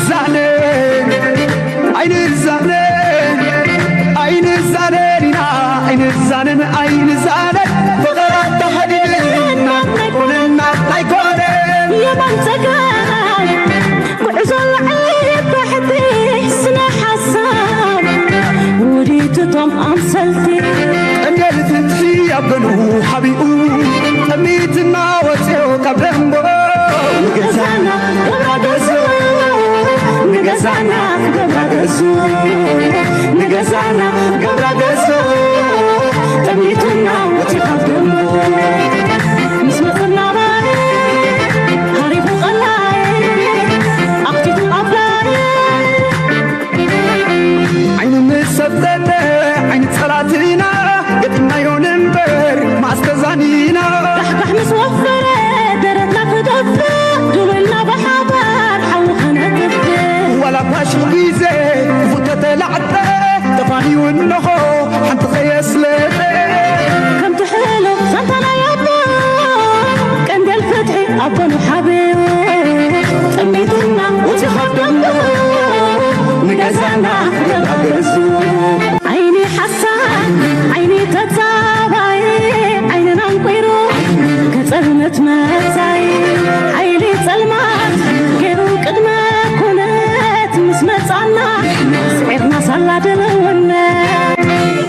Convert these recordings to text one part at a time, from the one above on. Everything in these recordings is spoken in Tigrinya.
ዛነ ኣይንዛነ ኣይንዛነን ኢና ኣይንዛነን ኣይንዛነን ፍቕራት ተኸዲድና ኣይኮነና ኣይኮነን የማን ጸጋም ጉዕዞ ላዕሊ ታሕቲ ስነ ሓሳብ ውዲትቶም ኣምሰልቲ ጠንደል ፍትሒ ኣብ ገኑ ሓቢኡ ጠሚትና ወፅዮ ካብ ደንቦ ንገዛና ገብራ ገዙ ንገዛና ገብራ ገዙ ንገዛና ገብራ ገዙ ጠሚትና ወፂ ካብ ደንቦ ምስ መፅና ባይ ሃሪፉ ቀላይ ኣኽቲቱ ኣፍላይ ዓይኒ ምስ ሰብተተ ዓይኒ ጸላትና ገጢምናዮ ንንበር ማስተዛኒና ዳሕዳሕ ምስ ወፈረ ደረትና ክደፍእ ድሉልና ብሓባር ሓዊ ከነጥፍእ ዋላ ባሽቕ ግዜ ክፉት ተተላዕጠ ተፋንዩ እንሆ ሓንቲ ከየስለጠ ከምቲ ሕሉፍ ዛንታና ያቦ ቀንደል ፍትሒ ኣቦኑ ሓብዮ ጠሚትና ወፂኻ ደሞ ንገዛና ገዛ ገዙ ዓይኒ ሓሳብ ዓይኒ ተጻባይ ዓይንና ኣንቂሩ ከጸልመት መጻይ ሓይሊ ጸልማት ገይሩ ቅድመ ኩነት ምስ መጻና ስዒርና ሳላ ድልውነት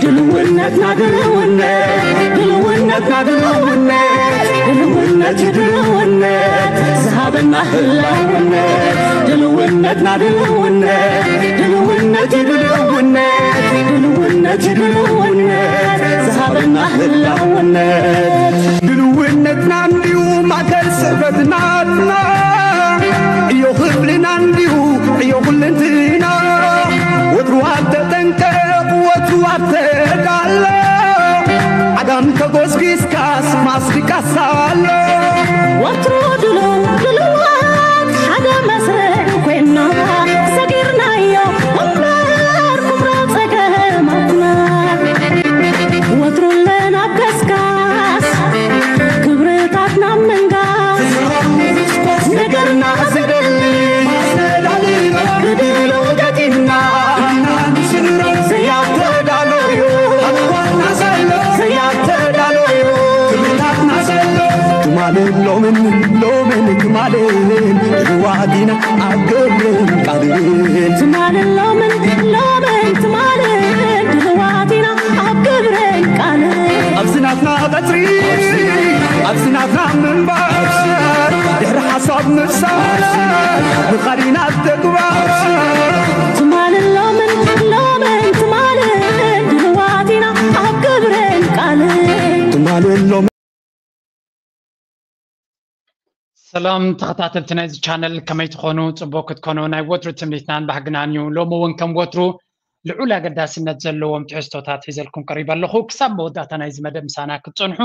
ድልውነትና ድልውነት ድልውነትና ድልውነት ድልውነት ድልውነት ዝሃበና ህላውነት ድልውነትና ድልውነት ድልውነት ድልውነት ድልውነት ድልውነት ዝሃበና ህላውነት ድልውነትና እንዲዩ ማእከል ስዕበትናትና እዮ ክፍልና እንዲዩ እዮ ኩልንትና ወትሩ ኣብ ተጠንቀቕ ወትሩ ኣብ ተዳሎ ዓጋም ተጎስጊስካስ ማስቲካስ ኣሎ ወትሩ ድሉ ድልዋት ሓደ መስርዕ ኮይና ሰጊርናዮ እምበር ኩብሮ ጸገማትና ወትሩ ኣለና ኣብ ከስካስ ክብርታትና ምንጋስ ነገርና ዝደሊ ብድሎ ገጢምና ዘያተዳሎዩ ኣዋና ዘሎ ዘያተዳሎዩ ክብርታትና ዘሎ ትማልን ሎምን ሎምን ትማልን ድልዋት ኢና ኣብ ግብርን ቃልን ትማልን ሎምን ሎምን ትማልን ድልዋት ኢና ኣብ ግብርን ቃልን ኣብዚ ናትና ቀጽሪ ኣብዚ ናትና ምንባር ድሕሪ ሓሳብ ምፍሳር ምኻድ ኢና ተግባር ትማልን ሎምን ሎምን ትማልን ድልዋት ኢና ኣብ ግብርን ቃልን ትማልን ሎምን ሰላም ተኸታተልቲ ናይዚ ቻነል ከመይ ትኾኑ? ጽቡቅ ክትኮኑ ናይ ወትሩ ትምኒትናን ባህግናን እዩ። ሎሚ እውን ከም ወትሩ ልዑል ኣገዳስነት ዘለዎም ትሕዝቶታት ሒዘልኩም ቀሪበ ኣለኹ። ክሳብ መወዳእታ ናይዚ መደብ ምሳና ክትጸንሑ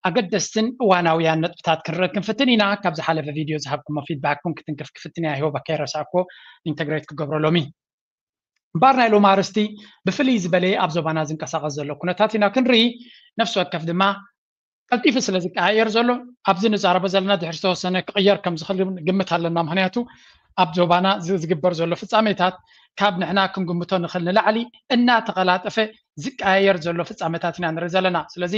ኣገደስትን እዋናውያን ነጥብታት ክንረክብ ክንፍትን ኢና። ካብ ዝሓለፈ ቪድዮ ዝሃብኩሞ ፊድባክ እውን ክትንክፍ ክፍትን እያ። ይሆባ ከይረሳዕኩ ኢንተግሬት ክገብሮ ሎሚ እምበኣር ናይ ሎም ኣርእስቲ ብፍልይ ዝበለ ኣብ ዞባና ዝንቀሳቐስ ዘሎ ኩነታት ኢና ክንርኢ። ነፍሲ ወከፍ ድማ ቀልጢፉ ስለ ዝቀያየር ዘሎ ኣብዚ ንዛረቦ ዘለና ድሕሪ ዝተወሰነ ክቕየር ከም ዝኽእል ግምት ኣለና። ምክንያቱ ኣብ ዞባና ዝ- ዝግበር ዘሎ ፍጻሜታት ካብ ንሕና ክንግምቶ ንኽእል ንላዕሊ እናተቐላጠፈ ዝቀያየር ዘሎ ፍጻሜታት ኢና ንርኢ ዘለና። ስለዚ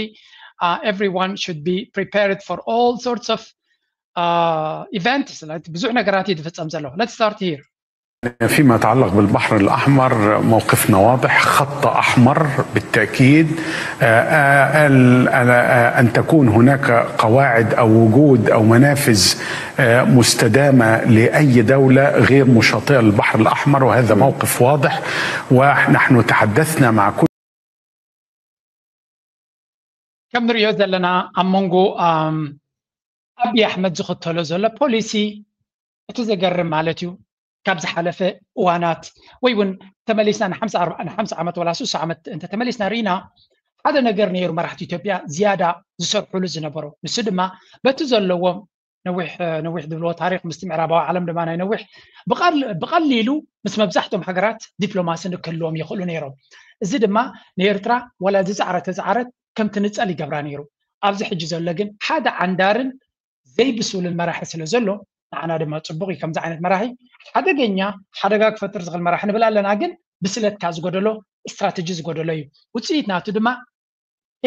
uh, everyone should be prepared for all sorts of uh, events. ብዙሕ ነገራት እዩ ዝፍጸም ዘሎ። Let's start here. فيما يتعلق بالبحر الأحمر موقفنا واضح، خط أحمر بالتأكيد. آه، آه، ال- آه، آه، أن تكون هناك قواعد أو وجود أو منافذ آه، مستدامة لأي دولة غير مشاطئة للبحر الأحمر، وهذا موقف واضح. ونحن تحدثنا مع كل ከም ንሪኦ ዘለና ኣብ መንጎ ኣም፣ ኣብይ ኣሕመድ ዝኽተሎ ዘሎ ፖሊሲ እቲ ዘገርም ማለት እዩ። ካብ ዝሓለፈ እዋናት ወይ እውን ተመሊስና ንሓምሳ ኣርባዓ ንሓምሳ ዓመት ወላ ሱሳ ዓመት እንተ ተመሊስና ርኢና ሓደ ነገር ነይሩ መራሕቲ ኢትዮጵያ ዝያዳ ዝሰርሕሉ ዝነበሩ። ንሱ ድማ በቲ ዘለዎም ነዊሕ ነዊሕ ዝብልዎ ታሪክ ምስቲ ምዕራባዊ ዓለም ድማ ናይ ነዊሕ ብቐል- ብቐሊሉ ምስ መብዛሕትኦም ሃገራት ዲፕሎማሲ ንክህልዎም ይኽእሉ ነይሮም። እዚ ድማ ንኤርትራ ወላ ዝፃዕረት ተፃዕረት ከም ትንፀል ይገብራ ነይሩ። ኣብዚ ሕጂ ዘሎ ግን ሓደ ዓንዳርን ዘይብሱልን መራሒ ስለ ዘሎ ንዓና ድማ ፅቡቅ እዩ። ከምዚ ዓይነት መራሒ ሓደገኛ ሓደጋ ክፈጥር ዝኽእል መራሒ ንብል ኣለና፣ ግን ብስለትካ ዝጎደሎ ስትራተጂ ዝጎደሎ እዩ። ውፅኢት ናቱ ድማ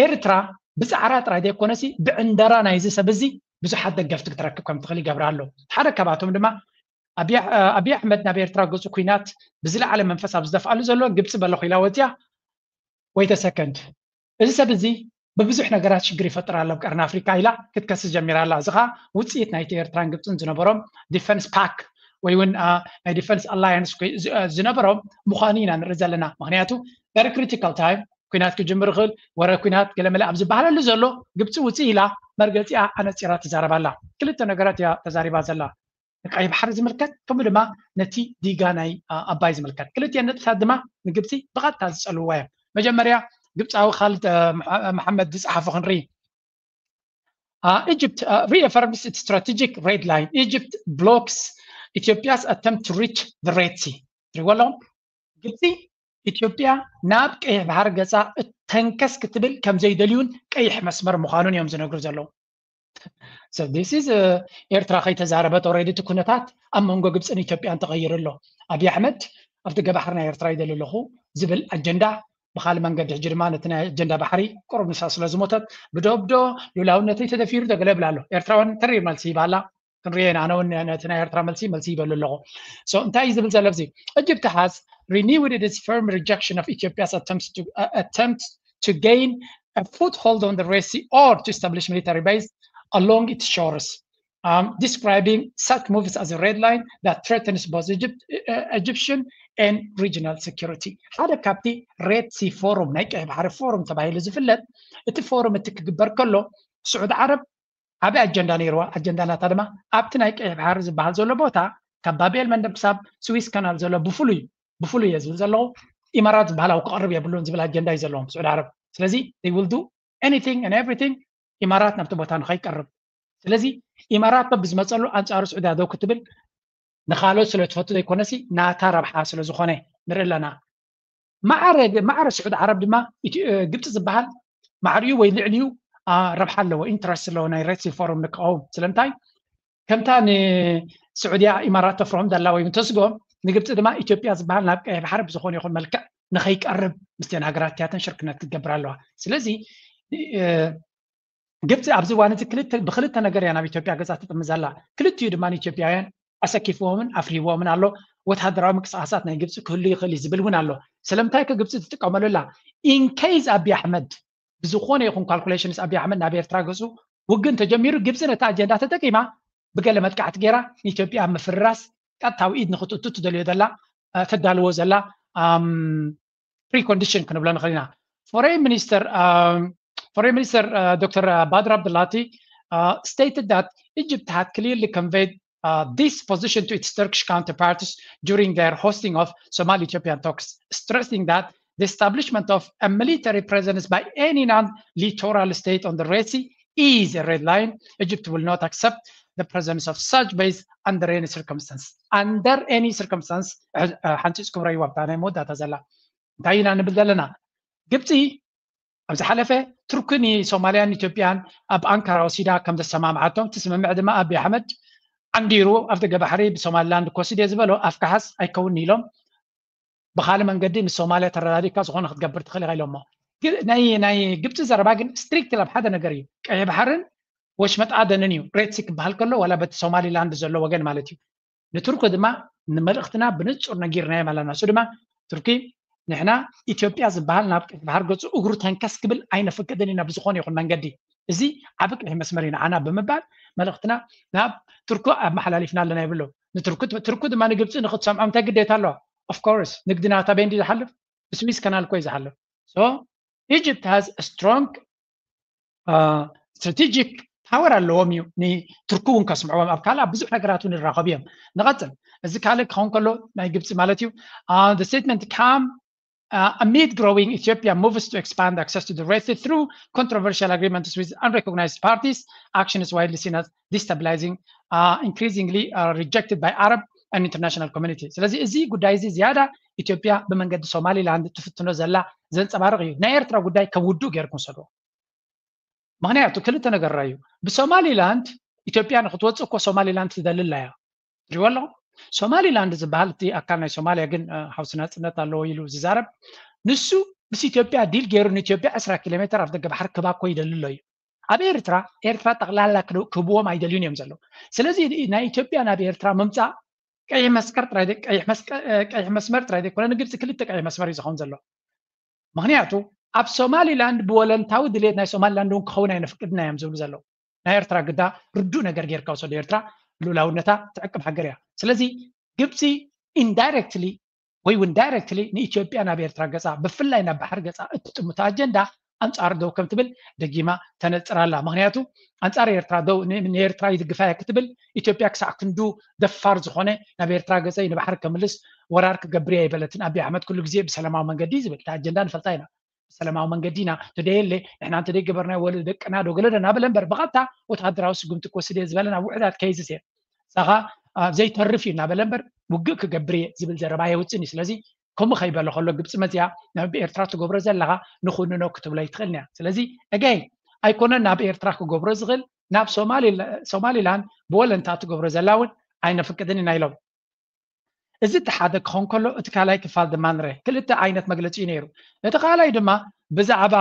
ኤርትራ ብፃዕራ ጥራይ ዘይኮነሲ ብዕንደራ ናይዚ ሰብ እዚ ብዙሓት ደገፍቲ ክትረክብ ከም ትኽእል ይገብራ ኣሎ። ሓደ ካብኣቶም ድማ ኣብይ ኣሕመድ ናብ ኤርትራ ገፁ ኩናት ብዝለዓለ መንፈስ ኣብ ዝደፍኣሉ ዘሎ ግብፂ በለኹ ኢላ ወፅያ። ወይተ ሰከንድ፣ እዚ ሰብ እዚ ብብዙሕ ነገራት ሽግር ይፈጥር ኣሎ ኣብ ቀርኒ ኣፍሪካ ኢላ ክትከስስ ጀሚራ ኣላ። እዚ ከዓ ውፅኢት ናይቲ ኤርትራን ግብፅን ዝነበሮም ዲፈንስ ፓክ ወይ እውን ናይ ዲፈንስ ኣላያንስ ዝነበሮም ምዃኑ ኢና ንርኢ ዘለና። ምክንያቱ very critical time ኩናት ክጅምር ይኽእል፣ ወረ ኩናት ገለመለ ኣብ ዝበሃለሉ ዘሎ ግብፂ ውፅእ ኢላ መርገፂኣ ኣነፂራ ትዛረብ ኣላ። ክልተ ነገራት እያ ተዛሪባ ዘላ፣ ንቀይ ባሕሪ ዝምልከት ከምኡ ድማ ነቲ ዲጋ ናይ ኣባይ ዝምልከት። ክልቲአን ነጥብታት ድማ ንግብፂ ብቐጥታ ዝፀልውዋ እዮም። መጀመርያ ግብፃዊ ካልድ መሓመድ ዝፀሓፎ ክንርኢ። Egypt reaffirms its strategic red line. Egypt blocks Ethiopia's attempt to reach the Red Sea. ትሪእዎ ኣለኹም? ግብፂ ኢትዮጵያ ናብ ቀይሕ ባሕሪ ገፃ እተንከስ ክትብል ከም ዘይደልዩን ቀይሕ መስመር ምዃኑን እዮም ዝነግሩ ዘለዉ። So this is ኤርትራ ከይተዛረበት already እቲ ኩነታት ኣብ መንጎ ግብፅን ኢትዮጵያን ተቐይሩ ኣሎ። ኣብይ ኣሕመድ ኣብ ደገ ባሕሪ ናይ ኤርትራ ይደሊ ኣለኹ ዝብል ኣጀንዳ ብካልእ መንገዲ ሕጂ ድማ ነቲ ናይ ኣጀንዳ ባሕሪ ቁሩብ ንሳ ስለ ዝሞተት ብዶብዶ ሉላውነተይ ተደፊሩ ተገለ ይብል ኣሎ። ኤርትራ እውን ተሪር መልሲ ይባላ። ክንሪኦ ኢና። ኣነ እውን ነቲ ናይ ኤርትራ መልሲ መልሲ ይበሉ ኣለኹ። So እንታይ እዩ ዝብል ዘሎ ኣብዚ? Egypt has renewed its firm rejection of Ethiopia's attempts to, uh, attempt to gain a foothold on the Red Sea or to establish military base along its shores, um, describing such moves as a red line that threatens both Egypt, uh, Egyptian and regional security. ሓደ ካብቲ ሬድ ሲ ፎሩም ናይ ቀይ ባሕሪ ፎሩም ተባሂሉ ዝፍለጥ እቲ ፎሩም እቲ ክግበር ከሎ ስዑዲ ዓረብ ዓብዪ ኣጀንዳ ነይርዋ። ኣጀንዳ ናታ ድማ ኣብቲ ናይ ቀይሕ ባሕሪ ዝበሃል ዘሎ ቦታ ካብ ባብኤል መንደብ ክሳብ ስዊስ ካናል ዘሎ ብፍሉይ ብፍሉይ እየ ዝብል ዘለኹ። ኢማራት ዝበሃል ኣብ ክቐርብ የብሉን ዝብል ኣጀንዳ እዩ ዘለዎም ስዑዲ ዓረብ። ስለዚ they will do anything and everything ኢማራት ናብቲ ቦታ ንኸይቀርብ። ስለዚ ኢማራት በብዝመፀሉ ኣንፃሩ ስዑድያ ደው ክትብል ንካልኦት ስለ ትፈቱ ዘይኮነሲ ናታ ረብሓ ስለ ዝኾነ ንርኢ ኣለና። ማዕረ ማዕረ ስዑድ ዓረብ ድማ ግብፂ ዝበሃል ማዕሪኡ ወይ ልዕሊኡ ረብሓ ኣለዎ፣ ኢንትረስት ኣለዎ ናይ ሬድ ሲ ፎሩም ንክቐውም። ስለምንታይ ከምታ ንስዑድያ ኢማራት ተፍርሆም ዘላ ወይ ተስጎም ንግብፂ ድማ ኢትዮጵያ ዝበሃል ናብ ቀይሕ ባሕሪ ብዝኾነ ይኹን መልክዕ ንኸይቀርብ ምስቲን ሃገራት እቲኣተን ሽርክነት ክትገብር ኣለዋ። ስለዚ ግብፂ ኣብዚ እዋን እዚ ክልተ ብክልተ ነገር እያ ናብ ኢትዮጵያ ገፃ ትጥምት ዘላ። ክልቲኡ ድማ ንኢትዮጵያውያን ኣሰኪፍዎምን ኣፍሪህዎምን ኣሎ። ወታደራዊ ምንቅስቃሳት ናይ ግብፂ ክህሉ ይኽእል እዩ ዝብል እውን ኣሎ። ስለምንታይ ከ ግብፂ ትጥቀመሉ ኣላ? ኢንኬይዝ ኣብይ ኣሕመድ ብዝኾነ ይኹን ካልኩሌሽንስ ኣብይ ኣሕመድ ናብ ኤርትራ ገፁ ውግን ተጀሚሩ ግብፂ ነቲ ኣጀንዳ ተጠቂማ ብገለ መጥቃዕቲ ገይራ ንኢትዮጵያ ምፍርራስ ቀጥታዊ ኢድ ንክትእቱ ትደልዮ ዘላ ተዳልዎ ዘላ ፕሪኮንዲሽን ክንብሎ ንኽእል ኢና። Foreign Minister, um, Foreign Minister uh, Doctor Badr Abdulati uh, stated that Egypt had clearly conveyed uh, this position to its Turkish counterparts during their hosting of Somali-Ethiopian talks, stressing that the establishment of a military presence by any non-littoral state on the Red Sea is a red line. Egypt will not accept the presence of such base under any circumstance. Under any circumstance, ሓንፂፅ ክብረይዋ ብታ ናይ መወዳእታ ዘላ እንታይ ኢና ንብል ዘለና? ግብፂ ኣብ ዝሓለፈ ቱርኪ ንሶማልያን ኢትዮጵያን ኣብ ኣንካራ ወሲዳ ከም ዘሰማምዓቶም፣ እቲ ስምምዕ ድማ ኣብይ ኣሕመድ ዓንዲሩ ኣብ ደገ ባሕሪ ብሶማሊላንድ ክወስድ እየ ዝበሎ ኣፍ ካሓስ ኣይከውን ኢሎም ብካልእ መንገዲ ምስ ሶማልያ ተረዳዲእካ ዝኾነ ክትገብር ትኽእል ኢኻ ኢሎሞ። ናይ ግብፂ ዘረባ ግን ስትሪክትሊ ኣብ ሓደ ነገር እዩ፣ ቀይሕ ባሕርን ወሽመጥ ኣደንን እዩ። ሬድ ሲ ክበሃል ከሎ ዋላ በቲ ሶማሊላንድ ዘሎ ወገን ማለት እዩ። ንቱርኪ ድማ ንመልእኽትና ብንጹር ነጊርናዮም ኣለና። እሱ ድማ ቱርኪ ንሕና ኢትዮጵያ ዝበሃል ናብ ቀይሕ ባሕሪ ገጹ እግሩ ተንከስ ክብል ኣይነፍቅድን ኢና ብዝኾነ ይኹን መንገዲ። እዚ ዓቢ ቀይሕ መስመር እዩ ንዓና ብምባል መልእኽትና ናብ ቱርኪ ኣመሓላሊፍና ኣለና ይብሉ። ንቱርኪ ቱርኪ ድማ ንግብጺ ንክትሰምዖም እንታይ ግዴታ ኣለዋ? ኦፍኮርስ ንግዲ ናታ በይ እንዲ ዝሓልፍ ብስዊስ ካናል እኮ እዩ ዝሓልፍ። So Egypt has a strong strategic power ኣለዎም እዩ ንቱርኪ እውን ከስምዕዎም ኣብ ካልእ ብዙሕ ነገራት እውን ይራኸቡ እዮም። ንቐፅል። እዚ ካልእ ክኸውን ከሎ ናይ ግብፂ ማለት እዩ። The statement come uh, amid growing Ethiopia moves to expand access to the Red Sea through controversial agreements with unrecognized parties, action is widely seen as destabilizing, uh, increasingly uh, rejected by Arab and international community. ስለዚ እዚ ጉዳይ እዚ ዝያዳ ኢትዮጵያ ብመንገዲ ሶማሊላንድ ትፍትኖ ዘላ ዘንፀባርቕ እዩ። ናይ ኤርትራ ጉዳይ ከም ውዱእ ገይርኩም ሰዶ ምክንያቱ ክልተ ነገር ራዩ ብሶማሊላንድ ኢትዮጵያ ንክትወፅእ እኮ ሶማሊላንድ ትደሊ ኣላ እያ። ትሪእዎ ኣለኹም? ሶማሊላንድ ዝበሃል እቲ ኣካል ናይ ሶማልያ ግን፣ እ፣ ሓውሲ ናፅነት ኣለዎ ኢሉ ዝዛረብ፣ ንሱ ምስ ኢትዮጵያ ዲል ገይሩ ንኢትዮጵያ ዕስራ ኪሎ ሜትር ኣብ ደገ ባሕሪ ክባ እኮ ይደሊ ኣሎ እዩ። ኣብ ኤርትራ፣ ኤርትራ ጠቕላላ ክድ-፣ ክህብዎም ኣይደልዩን እዮም ዘለዉ። ስለዚ ናይ ኢትዮጵያ ናብ ኤርትራ ምምፃእ ቀይሕ መስቀር ጥራይ ደ-፣ ቀይሕ መስቀ-፣ እ፣ ቀይሕ መስመር ጥራይ ዘይኮነ ንግብፂ ክልተ ቀይሕ መስመር እዩ ዝኸውን ዘሎ። ምክንያቱ ኣብ ሶማሊላንድ ብወለንታዊ ድሌት ናይ ሶማሊላንድ እውን ክኸውን ኣይነፍቅድና እዮም ዝብሉ ዘለዉ። ናይ ኤርትራ ግዳ ርዱእ ነገር ጌርካ ውሰዶ። ኤርትራ ልኡላውነታ ትዕቅብ ሃገር እያ። ስለዚ ግብፂ ኢንዳይሬክትሊ ወይ እውን ዳይሬክትሊ ንኢትዮጵያ ናብ ኤርትራ ገፃ፣ ብፍላይ ናብ ባሕሪ ገፃ እትጥምቶ ኣጀንዳ ኣንፃር ደው ከም ትብል ደጊማ ተነፅር ኣላ። ምክንያቱ ኣንፃር ኤርትራ ደው ን-፣ ንኤርትራ ይድግፋ እየ ክትብል ኢትዮጵያ ክሳዕ ክንዱ ደፋር ዝኾነ ናብ ኤርትራ ገፀይ ንባሕሪ ከምልስ ወራር ክገብር እየ ኣይበለትን። ኣብይ ኣሕመድ ኩሉ ግዜ ብሰላማዊ መንገዲ እዩ ዝብል። እቲ ኣጀንዳ ንፈልጣ ኢና። ብሰላማዊ መንገዲ ኢና፣ ተደየለ ንሕና እንተደይ ገበርና ወለ ደቅና ዶ ገለ ዶ እናበለ እምበር ብቐጥታ ወተሃደራዊ ስጉምቲ ክወስድ እየ ዝበለ ናብ ውሕዳት ከይዝስ እየ። ሳኻ፣ አ፣ ዘይተርፍ እዩ እናበለ እምበር ውግእ ክገብር እየ ዝብል ዘረባ የውፅን እዩ። ስለዚ ከምኡ ከይበለ ከሎ ግብፂ መፅያ ናብ ኤርትራ ትገብሮ ዘለኻ ንኹንኖ ክትብሎ ኣይትኽእልን እያ። ስለዚ ኣገይ ኣይኮነን ናብ ኤርትራ ክገብሮ ዝኽእል፣ ናብ ሶማሊ-፣ ሶማሊላንድ ብወለንታ ትገብሮ ዘላ እውን ኣይነፍቅድን ኢና ኢሎም። እዚ እቲ ሓደ ክኸውን ከሎ፣ እቲ ካልኣይ ክፋል ድማ ንርአ። ክልተ ዓይነት መግለጺ እዩ ነይሩ። እቲ ካልኣይ ድማ ብዛዕባ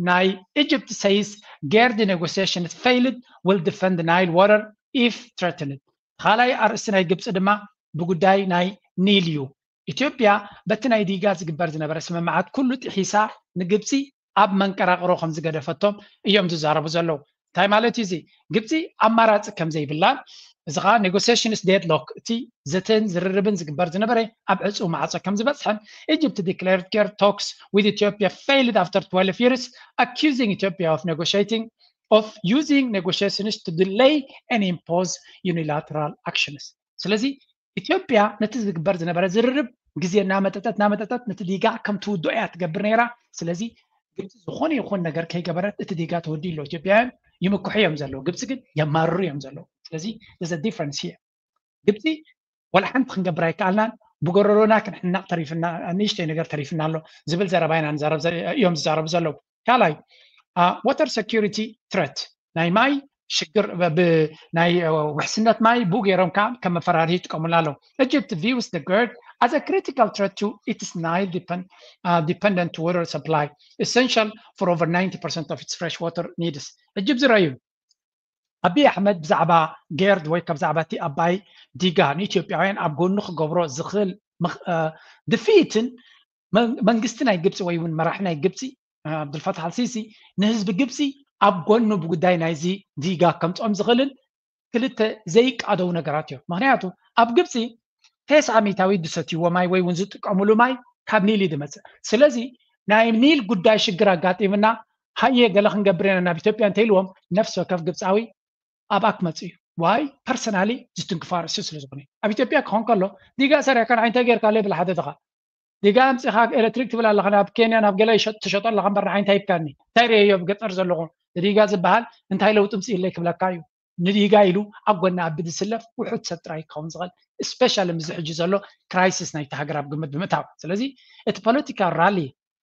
ናይ Egypt says GERD negotiations failed, will defend Nile water if threatened። ካልኣይ ኣርእስቲ ናይ ግብፂ ድማ ብጉዳይ ናይ ኒል እዩ። ኢትዮጵያ በቲ ናይ ዲጋ ዝግበር ዝነበረ ስምምዓት ኩሉ ጥሒሳ ንግብፂ ኣብ መንቀራቕሮ ከም ዝገደፈቶም እዮም ዝዛረቡ ዘለዉ። እንታይ ማለት እዩ እዚ? ግብፂ ኣማራፂ ከም ዘይብላን፣ እዚ ከዓ negotiations deadlock፣ እቲ ዘተን ዝርርብን ዝግበር ዝነበረ ኣብ ዕፁው ማዕፆ ከም ዝበፅሐን፣ Egypt declared GERD talks with Ethiopia failed after twelve years, accusing Ethiopia of negotiating, of using negotiations to delay and impose unilateral actions። ስለዚ ኢትዮጵያ ነቲ ዝግበር ዝነበረ ዝርርብ ግዜ እናመጠጠት እናመጠጠት ነቲ ዲጋ ከም ትውድኦ እያ ትገብር ነይራ። ስለዚ ግብፂ ዝኾነ ይኹን ነገር ከይገበረት እቲ ዲጋ ተወዲኡ ኣሎ። ኢትዮጵያውያን ይምክሑ እዮም ዘለዉ፣ ግብፂ ግን የማርሩ እዮም ዘለዉ። ስለዚ there's a difference here። ግብፂ ወላ ሓንቲ ክንገብር ኣይከኣልናን፣ ብጎረሮና ክንሕናቕ ተሪፍና፣ ንእሽተይ ነገር ተሪፍና ኣሎ ዝብል ዘረባ ኢና ንዛረብ ዘ-፣ እዮም ዝዛረቡ ዘለዉ። ካልኣይ፣ አ፣ water security threat፣ ናይ ማይ ሽግር፣ ብ-፣ ብ-፣ ናይ፣ አ፣ ውሕስነት ማይ ብኡ ገይሮም ከዓ ከም መፈራርሂ ይጥቀሙሉ ኣለዉ። Egypt views the GERD as a critical threat to its Nile depend-, አ፣ dependent water supply, essential for over ninety percent of its fresh water needs። ሕጂ ኣብዚ ረኣዩ፣ ኣብይ ኣሕመድ ብዛዕባ ጌርድ ወይ ካብ ዛዕባ እቲ ኣባይ ዲጋ ንኢትዮጵያውያን ኣብ ጎኑ ክገብሮ ዝኽእል ምኽ-፣ አ፣ ድፍኢትን መን-፣ መንግስቲ ናይ ግብፂ ወይ እውን መራሒ ናይ ግብፂ፣ አ፣ ኣብዱልፈታሕ ኣልሲሲ ንህዝቢ ግብፂ ኣብ ጎኑ ብጉዳይ ናይዚ ዲጋ ከምፅኦም ዝኽእልን ክልተ ዘይቃደው ነገራት እዮም። ምክንያቱ ኣብ ግብፂ ተስዓ ሚእታዊት ዝሰትይዎ ማይ ወይ እውን ዝጥቀምሉ ማይ ካብ ኒል እዩ ዝመፅእ። ስለዚ ናይ ኒል ጉዳይ ሽግር ኣጋጢምና ሃየ ገለ ክንገብር ኢና ናብ ኢትዮጵያ እንተኢልዎም ነፍሲ ወከፍ ግብፃዊ ኣብኣ ክመፅእ እዩ። ዋይ ፐርሰናሊ ዝትንክፎ ኣርእስቲ ስለ ዝኾነ። ኣብ ኢትዮጵያ ክኾን ከሎ ዲጋ ሰሪሕካ ንዓይ እንታይ ጌርካ ኣሎ ይብል ሓደ ድኻ። ዲጋ ኣምፂኻ ኤሌክትሪክ ትብል ኣለኻ፣ ናብ ኬንያ ናብ ገለ ይሸጥ-፣ ትሸጦ ኣለኻ እምበር ንዓይ እንታይ ሂብካኒ? እንታይ ርእየዮ ኣብ ገጠር ዘለኹ? ንዲጋ ዝበሃል እንታይ ለውጢ ምፅእለይ ክብለካ እዩ። ንዲጋ ኢሉ ኣብ ጎኒ ኣቢ ዝስለፍ ውሑድ ሰብ ጥራይ ክኸውን ዝኽእል፣ ስፔሻሊ ምስዚ ሕጂ ዘሎ ክራይሲስ ናይቲ ሃገር ኣብ ግምት ብምእታው። ስለዚ እቲ ፖለቲካል ራሊ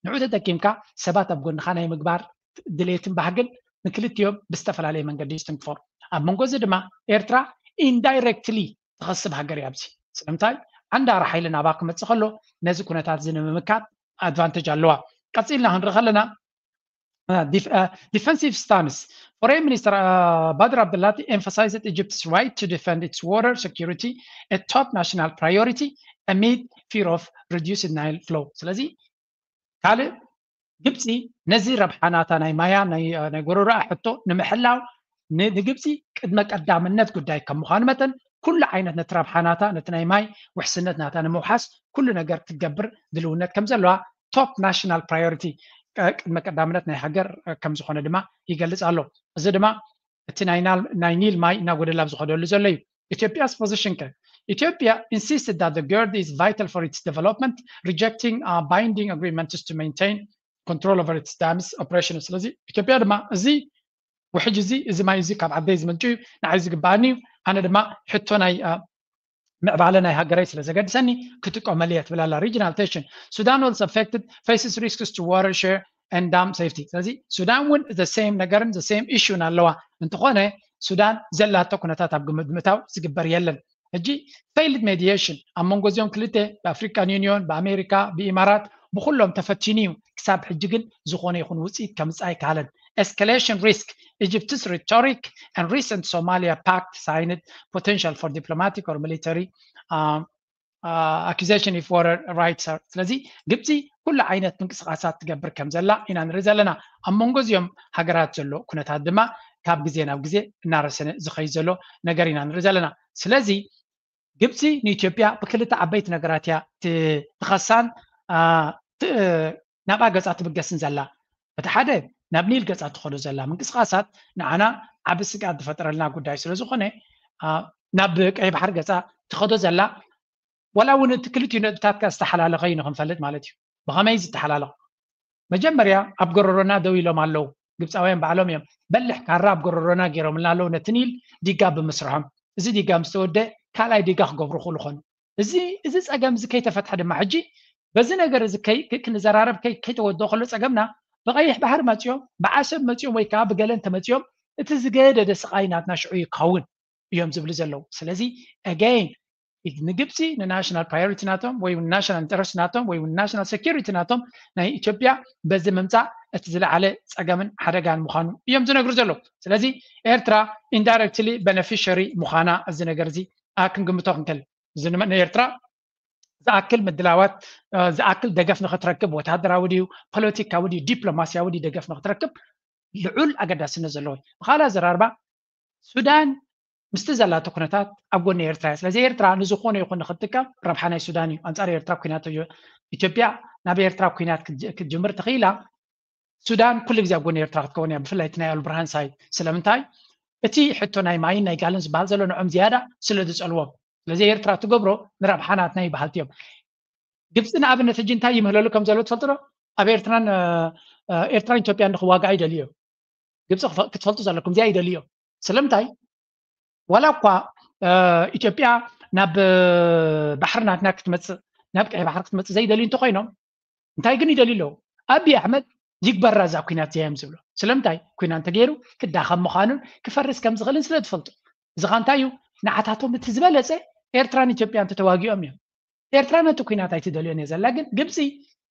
ንዑ ተጠቂምካ ሰባት ኣብ ጎንኻ ናይ ምግባር ድሌትን ባህግን ንክልቲኦም ብዝተፈላለየ መንገዲ ይስትንክፎ። ኣብ መንጎ እዚ ድማ ኤርትራ ኢንዳይሬክትሊ ትኸስብ ሃገር እያ። ኣብዚ ስለምንታይ ዓንዳሪ ሓይሊ ናብኣ ክመፅእ ከሎ ነዚ ኩነታት እዚ ንምምካት ኣድቫንቴጅ ኣለዋ። ቀፂልና ክንርኢ ከለና፣ አ፣ ዲፍ-፣ አ፣ defensive stance። Foreign Minister፣ አ፣ Badr Abdulati emphasized Egypt's right to defend its water security, a top national priority, amid fear of reduced Nile flow። ስለዚ ካልእ ግብፂ ነዚ ረብሓ ናታ ናይ ማያ ናይ፣ ናይ ጎረሮኣ ሕቶ ንምሕላው ን-፣ ንግብፂ ቅድመ ቀዳምነት ጉዳይ ከም ምዃኑ መጠን ኩሉ ዓይነት ነቲ ረብሓ ናታ ነቲ ናይ ማይ ውሕስነት ናታ ንምውሓስ ኩሉ ነገር ክትገብር ድልውነት ከም ዘለዋ ቶፕ ናሽናል ፕራዮሪቲ ቅድመ ቀዳምነት ናይ ሃገር ከም ዝኾነ ድማ ይገልፅ ኣሎ። እዚ ድማ እቲ ናይ ናል-፣ ናይ ኒል ማይ እናጎደለ ኣብ ዝኸደሉ ዘሎ እዩ። Ethiopia's position ከ? Ethiopia insisted that the GERD is vital for its development, rejecting, uh, binding agreements to maintain control over its dams operation። ስለዚ ኢትዮጵያ ድማ እዚ ውሕጅ እዚ፣ እዚ ማይ እዚ ካብ ዓደይ ዝምንጩ እዩ፣ ንዓይ ዝግባኣኒ እዩ፣ ኣነ ድማ ሕቶ ናይ፣ አ፣ ምዕባለ ናይ ሃገረይ ስለ ዘገድሰኒ ክጥቀመሉ እየ ትብል ኣላ። Regional tension. Sudan, also affected, faces risks to water share and dam safety። ስለዚ ሱዳን እውን the same ነገርን the same issue ን ኣለዋ። እንተኾነ ሱዳን ዘላቶ ኩነታት ኣብ ግምት ብምእታው ዝግበር የለን። ሕጂ failed mediation ኣብ መንጎ እዚኦም ክልተ ብኣፍሪካን ዩኒዮን ብኣሜሪካ ብኢማራት ብኩሎም ተፈቲኑ እዩ። ክሳብ ሕጂ ግን ዝኾነ ይኹን ውፅኢት ከምፅእ ኣይከኣለን። Escalation risk, Egypt's rhetoric and recent Somalia pact signed potential for diplomatic or military accusation if war rights are። ስለዚ ግብፂ ኩሉ ዓይነት ምንቅስቃሳት ትገብር ከም ዘላ ኢና ንርኢ ዘለና። ኣብ መንጎ እዚኦም ሃገራት ዘሎ ኩነታት ድማ ካብ ግዜ ናብ ግዜ እናረሰነ ዝኸይድ ዘሎ ነገር ኢና ንርኢ ዘለና። ስለዚ ግብፂ ንኢትዮጵያ ብክልተ ዓበይቲ ነገራት እያ ትኸሳን ናብኣ ገፃ ትብገስን ዘላ። እቲ ሓደ ናብ ኒል ገፃ ትኸዶ ዘላ ምንቅስቃሳት ንዓና ዓቢ ስግኣት ዝፈጠረልና ጉዳይ ስለዝኾነ ናብ ቀይ ባሕሪ ገፃ ትኸዶ ዘላ ዋላ እውን እቲ ክልቲኡ ነጥብታት ዝተሓላለኸ እዩ ንክንፈልጥ ማለት እዩ። ብኸመይ ዝተሓላለኹ? መጀመርያ ኣብ ጎረሮና ደው ኢሎም ኣለዉ። ግብፃውያን ባዕሎም እዮም በልሕ ካራ ኣብ ጎረሮና ገይሮምልና ኣለዉ። ነቲ ኒል ዲጋ ብምስርሖም እዚ ዲጋ ምስ ተወደ ካልኣይ ዲጋ ክገብሩ ክእሉ ኾኑ። እዚ እዚ ፀገም እዚ ከይተፈትሐ ድማ ሕጂ በዚ ነገር እዚ ክንዘራረብ ከይተወደኦ ከሎ ፀገምና ብቐይሕ ባሕሪ መፂኦም ብዓሰብ መፂኦም ወይ ከዓ ብገለ እንተመፂኦም እቲ ዝገደደ ስቓይ ናትና ሽዑ እዩ ክኸውን እዮም ዝብሉ ዘለዉ። ስለዚ again ንግብፂ ንናሽናል ፕራዮሪቲ ናቶም ወይ ናሽናል ኢንተረስት ናቶም ወይ ናሽናል ሴኪሪቲ ናቶም ናይ ኢትዮጵያ በዚ ምምፃእ እቲ ዝለዓለ ፀገምን ሓደጋን ምዃኑ እዮም ዝነግሩ ዘለዉ። ስለዚ ኤርትራ ኢንዳይረክትሊ በነፊሸሪ ምዃና እዚ ነገር እዚ ክንግምቶ ክንክእል። እዚ ንኤርትራ ዝኣክል ምድላዋት ዝኣክል ደገፍ ንክትረክብ ወታደራዊ ድዩ ፖለቲካዊ ድዩ ዲፕሎማሲያዊ ድዩ ደገፍ ንክትረክብ ልዑል ኣገዳስነት ዘለዎ። ብካልእ ኣዘራርባ ሱዳን ምስቲ ዘላቶ ኩነታት ኣብ ጎኒ ኤርትራ እያ። ስለዚ ኤርትራ ንዝኾነ ይኹን ንክትጥቀም ረብሓ ናይ ሱዳን እዩ። ኣንጻር ኤርትራ ኩናት ኢትዮጵያ ናብ ኤርትራ ኩናት ክትጅምር ተኽኢላ ሱዳን ኩሉ ግዜ ኣብ ጎኒ ኤርትራ ክትከውን እያ። ብፍላይ እቲ ናይ ኣልብርሃን ሳይድ ስለምንታይ እቲ ሕቶ ናይ ማይን ናይ ጋልን ዝበሃል ዘሎ ንዖም ዝያዳ ስለ ዝጸልዎም ስለዚ ኤርትራ ትገብሮ ንረብሓ ናትና እዩ በሃልቲ እዮም። ግብፂ ንኣብነት ሕጂ እንታይ ይምህለሉ ከም ዘሎ ትፈልጡ ዶ? ኣብ ኤርትራን ኤርትራን ኢትዮጵያን ንክዋጋእ ይደልዩ እዮም። ግብፂ ክትፈልጡ ዘለኩም እዚኣ ይደልዩ እዮም። ስለምንታይ ዋላ እኳ ኢትዮጵያ ናብ ባሕሪ ናትና ክትመፅእ ናብ ቀይ ባሕሪ ክትመፅእ ዘይደልዩ እንተኮይኖም እንታይ ግን ይደልዩ ኣለዉ? ኣብይ ኣሕመድ ይግበራ እዛ ኩናት እዚኣ እዮም ዝብሉ። ስለምንታይ ኩናት እንተገይሩ ክዳኸም ምዃኑን ክፈርስ ከም ዝኽእልን ስለ ዝፈልጡ። እዚ ኸ እንታይ እዩ? ንዓታቶም እቲ ዝበለፀ ኤርትራን ኢትዮጵያን ተተዋጊኦም እዮም። ኤርትራ ነቲ ኩናት ኣይትደልዮን እየ ዘላ ግን ግብፂ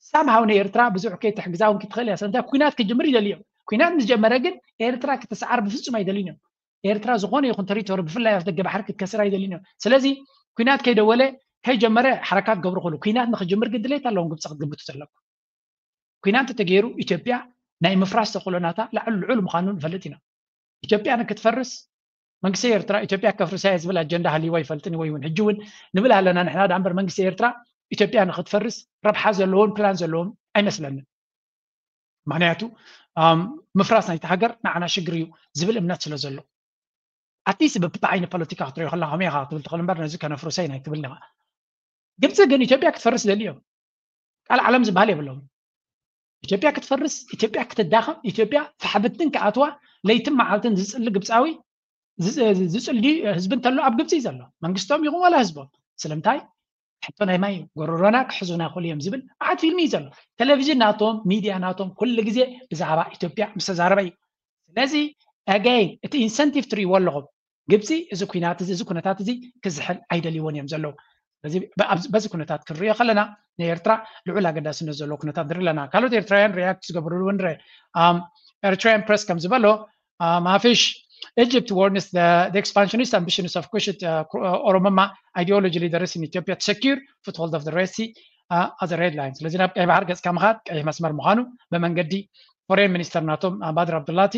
ሳምሃው ንኤርትራ ብዙሕ ከይትሕግዛ እውን ክትኽእል እያ። ስለምንታይ ኩናት ክጅምር ይደልዮም። ኩናት ምስ ጀመረ ግን ኤርትራ ክትስዓር ብፍፁም ኣይደልዩን እዮም። ኤርትራ ዝኾነ ይኹን ተሪቶሪ ብፍላይ ኣብ ደገ ባሕሪ ክትከስር ኣይደልዩን እዮም። ስለዚ ኩናት ከይደወለ ከይጀመረ ሓረካት ገብሩ ክእሉ ኩናት ንክጅምር ግን ድሌት ኣለዎም ግብፂ ክትግምቱ ዘለኩም። ኩናት እንተተገይሩ ኢትዮጵያ ናይ ምፍራስ ተኽእሎ ናታ ላዕሊ ልዑል ምዃኑ ንፈልጥ ኢና። ኢትዮጵያ ንክትፈርስ መንግስቲ ኤርትራ ኢትዮጵያ ከፍርሳ እየ ዝብል ኣጀንዳ ሃልይዎ ኣይፈልጥን እዩ ወይ እውን ሕጂ እውን ንብል ኣለና ንሕና ደኣ እምበር መንግስቲ ኤርትራ ኢትዮጵያ ንክትፈርስ ረብሓ ዘለዎን ፕላን ዘለዎም ኣይመስለንን። ምክንያቱ ምፍራስ ናይቲ ሃገር ንዓና ሽግር እዩ ዝብል እምነት ስለ ዘሎ ኣትሊስት ብብዓይኒ ፖለቲካ ክትሪኦ ከለካ ከመይ ኢካ ክትብል ትኽእል እምበር ነዚ ከነፍርሶ ኢና ኣይትብልን ኢካ። ግብፂ ግን ኢትዮጵያ ክትፈርስ ይደልዩ እዮም። ካልእ ዓለም ዝበሃል የብሎም። ኢትዮጵያ ክትፈርስ፣ ኢትዮጵያ ክትዳኸም፣ ኢትዮጵያ ፋሕብትን ክኣትዋ ለይትን መዓልትን ዝፅሊ ግብፃዊ ዝፅሊ ህዝቢ እንተሎ ኣብ ግብፂ እዩ ዘሎ መንግስቶም ይኹን ዋላ ህዝቦም። ስለምንታይ ሕቶ ናይ ማይ እዩ። ጎረሮና ክሕዙና ይኽእሉ እዮም ዝብል መዓት ፊልሚ እዩ ዘሎ። ቴሌቪዥን ናቶም ሚድያ ናቶም ኩሉ ግዜ ብዛዕባ ኢትዮጵያ ምስ ተዛረበ እዩ። ስለዚ again እቲ ኢንሰንቲቭ ትርእይዎ ኣለኹም። ግብፂ እዚ ኩናት እዚ እዚ ኩነታት እዚ ክዝሕል ኣይደልይዎን እዮም ዘለዉ። በዚ ኩነታት ክንሪኦ ከለና ንኤርትራ ልዑል ኣገዳስነት ዘለዎ ኩነታት ንርኢ ኣለና። ካልኦት ኤርትራውያን ሪያክት ዝገብርሉ እውን ንርኢ። Eritrean press ከም ዝበሎ ማፊሽ Egypt warns the, the expansionist ambitions of Kushite uh, Oromoma ideology leaders in Ethiopia to secure foothold of the Red Sea uh, as a red line. ስለዚ ናብ ቀይ ባሕር ገፅካ ምኻድ ቀይሕ መስመር ምዃኑ ብመንገዲ ፎሬን ሚኒስተር ናቶም ባድር ኣብዱላቲ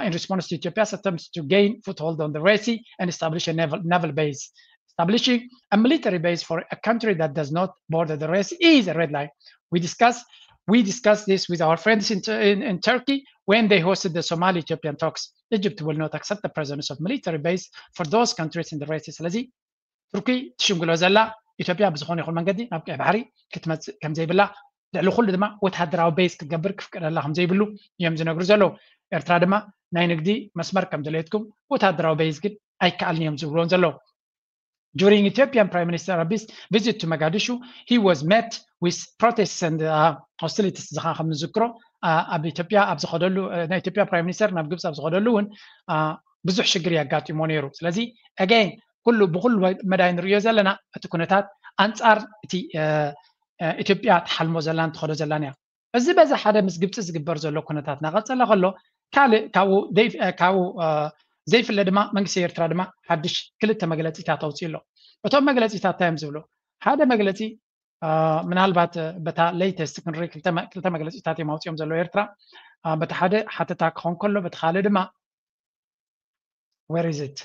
in response to Ethiopia's attempts to gain foothold on the Red Sea and establish a naval, naval base. Establishing a military base for a country that does not border the Red Sea is a red line. We discuss we discussed this with our friends in, in, in Turkey when they hosted the Somali-Ethiopian talks. Egypt will not accept the presence of military base for those countries in the Red Sea. ስለዚ ቱርኪ ትሽምግሎ ዘላ ኢትዮጵያ ብዝኾነ ይኹን መንገዲ ናብ ቀይ ባሕሪ ክትመፅእ ከም ዘይብላ ልዕሊ ኩሉ ድማ ወታደራዊ ቤዝ ክትገብር ክፍቀደላ ከም ዘይብሉ እዮም ዝነግሩ ዘለዉ። ኤርትራ ድማ ናይ ንግዲ መስመር ከም ድሌትኩም ወታደራዊ ቤዝ ግን ኣይከኣልን እዮም ዝብልዎም ዘለዉ። During Ethiopian Prime Minister Abiy's visit to Mogadishu, he was met with protests and uh, hostilities. ዝኻ ከም ንዝክሮ ኣብ ኢትዮጵያ ኣብ ዝኸደሉ ናይ ኢትዮጵያ ፕራይም ሚኒስተር ናብ ግብፂ ኣብ ዝኸደሉ እውን ብዙሕ ሽግር የጋጢሞ ነይሩ። ስለዚ again ኩሉ ብኩሉ መዳይ ንሪዮ ዘለና እቲ ኩነታት ኣንፃር እቲ ኢትዮጵያ ትሓልሞ ዘላን ትኸዶ ዘላን እያ። እዚ በዚ ሓደ ምስ ግብፂ ዝግበር ዘሎ ኩነታት እናቐፀለ ከሎ ካልእ ካብኡ ካብኡ ዘይፍለ ድማ መንግስቲ ኤርትራ ድማ ሓድሽ ክልተ መግለፂታት ኣውፅኡ ኣሎ። እቶም መግለፂታት እንታይ እዮም ዝብሉ? ሓደ መግለፂ ምናልባት በታ latest ክንርኢ ክልተ መግለፂታት እዮም ኣውፅኦም ዘለዉ ኤርትራ። በቲ ሓደ ሓተታ ክኾን ከሎ በቲ ካልእ ድማ where is it?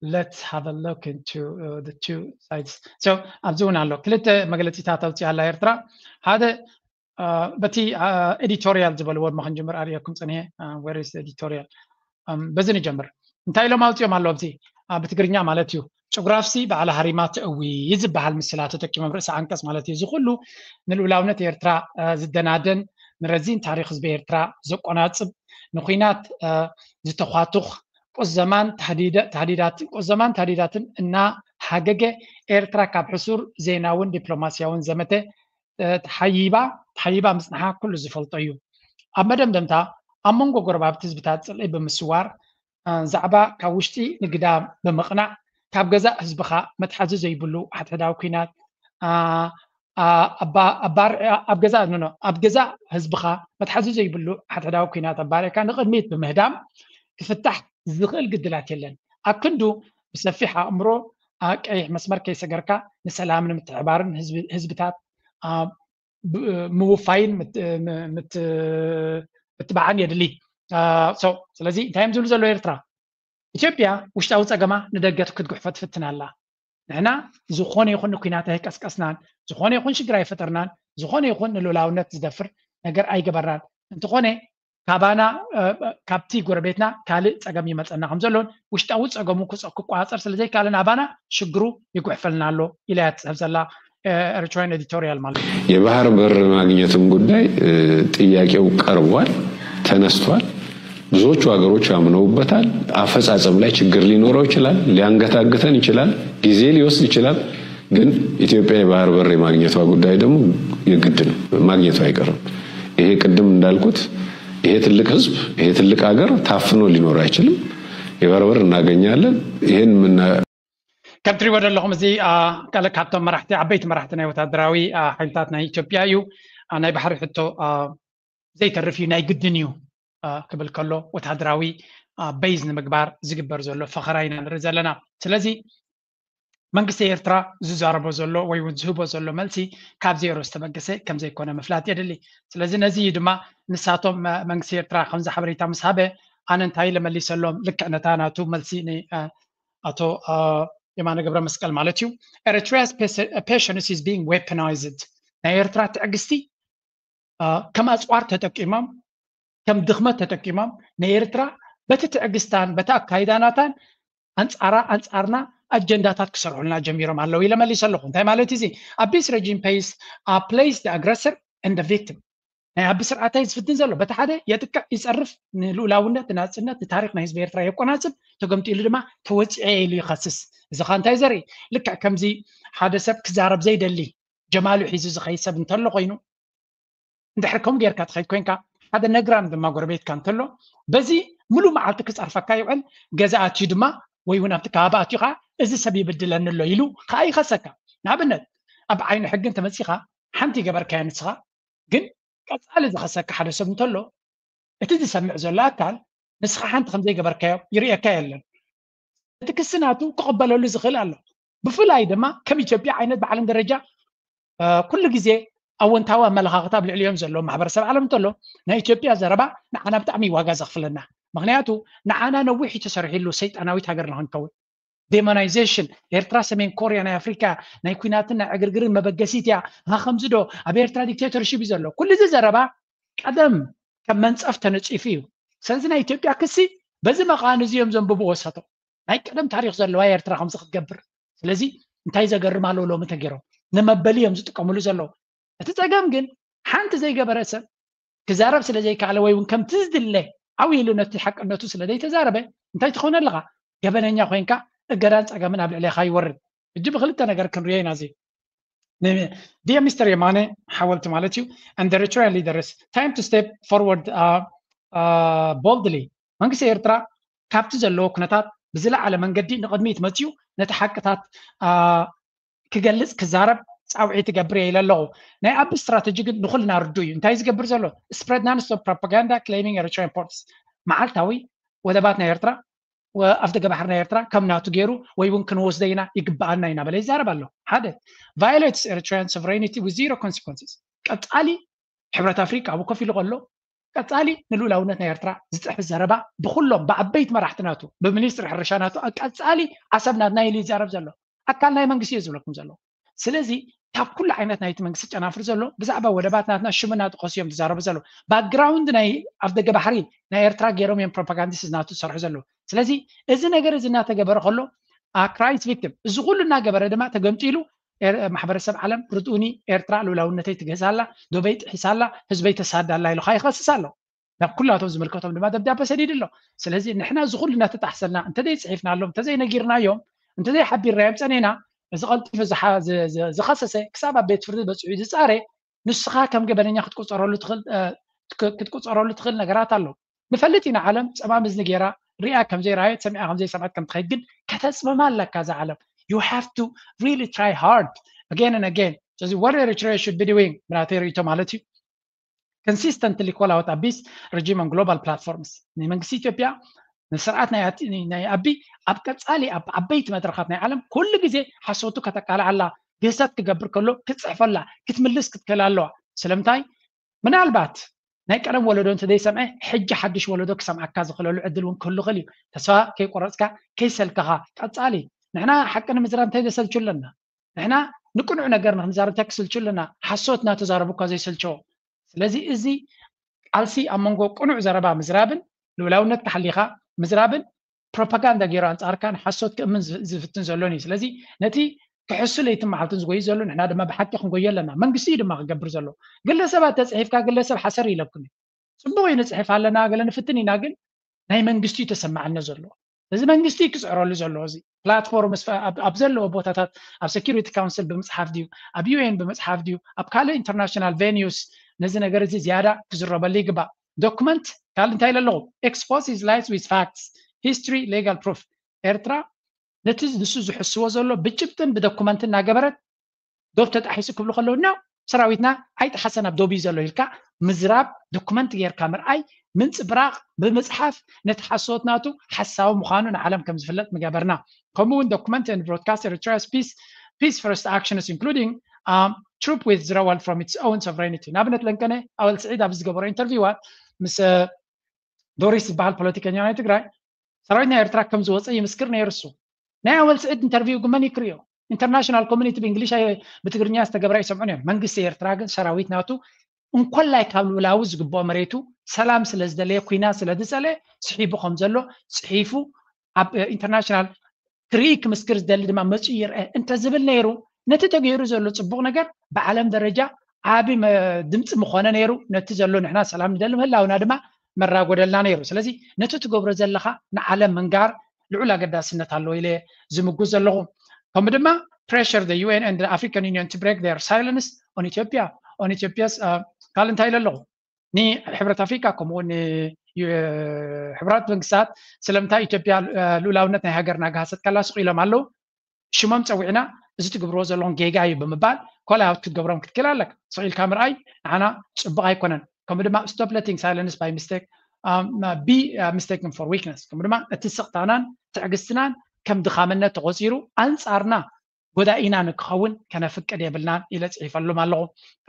Let's have a look into uh, the two sides. So ኣብዚ እውን ኣሎ ክልተ መግለፂታት ኣውፅኣ ኣላ ኤርትራ። ሓደ በቲ ኤዲቶሪያል ዝበልዎ ድማ ክንጅምር ኣርእየኩም ፅንሄ። Where is the editorial? በዚ ንጀምር። እንታይ ኢሎም ኣውፅኦም ኣለዉ? ኣብዚ ብትግርኛ ማለት እዩ። ጭጉራፍሲ ባዕላ ሃሪማ ተእዊ ዝበሃል ምስላ ተጠቂሞም ርእሰ ዓንቀፅ ማለት እዩ። እዚ ኩሉ ንልኡላውነት ኤርትራ ዝደናደን ንረዚን ታሪክ ህዝቢ ኤርትራ ዘቆናፅብ ንኩናት ዝተኳቱኽ ቁዘማን ታህዲዳትን ቁዘማን ታህዲዳትን እናሃገገ ኤርትራ ካብ ሕሱር ዜናውን ዲፕሎማስያውን ዘመተ ተሓይባ ተሓይባ ምፅንሓ ኩሉ ዝፈልጦ እዩ። ኣብ መደምደምታ ኣብ መንጎ ጎረባብቲ ህዝብታት ፅልኢ ብምስዋር ዛዕባ ካብ ውሽጢ ንግዳ ብምቕናዕ ካብ ገዛእ ህዝብኻ መትሓዚ ዘይብሉ ሓድሕዳዊ ኩናት ኣብ ገዛ ኣብ ገዛ ህዝብኻ መትሓዚ ዘይብሉ ሓድሕዳዊ ኩናት ኣባሪዕካ ንቕድሚት ብምህዳም ክፍታሕ ዝኽእል ግድላት የለን። ኣብ ክንዱ ብሰፊሕ ኣእምሮ ቀይሕ መስመር ከይሰገርካ ንሰላም ንምትሕባርን ህዝብታት ምውፋይን ምትባዕን የድሊ። ስለዚ እንታይ እዮም ዝብሉ ዘለዉ ኤርትራ? ኢትዮጵያ ውሽጣዊ ፀገማ ንደገ ክትጉሕፎ ትፍትን ኣላ። ንሕና ዝኾነ ይኹን ንኩናት ኣይቀስቀስናን፣ ዝኾነ ይኹን ሽግር ኣይፈጠርናን፣ ዝኾነ ይኹን ንልኡላውነት ዝደፍር ነገር ኣይገበርናን። እንተኾነ ካባና ካብቲ ጎረቤትና ካልእ ፀገም ይመፀና ከም ዘሎን ውሽጣዊ ፀገሙ ክቆፃፀር ስለዘይከኣለን ኣባና ሽግሩ ይጉሕፈልና ኣሎ ኢላ እያ ትፅሕፍ ዘላ ኤርትራውያን ኤዲቶሪያል ማለት ነው። የባህር በር ማግኘትም ጉዳይ ጥያቄው ቀርቧል፣ ተነስቷል። ብዙዎቹ ሀገሮች አምነውበታል። አፈጻጸም ላይ ችግር ሊኖረው ይችላል፣ ሊያንገታግተን ይችላል፣ ጊዜ ሊወስድ ይችላል። ግን ኢትዮጵያ የባህር በር የማግኘቷ ጉዳይ ደግሞ የግድ ነው፣ ማግኘቷ አይቀርም። ይሄ ቅድም እንዳልኩት ይሄ ትልቅ ህዝብ፣ ይሄ ትልቅ ሀገር ታፍኖ ሊኖር አይችልም። የባህር በር እናገኛለን። ይሄን ምና ከም ትሪእዎ ዘለኹም እዚ ገለ ካብቶም መራሕቲ ዓበይቲ መራሕቲ ናይ ወታደራዊ ሓይልታት ናይ ኢትዮጵያ እዩ። ናይ ባሕሪ ሕቶ ዘይተርፍ እዩ፣ ናይ ግድን እዩ ክብል ከሎ ወታደራዊ በይዝ ንምግባር ዝግበር ዘሎ ፈኸራ ኢና ንርኢ ዘለና። ስለዚ መንግስቲ ኤርትራ ዝዛረቦ ዘሎ ወይ እውን ዝህቦ ዘሎ መልሲ ካብ ዜሮ ዝተበገሰ ከም ዘይኮነ ምፍላጥ የድሊ። ስለዚ ነዚ እዩ ድማ ንሳቶም መንግስቲ ኤርትራ ከምዚ ሓበሬታ ምስ ሃበ ኣነ እንታይ ኢለ መሊሰሎም ልክዕ ነታ ናቱ መልሲ ኣቶ የማነ ገብረ መስቀል ማለት እዩ። Eritrea's patience is being weaponized። ናይ ኤርትራ ትዕግስቲ ከም ኣፅዋር ተጠቂሞም ከም ድኽመት ተጠቂሞም ንኤርትራ በቲ ትዕግስታን በቲ ኣካይዳናታን ኣንፃራ ኣንፃርና ኣጀንዳታት ክሰርሑልና ጀሚሮም ኣለዉ ኢለ መሊሰ ኣለኹ። እንታይ ማለት እዚ? Abiy regime pays plays the aggressor and the victim። ናይ ኣቢ ስርዓት እንታይ ዝፍትን ዘሎ? በቲ ሓደ የጥቅዕ፣ ይፀርፍ፣ ንልኡላውነት፣ ንናፅነት፣ ንታሪክ ናይ ህዝቢ ኤርትራ የቆናፅብ፣ ተገምጢሉ ድማ ተወፂዐ ኢሉ ይኸስስ። እዚ ኸ እንታይ ዘርኢ? ልክዕ ከምዚ ሓደ ሰብ ክዛረብ ዘይደሊ ጀማሉ ሒዙ ዝኸይድ ሰብ እንተሎ ኮይኑ እንድሕር ከምኡ ጌርካ ትኸይድ ኮንካ ሓደ ነግራም ድማ ጎረቤትካ እንተሎ በዚ ሙሉእ መዓልቲ ክፀርፈካ ይውዕል። ገዛ ኣትዩ ድማ ወይ እውን ኣብቲ ከባቢ ኣትዩ ከዓ እዚ ሰብ ይብድለኒ ኣሎ ኢሉ ከዓ ይኸሰካ። ንኣብነት ኣብ ዓይኒ ሕጊ እንተመፂኻ ሓንቲ ይገበርካያ ንስኻ ግን ቀፃሊ ዝኸሰካ ሓደ ሰብ እንተሎ እቲ ዝሰምዕ ዘሎ ኣካል ንስኻ ሓንቲ ከምዘይገበርካዮ ይርእየካ የለን። እቲ ክሲ ናቱ ክቕበለሉ ዝኽእል ኣሎ። ብፍላይ ድማ ከም ኢትዮጵያ ዓይነት ብዓለም ደረጃ ኩሉ ግዜ ኣወንታዊ ኣመለኻኽታ ኣብ ልዕሊኦም ዘለዎ ማሕበረሰብ ዓለም እንተሎ ናይ ኢትዮጵያ ዘረባ ንዓና ብጣዕሚ ዋጋ ዘኽፍለና። ምክንያቱ ንዓና ነዊሕ እዩ ተሰሪሒሉ ሰይጣናዊት ሃገር ንክንከውን። ዴሞናይዜሽን ኤርትራ ሰሜን ኮርያ ናይ ኣፍሪካ ናይ ኩናትን ናይ ዕግርግርን መበገሲት እያ። ሃ ከምዚ ዶ ኣብ ኤርትራ ዲክቴተርሺፕ እዩ ዘሎ። ኩሉ እዚ ዘረባ ቀደም ከም መንፀፍ ተነፂፉ እዩ። ስለዚ ናይ ኢትዮጵያ ክሲ በዚ መቃን እዚ እዮም ዘንብቡ ወሰቶ ናይ ቀደም ታሪክ ዘለዋ ኤርትራ ከምዚ ክትገብር። ስለዚ እንታይ ዘገርም ኣለዉ ሎሚ ተገይሮም ንመበሊ እዮም ዝጥቀምሉ ዘለዉ። እቲ ፀገም ግን ሓንቲ ዘይገበረ ሰብ ክዛረብ ስለ ዘይከኣለ ወይ እውን ከምቲ ዝድለ ዓው ኢሉ ነቲ ሓቅነቱ ስለ ዘይተዛረበ እንታይ ትኾነ ኣለኻ? ገበነኛ ኮይንካ እገዳን ፀገምን ኣብ ልዕሌኻ ይወርድ። ሕጂ ብክልተ ነገር ክንሪኦ ኢና እዚ ዲር ሚስተር የማነ ሓወልቲ ማለት እዩ። And the Eritrean leaders, time to step forward boldly. መንግስቲ ኤርትራ ካብቲ ዘለዎ ኩነታት ብዝለዓለ መንገዲ ንቕድሚት መፅዩ ነቲ ሓቅታት ክገልፅ ክዛረብ ፃውዒት ይገብር እየ ኢለ ኣለኹ። ናይ ኣቢ ስትራተጂ ግን ንኩልና ርዱ እዩ። እንታይ ዝገብር ዘሎ? Spread non-stop propaganda claiming Eritrean ports. መዓልታዊ ወደባት ናይ ኤርትራ ኣፍደገ ባሕሪ ናይ ኤርትራ ከም ናቱ ገይሩ ወይ እውን ክንወስዶ ኢና ይግበኣና ኢና በለ ይዛረብ ኣሎ። ሓደ violates Eritrean sovereignty with zero consequences። ቀጻሊ ሕብረት ኣፍሪቃ ኣብኡ ኮፍ ኢሉ ከሎ ቀጻሊ ንልኡላውነት ናይ ኤርትራ ዝጥሕስ ዘረባ ብኩሎም ብዓበይቲ መራሕቲ ናቱ ብሚኒስትሪ ሕርሻ ናቱ ቀጻሊ ዓሰብ ናትና ኢሉ ይዛረብ ዘሎ ኣካል ናይ መንግስቲ እዩ ዝብለኩም ዘሎ። ስለዚ ካብ ኩሉ ዓይነት ናይቲ መንግስቲ ጨናፍር ዘሎ ብዛዕባ ወደባት ናትና ሽም እናጠቐሱ እዮም ዝዛረቡ ዘሎ። ባክግራውንድ ናይ ኣፍደገ ባሕሪ ናይ ኤርትራ ገይሮም እዮም ፕሮፓጋንዲስት ናቱ ዝሰርሑ ዘለዉ። ስለዚ እዚ ነገር እዚ እናተገበረ ከሎ ክራይስ ቪክቲም እዚ ኩሉ እናገበረ ድማ ተገምጢሉ ማሕበረሰብ ዓለም ርድኡኒ ኤርትራ ልኡላውነተይ ትገዛላ፣ ዶበይ ጥሒሳላ፣ ህዝበይ ተሳዳላ ኢሉ ይኸስስ ኣሎ። ናብ ኩላቶም ዝምልከቶም ድማ ደብዳበ ሰዲዱ ኣሎ። ስለዚ ንሕና እዚ ኩሉ እናተጣሕሰልና እንተዘይፅሒፍናሎም እንተዘይነጊርናዮም እንተዘይሓቢርናዮም ፀኒሕና እዚ ቀልጢፉ ዝኸሰሰ ክሳብ ኣብ ቤት ፍርዲ በፂሑ ዝፃረ ንስኻ ከም ገበነኛ ክትቁፀረሉ ትኽእል ነገራት ኣሎ። ንፈልጥ ኢና ዓለም ፀማም እዝኒ ገይራ ሪኣ ከምዘይረኣየት ሰሚዓ ከምዘይሰምዐት ከም ትኸይድ ግን ከተፅምማ ኣለካ እዛ ዓለም። You have to really try hard again and again. ስለዚ what Eritrea should be doing ብናተይ ርእይቶ ማለት እዩ consistently call out Abi's regime on global platforms። ንመንግስቲ ኢትዮጵያ ንስርዓት ናይ ኣቢ ኣብ ቀጻሊ ኣብ ዓበይቲ መድረኻት ናይ ዓለም ኩሉ ግዜ ሓሶቱ ከተቃልዓላ ግህሰት ክገብር ከሎ ክትፅሕፈላ ክትምልስ ክትክእል ኣለዋ። ስለምንታይ ምናልባት ናይ ቀደም ወለዶ እንተዘይሰምዐ ሕጂ ሓድሽ ወለዶ ክሰምዓካ ዝኽእለሉ ዕድል እውን ክህሉ ይኽእል እዩ። ተስፋ ከይቆረፅካ ከይሰልከኻ ቀጻሊ ንሕና ሓቂ ንምዝራብ እንታይ ዘሰልቹ ኣለና? ንሕና ንቅኑዕ ነገር ንክንዛረብ እንታይ ክስልቹ ኣለና? ሓሶት እናተዛረቡ እኳ ዘይሰልቸዎ። ስለዚ እዚ ቃልሲ ኣብ መንጎ ቅኑዕ ዘረባ ምዝራብን ልኡላውነትካ ሓሊኻ ምዝራብን ፕሮፓጋንዳ ገይሩ ኣንጻርካ ንሓሶት ክእምን ዝፍትን ዘሎን እዩ። ስለዚ ነቲ ክሕሱ ለይትን መዓልትን ዝጎዩ ዘሎ ንሕና ድማ ብሓቂ ክንጎዮ ኣለና። መንግስቲ እዩ ድማ ክገብር ዘሎ። ግለሰባት ተፅሒፍካ ግለሰብ ሓሰር ኢለኩም እዩ። ፅቡቅ እዩ ንፅሕፍ ኣለና ገለ ንፍትን ኢና ግን ናይ መንግስቲ እዩ ተሰማዕነ ዘሎ። እዚ መንግስቲ ክፅዕረሉ ዘለዎ እዚ ፕላትፎርም ኣብ ዘለዎ ቦታታት ኣብ ሴኪሪቲ ካውንስል ብምፅሓፍ ድዩ ኣብ ዩኤን ብምፅሓፍ ድዩ ኣብ ካልእ ኢንተርናሽናል ቬኒዩስ ነዚ ነገር እዚ ዝያዳ ክዝረበሉ ይግባእ። ዶክመንት ካልእ እንታይ ኢለ ኣለኹ? Expose his lies with facts, history, legal proof። ኤርትራ ነቲ ንሱ ዝሕስዎ ዘሎ ብጭብጥን ብዶክመንትን እናገበረት ዶብ ተጣሒሱ ክብሉ ከለዉ ና ሰራዊትና ኣይጠሓሰን ኣብ ዶብ እዩ ዘሎ ኢልካ ምዝራብ ዶክመንት ጌርካ ምርኣይ ምንፅብራቕ ብምፅሓፍ ነቲ ሓሶት ናቱ ሓሳዊ ምዃኑ ንዓለም ከም ዝፍለጥ ምገበርና። ከምኡ እውን document and broadcast Eritrea's peace peace first actions including um, troop withdrawal from its own sovereignty። ንኣብነት ለንቀነ ኣወል ስዒድ ኣብ ዝገበሮ ኢንተርቪዋት ምስ ዶሪስ ዝበሃል ፖለቲከኛ ናይ ትግራይ ሰራዊት ናይ ኤርትራ ከም ዝወፀ ይምስክር ነይሩ እሱ። ናይ ኣወል ስዒድ ኢንተርቪው ግን መን ይክርዮ? ኢንተርናሽናል ኮሚኒቲ ብእንግሊሽ ብትግርኛ ዝተገብረ ኣይሰምዑን እዮም። መንግስቲ ኤርትራ ግን ሰራዊት ናቱ እንኮላይ ካብ ልኡላዊ ዝግብኦ መሬቱ ሰላም ስለ ዝደለየ ኩናት ስለ ዝፀለየ ስሒቡ ከም ዘሎ ፅሒፉ ኣብ ኢንተርናሽናል ክርኢ ክምስክር ዝደሊ ድማ መፅኡ ይርአ እንተዝብል ነይሩ ነቲ ተገይሩ ዘሎ ፅቡቕ ነገር ብዓለም ደረጃ ዓቢ ድምፂ ምኾነ ነይሩ። ነቲ ዘሎ ንሕና ሰላም ንደሊ ምህላውና ድማ መራጎደልና ነይሩ። ስለዚ ነቲ ትገብሮ ዘለኻ ንዓለም ምንጋር ልዑል ኣገዳስነት ኣለዎ ኢለ ዝምጉስ ዘለኹ። ከምኡ ድማ pressure the U N and the African Union to break their silence on Ethiopia on Ethiopia's ካልእ እንታይ ኢለ ኣለኹ? ንሕብረት ኣፍሪካ ከምኡ እውን ንሕቡራት መንግስታት ስለምንታይ ኢትዮጵያ ልኡላውነት ናይ ሃገርና ገሃሰት ካላ ስቕ ኢሎም ኣለዉ። ሽሞም ፀዊዕና እዚ ትግብርዎ ዘለኹም ጌጋ እዩ ብምባል ኮላውት ክትገብሮም ክትክእል ኣለካ። ስቕ ኢልካ ምርኣይ ንዓና ፅቡቕ ኣይኮነን። ከምኡ ድማ stop letting silence by mistake be mistaken for weakness። ከምኡ ድማ እቲ ስቕታናን ትዕግስትናን ከም ድኻምነት ተቆፂሩ ኣንፃርና ጎዳኢና ንክኸውን ከነፍቅድ የብልናን ኢለ ፅሒፈሎም ኣለኹ።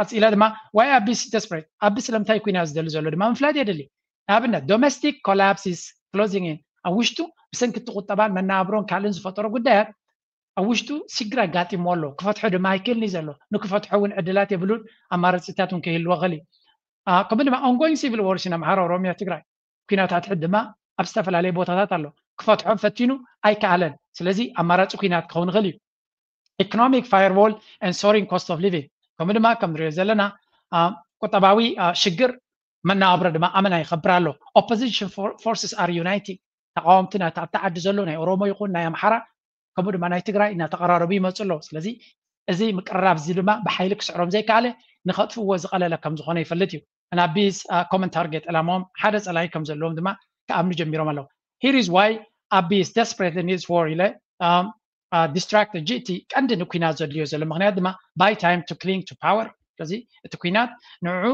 ቀፂለ ድማ why Abiy is desperate ኣቢ ስለምንታይ ኩናት ዝደሊ ዘሎ ድማ ምፍላጥ የድሊ። ንኣብነት domestic collapse is closing in ኣብ ውሽጡ ብሰንኪ እቲ ቁጠባን መነባብሮን ካልእን ዝፈጠሮ ጉዳያት ኣብ ውሽጡ ሽግር ኣጋጢምዎ ኣሎ። ክፈትሖ ድማ ኣይክእልን እዩ ዘሎ። ንክፈትሖ እውን ዕድላት የብሉን። ኣማራፂታት እውን ከይህልዎ ይኽእል እዩ። ከምኡ ድማ ongoing civil wars in ኣምሓራ፣ ኦሮሚያ፣ ትግራይ ኩናታት ሕድ ድማ ኣብ ዝተፈላለዩ ቦታታት ኣሎ። ክፈትሖም ፈቲኑ ኣይከኣለን። ስለዚ ኣማራፂ ኩናት ክኸውን ይኽእል እዩ። Economic firewall and soaring cost of living ከምኡ ድማ ከም ንሪኦ ዘለና ቁጠባዊ ሽግር መነባብሮ ድማ ኣመና ይኸብር ኣሎ። Opposition forces are uniting ተቃወምቲ ናብቲ ኣብቲ ዓዲ ዘሎ ናይ ኦሮሞ ይኹን ናይ ኣምሓራ ከምኡ ድማ ናይ ትግራይ እናተቐራረቡ ይመፁ ኣለዉ። ስለዚ እዚ ምቅርራብ እዚ ድማ ብሓይሊ ክስዕሮም ዘይከኣለ ንኸጥፍዎ ዝቐለለ ከም ዝኾነ ይፈልጥ እዩ። And Abiy is a common target ዕላማኦም ሓደ ጸላኢ ከም ዘለዎም ድማ ክኣምኑ ጀሚሮም ኣለዉ። Here is why Abiy is desperately needs war ኢለ distract ጂ እቲ ቀንዲ ንኩናት ዘድልዮ ዘሎ ምክንያት ድማ buy time to cling to power። ስለዚ እቲ ኩናት ንዑ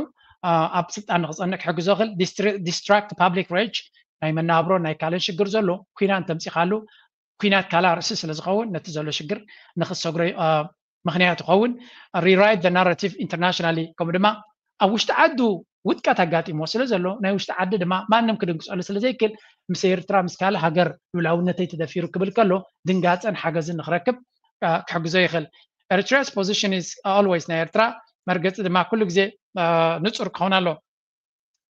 ኣብ ስልጣን ንክፀንዕ ክሕግዞ ክእል distract public rage ናይ መናብሮ ናይ ካልእ ሽግር ዘሎ ኩናት ተምፂኻሉ ኩናት ካልእ ርእሲ ስለ ዝኸውን ነቲ ዘሎ ሽግር ንክሰግሮ ምክንያት ይኸውን። Rewrite the narrative internationally ከምኡ ድማ ኣብ ውሽጢ ዓዱ ውድቀት ኣጋጢሞ ስለ ዘሎ ናይ ውሽጢ ዓዲ ድማ ማንም ክድንግፀሉ ስለ ዘይክእል ምስ ኤርትራ ምስ ካልእ ሃገር ሉላውነተይ ተደፊሩ ክብል ከሎ ድንጋፀን ሓገዝን ንክረክብ ክሕግዞ ይኽእል። Eritrea's position is always ናይ ኤርትራ መርገፂ ድማ ኩሉ ግዜ ንፁር ክኸውን ኣሎ።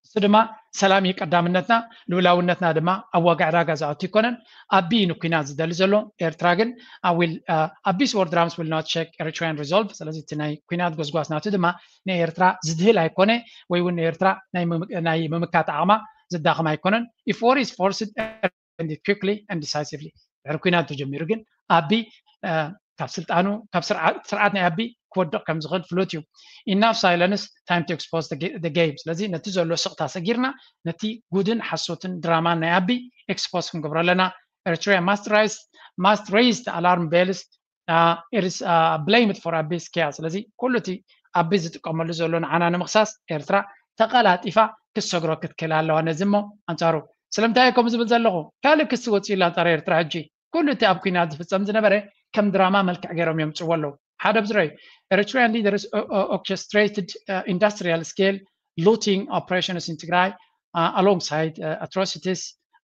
እሱ ድማ ሰላም እዩ ቀዳምነትና፣ ልኡላውነትና ድማ ኣብ ዋጋ ዕዳጋ ዝኣቱ ኣይኮነን። ኣቢ ንኩናት ዝደሊ ዘሎ ኤርትራ ግን Abiy war drums will not shake Eritrean resolve። ስለዚ እቲ ናይ ኩናት ጎስጓስ ናቱ ድማ ንኤርትራ ዝድህል ኣይኮነ ወይ እውን ንኤርትራ ናይ ምምካት ዓቕማ ዘዳኽም ኣይኮነን። If war is forced quickly and decisively ድሕሪ ኩናት ተጀሚሩ ግን ኣቢ ካብ ስልጣኑ ካብ ስርዓት ናይ ኣቢ ክወድቕ ከም ዝኽእል ፍሉጥ እዩ። Enough silence, time to expose the game። ስለዚ ነቲ ዘሎ ስቕታ ሰጊርና ነቲ ጉድን ሓሶትን ድራማን ናይ ኣቢ expose ክንገብሮ ኣለና። Eritrea must raise the alarm bells, it is blamed for Abiy's chaos። ስለዚ ኩሉ እቲ ኣቢ ዝጥቀመሉ ዘሎ ንዓና ንምኽሳስ ኤርትራ ተቐላጢፋ ክትሰግሮ ክትክእል ኣለዋ። ነዚ እሞ ኣንጻሩ ስለምንታይ እየ ከምኡ ዝብል ዘለኹ? ካልእ ክሲ ወፂኡ ኣሎ ኣንጻር ኤርትራ ሕጂ። ኩሉ እቲ ኣብ ኩናት ዝፍጸም ዝነበረ ከም ድራማ መልክዕ ገይሮም የምፅዎ ኣለዉ። ሓደ ብዝረዩ Eritrean leaders orchestrated industrial scale looting operations in Tigray alongside atrocities.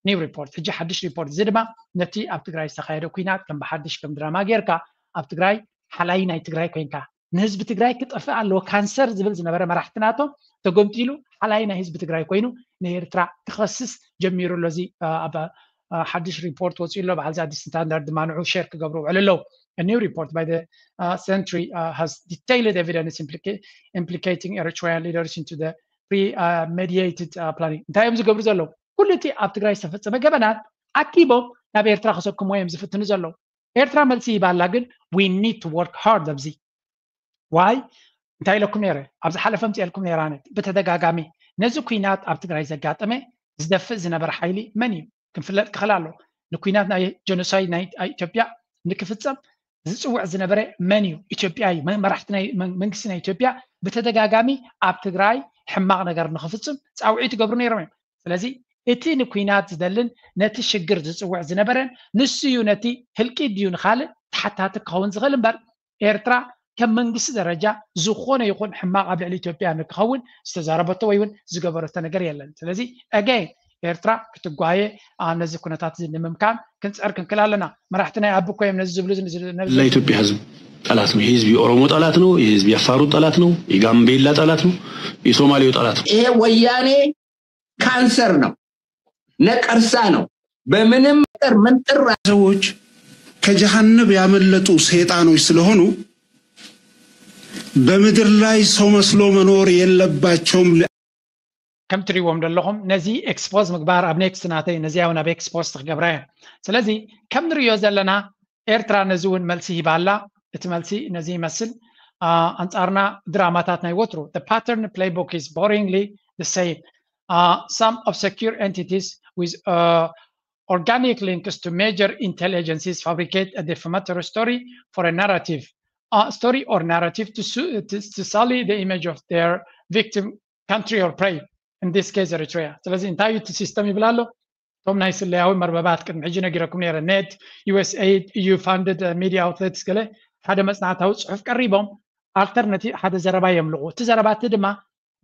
New report ሕጂ ሓድሽ ሪፖርት እዚ ድማ ነቲ ኣብ ትግራይ ዝተካየደ ኩናት ከም ብሓድሽ ከም ድራማ ጌርካ ኣብ ትግራይ ሓላይ ናይ ትግራይ ኮይንካ ንህዝቢ ትግራይ ክጠፍእ ኣለዎ ካንሰር ዝብል ዝነበረ መራሕቲ ናቶም ተጎምጢሉ ሓላይ ናይ ህዝቢ ትግራይ ኮይኑ ንኤርትራ ክኸስስ ጀሚሩ ኣሎ። እዚ ኣብ ሓድሽ ሪፖርት ወፂኡ ኣሎ። በዓል እዚ ኣዲስ ስታንዳርድ ድማ ንዑ ሸር ክገብሩ ውዕል ኣለዉ። A new report by the Sentry has detailed evidence implicating Eritrean leaders into the premeditated planning። እንታይ እዮም ዝገብሩ ዘለዉ? ኩሉ እቲ ኣብ ትግራይ ዝተፈፀመ ገበናት ኣኪቦም ናብ ኤርትራ ክሰክምዎ እዮም ዝፍትኑ ዘለዉ። ኤርትራ መልሲ ሂባ ኣላ፣ ግን we need to work hard ኣብዚ ዋይ እንታይ ኢለኩም ነይረ? ኣብ ዝሓለፈ ምፅኤልኩም ነይራነ ብተደጋጋሚ ነዚ ኩናት ኣብ ትግራይ ዘጋጠመ ዝደፍእ ዝነበረ ሓይሊ መን እዩ? ክንፍለጥ ክኽእል ኣሎ። ንኩናት ናይ ጀኖሳይድ ናይ ኢትዮጵያ ንክፍፀም ዝፅውዕ ዝነበረ መን እዩ? ኢትዮጵያ እዩ። መራሕቲ መንግስቲ ናይ ኢትዮጵያ ብተደጋጋሚ ኣብ ትግራይ ሕማቕ ነገር ንክፍፅም ፃውዒት ይገብሩ ነይሮም እዮም። ስለዚ እቲ ንኩናት ዝደልን ነቲ ሽግር ዝፅውዕ ዝነበረን ንሱ እዩ። ነቲ ህልቂት ድዩ ንካልእ ተሓታቲ ክኸውን ዝኽእል እምበር ኤርትራ ከም መንግስቲ ደረጃ ዝኾነ ይኹን ሕማቕ ኣብ ልዕሊ ኢትዮጵያ ንክኸውን ዝተዛረበቶ ወይ እውን ዝገበረቶ ነገር የለን። ስለዚ again ኤርትራ ክትጓየ ነዚ ኩነታት እዚ ንምምካን ክንፅዕር ክንክል ኣለና። መራሕቲ ናይ ኣቢ እኮ እዮም ነዚ ዝብሉ። ለኢትዮጵያ ህዝብ ጠላት ነው። የህዝብ የኦሮሞ ጠላት ነው። የህዝብ የአፋሩ ጠላት ነው። የጋምቤላ ጠላት ነው። የሶማሌው ጠላት ነው። ይሄ ወያኔ ካንሰር ነው፣ ነቀርሳ ነው። በምንም ጥር ምንጥር ሰዎች ከጀሃነብ ያመለጡ ሰይጣኖች ስለሆኑ በምድር ላይ ሰው መስሎ መኖር የለባቸውም። ከም ትሪዎም ዘለኹም ነዚ ኤክስፖዝ ምግባር ኣብ ኔክስት ናተይ ነዚኣ እውን ኣብ ኤክስፖዝ ክገብራ እየ። ስለዚ ከም ንሪኦ ዘለና ኤርትራ ነዚ እውን መልሲ ሂባ ኣላ። እቲ መልሲ ነዚ ይመስል። ኣንጻርና ድራማታት ናይ ወትሩ the pattern playbook is boringly the same. Some obscure entities with organic links to major intelligences fabricate a defamatory story for a narrative story or narrative to sully the image of their victim country or prey, in this case Eritrea. ስለዚ እንታይ እዩ እቲ ሲስተም ይብል ኣሎ? እቶም ናይ ስለያዊ መርበባት ቅድሚ ሕጂ ነጊረኩም ነይረ፣ ኔት፣ ዩኤስኤይድ፣ ኢዩ ፋንድድ ሚድያ ኣውትሌትስ ገለ ሓደ መጽናዕታዊ ጽሑፍ ቀሪቦም ኣልተርናቲቭ ሓደ ዘረባ የምልቑ። እቲ ዘረባ እቲ ድማ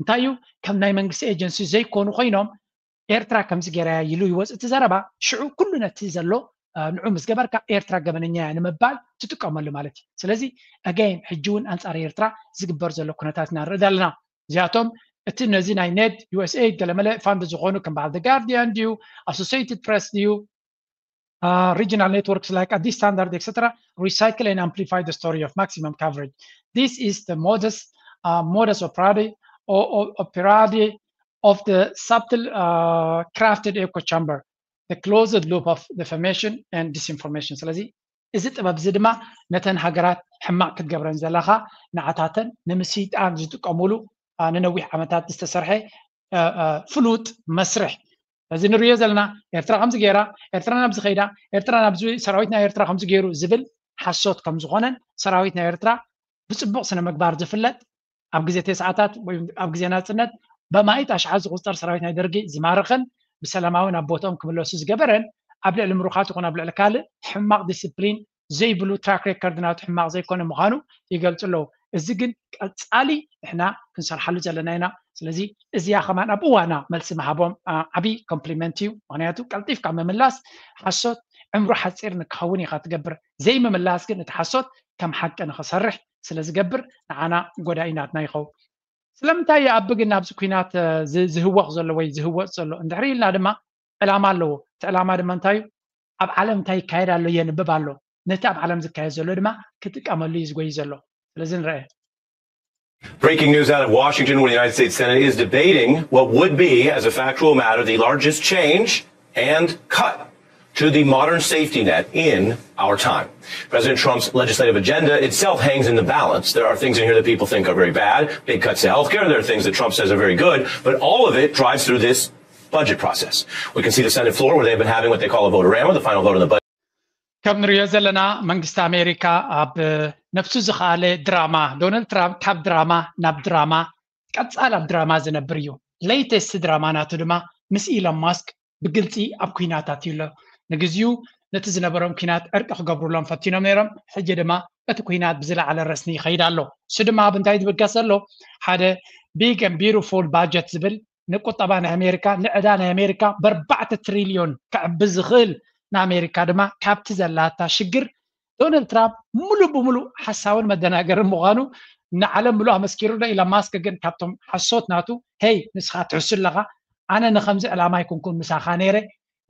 እንታይ እዩ? ከም ናይ መንግስቲ ኤጀንሲ ዘይኮኑ ኮይኖም ኤርትራ ከምዚ ገይራያ ኢሉ ይወፅእ እቲ ዘረባ። ሽዑ ኩሉ ነቲ ዘሎ ንዑ ምስ ገበርካ ኤርትራ ገበነኛ እያ ንምባል ትጥቀመሉ ማለት እዩ። ስለዚ again ሕጂ እውን ኣንፃር ኤርትራ ዝግበር ዘሎ ኩነታት ኢና ንርኢ ዘለና። እዚኣቶም እቲ ነዚ ናይ ኔት፣ ዩኤስኤይድ፣ ገለመለ ፋንድ ዝኾኑ ከም በዓል ጋርዲያን ድዩ ኣሶሲየትድ ፕሬስ ድዩ regional networks like Addis Standard, et cetera, recycle and amplify the story of maximum coverage. This is the modus, uh, modus operandi, or, or operandi of the subtle uh, crafted echo chamber, the closed loop of defamation and disinformation. ስለዚ እዚ ጥበብ እዚ ድማ ነተን ሃገራት ሕማቕ ክትገብረን ዘለኻ ንዓታተን ንምስይጣን ዝጥቀሙሉ ንነዊሕ ዓመታት ዝተሰርሐ ፍሉጥ መስርሕ እዚ ንሪኦ ዘለና። ኤርትራ ከምዚ ገይራ፣ ኤርትራ ናብዚ ከይዳ፣ ኤርትራ ናብዚ፣ ሰራዊት ናይ ኤርትራ ከምዚ ገይሩ ዝብል ሓሶት ከም ዝኾነን ሰራዊት ናይ ኤርትራ ብፅቡቕ ስነ ምግባር ዝፍለጥ ኣብ ግዜ ተስዓታት ወይ ኣብ ግዜ ናፅነት በማኢት ኣሽሓት ዝቁፀር ሰራዊት ናይ ደርጊ ዝማረኸን ብሰላማዊ ናብ ቦትኦም ክምለሱ ዝገበረን ኣብ ልዕሊ ምሩኻት ይኹን ኣብ ልዕሊ ካልእ ሕማቕ ዲስፕሊን ዘይብሉ ትራክ ሬከርድ ናቱ ሕማቕ ዘይኮነ ምዃኑ ይገልፁ ኣለዉ። እዚ ግን ቀፃሊ ንሕና ክንሰርሓሉ ዘለና ኢና። ስለዚ እዚኣ ከማን ኣብ እዋና መልሲ ምሃቦም ዓብዪ ኮምፕሊመንት እዩ። ምክንያቱ ቀልጢፍካ ምምላስ ሓሶት ዕምሩ ሓፂር ንክኸውን ኢኻ ትገብር። ዘይምምላስ ግን እቲ ሓሶት ከም ሓቂ ንክሰርሕ ስለ ዝገብር ንዓና ጎዳኢ ናትና ይኸውን። ስለምንታይ እዩ ኣቢ ግን ናብዚ ኲናት ዝህወኽ ዘሎ ወይ ዝህወፅ ዘሎ እንድሕሪ ኢልና ድማ ዕላማ ኣለዎ። እቲ ዕላማ ድማ እንታይ እዩ? ኣብ ዓለም እንታይ ይካየድ ኣሎ የንብብ ኣሎ። ነቲ ኣብ ዓለም ዝካየድ ዘሎ ድማ ክጥቀመሉ እዩ ዝጎይ ዘሎ። ስለዚ ንረአ። Breaking news out of Washington, where the United States Senate is debating what would be, as a factual matter, the largest change and cut to the modern safety net in our time. President Trump's legislative agenda itself hangs in the balance. There are things in here that people think are very bad, big cuts to health care. There are things that Trump says are very good, but all of it drives through this budget process. We can see the Senate floor where they've been having what they call a vote-a-rama, the final vote on the budget. ከም ንሪኦ ዘለና መንግስቲ ኣሜሪካ ኣብ ነፍሱ ዝኸኣለ ድራማ ዶናልድ ትራምፕ ካብ ድራማ ናብ ድራማ ቀፃል ኣብ ድራማ ዝነብር እዩ። ሌተስት ድራማ ናቱ ድማ ምስ ኢሎን ማስክ ብግልፂ ኣብ ኩናት ኣትዩ ኣሎ። ንግዚኡ ነቲ ዝነበሮም ኩናት ዕርቂ ክገብሩሎም ፈቲኖም ነይሮም። ሕጂ ድማ እቲ ኩናት ብዝለዓለ ረስኒ ይኸይድ ኣሎ። እሱ ድማ ኣብ እንታይ ዝብገስ ዘሎ ሓደ big and beautiful budget ዝብል ንቁጠባ ናይ ኣሜሪካ ንዕዳ ናይ ኣሜሪካ ብኣርባዕተ ትሪልዮን ከዕቢ ዝኽእል ንኣሜሪካ ድማ ካብቲ ዘላታ ሽግር ዶናልድ ትራምፕ ሙሉእ ብሙሉእ ሓሳውን መደናገርን ምዃኑ ንዓለም ሙሉእ ኣመስኪሩ ኣሎ። ኢሎን ማስክ ግን ካብቶም ሓሶት ናቱ ሄይ ንስኻ ትሕሱ ኣለኻ ኣነ ንኸምዚ ዕላማ ኣይኮንኩን ምሳኻ ነይረ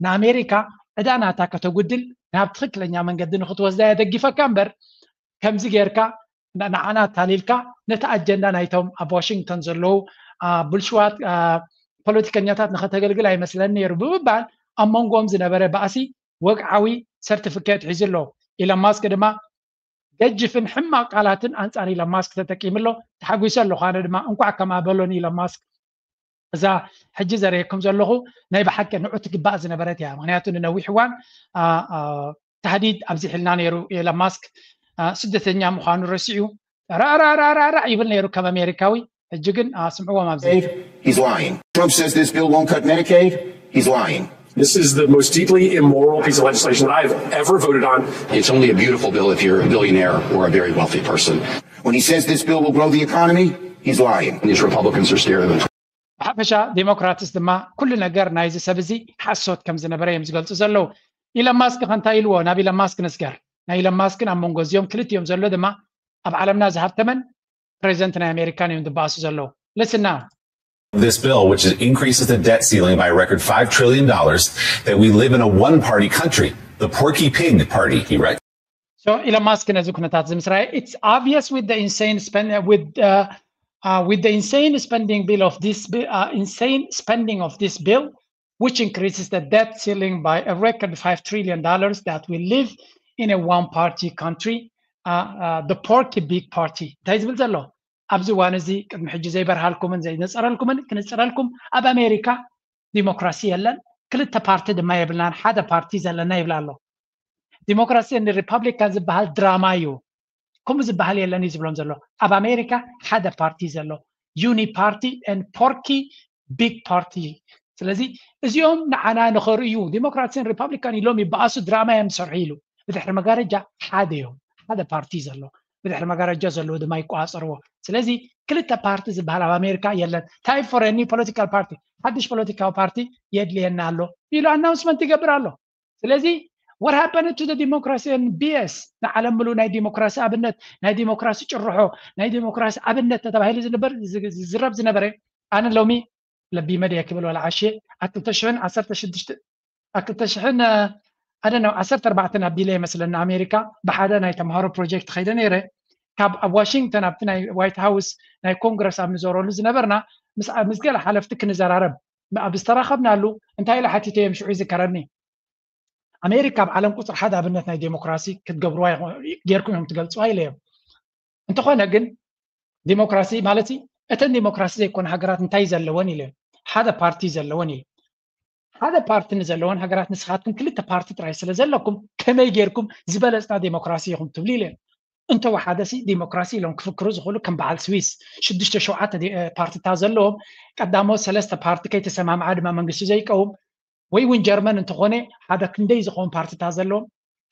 ንኣሜሪካ ዕዳ ናታ ከተጉድል ናብ ትኽክለኛ መንገዲ ንክትወስዳ እየ ደጊፈካ እምበር ከምዚ ጌርካ ንዓና ኣታሊልካ ነቲ ኣጀንዳ ናይቶም ኣብ ዋሽንግተን ዘለዉ ብልሽዋት ፖለቲከኛታት ንኸተገልግል ኣይመስለኒ ነይሩ ብምባል ኣብ መንጎኦም ዝነበረ ባእሲ ወግዓዊ ሰርቲፊኬት ሒዙ ኣሎ። ኢሎን ማስክ ድማ ገጅፍን ሕማቕ ቃላትን ኣንጻር ኢሎን ማስክ ተጠቂሙ ኣሎ። ተሓጒሰ ኣለኹ ኣነ ድማ እንኳዕ ከምኣ በሎኒ ኢሎን ማስክ። እዛ ሕጂ ዘርእየኩም ዘለኹ ናይ ብሓቂ ንዑ ትግባእ ዝነበረት እያ። ምክንያቱ ንነዊሕ እዋን ታህዲድ ኣብዚሕልና ነይሩ። ኢሎን ማስክ ስደተኛ ምዃኑ ረሲዑ ራራራራራ ይብል ነይሩ ከም ኣሜሪካዊ። ሕጂ ግን ስምዕዎም ኣብዚ። He's lying. Trump says this bill won't cut Medicaid. He's lying. This is the most deeply immoral piece of legislation that I've ever voted on. It's only a beautiful bill if you're a billionaire or a very wealthy person. When he says this bill will grow the economy, he's lying. These Republicans are scared of it. ብሓፈሻ ዴሞክራትስ ድማ ኩሉ ነገር ናይዚ ሰብ እዚ ሓሶት ከም ዝነበረ እዮም ዝገልፁ ዘለዉ። ኢሎን ማስክ ከ እንታይ ኢልዎ? ናብ ኢሎን ማስክ ንስገር። ናይ ኢሎን ማስክን ኣብ መንጎ እዚኦም ክልቲኦም ዘሎ ድማ ኣብ ዓለምና ዝሃብተመን ፕሬዚደንት ናይ ኣሜሪካን እዮም ዝበኣሱ ዘለዉ። Listen now. This bill, which increases the debt ceiling by a record five trillion dollars, that we live in a one party country, the Porky Pig Party, he writes. So ኢሎን ማስክ ነዚ ኩነታት እዚ ምስ ረኣየ it's obvious with the insane spend with uh, uh, with the insane spending bill of this uh, insane spending of this bill which increases the debt ceiling by a record five trillion dollars that we live in a one party country uh, uh, the Porky Big Party እንታይ ዝብል ዘሎ ኣብዚ እዋን እዚ ቅድሚ ሕጂ ዘይበርሃልኩምን ዘይነፀረልኩምን ክንፅረልኩም ኣብ ኣሜሪካ ዲሞክራሲ የለን ክልተ ፓርቲ ድማ የብልናን ሓደ ፓርቲ ዘለና ይብላ ኣሎ ዲሞክራሲ ሪፐብሊካን ዝበሃል ድራማ እዩ ከምኡ ዝበሃል የለን እዩ ዝብሎም ዘሎ ኣብ ኣሜሪካ ሓደ ፓርቲ ዘሎ ዩኒ ፓርቲ ን ፖርኪ ቢግ ፓርቲ ስለዚ እዚኦም ንዓና ንኸርእዩ ዲሞክራሲን ሪፐብሊካን ኢሎም ይበኣሱ ድራማ እዮም ዝሰርሑ ኢሉ ብድሕሪ መጋረጃ ሓደ እዮም ሓደ ፓርቲ ዘሎ ብድሕሪ መጋረጃ ዘለዉ ድማ ይቆፃፀርዎ ስለዚ ክልተ ፓርቲ ዝበሃል ኣብ ኣሜሪካ የለን time for a new political party ሓድሽ ፖለቲካዊ ፓርቲ የድልየና ኣሎ ኢሉ ኣናውንስመንት ይገብር ኣሎ ስለዚ what happened to the democracy and B S ንዓለም ምሉ ናይ ዲሞክራሲ ኣብነት ናይ ዲሞክራሲ ጭርሖ ናይ ዲሞክራሲ ኣብነት ተባሂሉ ዝዝረብ ዝነበረ ኣነ ሎሚ ለቢመ ድየ ክብል ዋላ ዓሽየ ኣብ ክልተ ሽሕን ዓሰርተ ሽዱሽተ ኣብ ክልተ ሽሕን ኣደነው ዓሰርተ ኣርባዕተ ኣቢለ ይመስለኒ ኣሜሪካ ብሓደ ናይ ተምሃሮ ፕሮጀክት ከይደ ነይረ ካብ ኣብ ዋሽንግተን ኣብቲ ናይ ዋይት ሃውስ ናይ ኮንግረስ ኣብ ንዞረሉ ዝነበርና ምስ ገለ ሓለፍቲ ክንዘራረብ ኣብ ዝተራኸብናሉ እንታይ ኢለ ሓቲተዮም ሽዑ ይዝከረኒ ኣሜሪካ ኣብ ዓለም ቁፅሪ ሓደ ኣብነት ናይ ዴሞክራሲ ክትገብርዋ ጌርኩም እዮም ትገልፅዋ ኢለ እዮም። እንተኾነ ግን ዴሞክራሲ ማለት እተን ዴሞክራሲ ዘይኮነ ሃገራት እንታይ ዘለወን ኢለ ሓደ ፓርቲ ዘለወን ኢለ ሓደ ፓርቲ ንዘለወን ሃገራት ንስኻትኩም ክልተ ፓርቲ ጥራይ ስለ ዘለኩም ከመይ ጌርኩም ዝበለፅና ዴሞክራሲ ኢኹም ትብሉ ኢለ እንተወሓደ ሲ ዲሞክራሲ ኢሎም ክፍክሩ ዝኽእሉ ከም በዓል ስዊስ ሽዱሽተ ሸውዓተ ፓርቲታት ዘለዎም ቀዳሞት ሰለስተ ፓርቲ ከይተሰማምዓ ድማ መንግስቲ ዘይቀውም ወይ እውን ጀርመን እንተኾነ ሓደ ክንደይ ዝኸውን ፓርቲታት ዘለዎም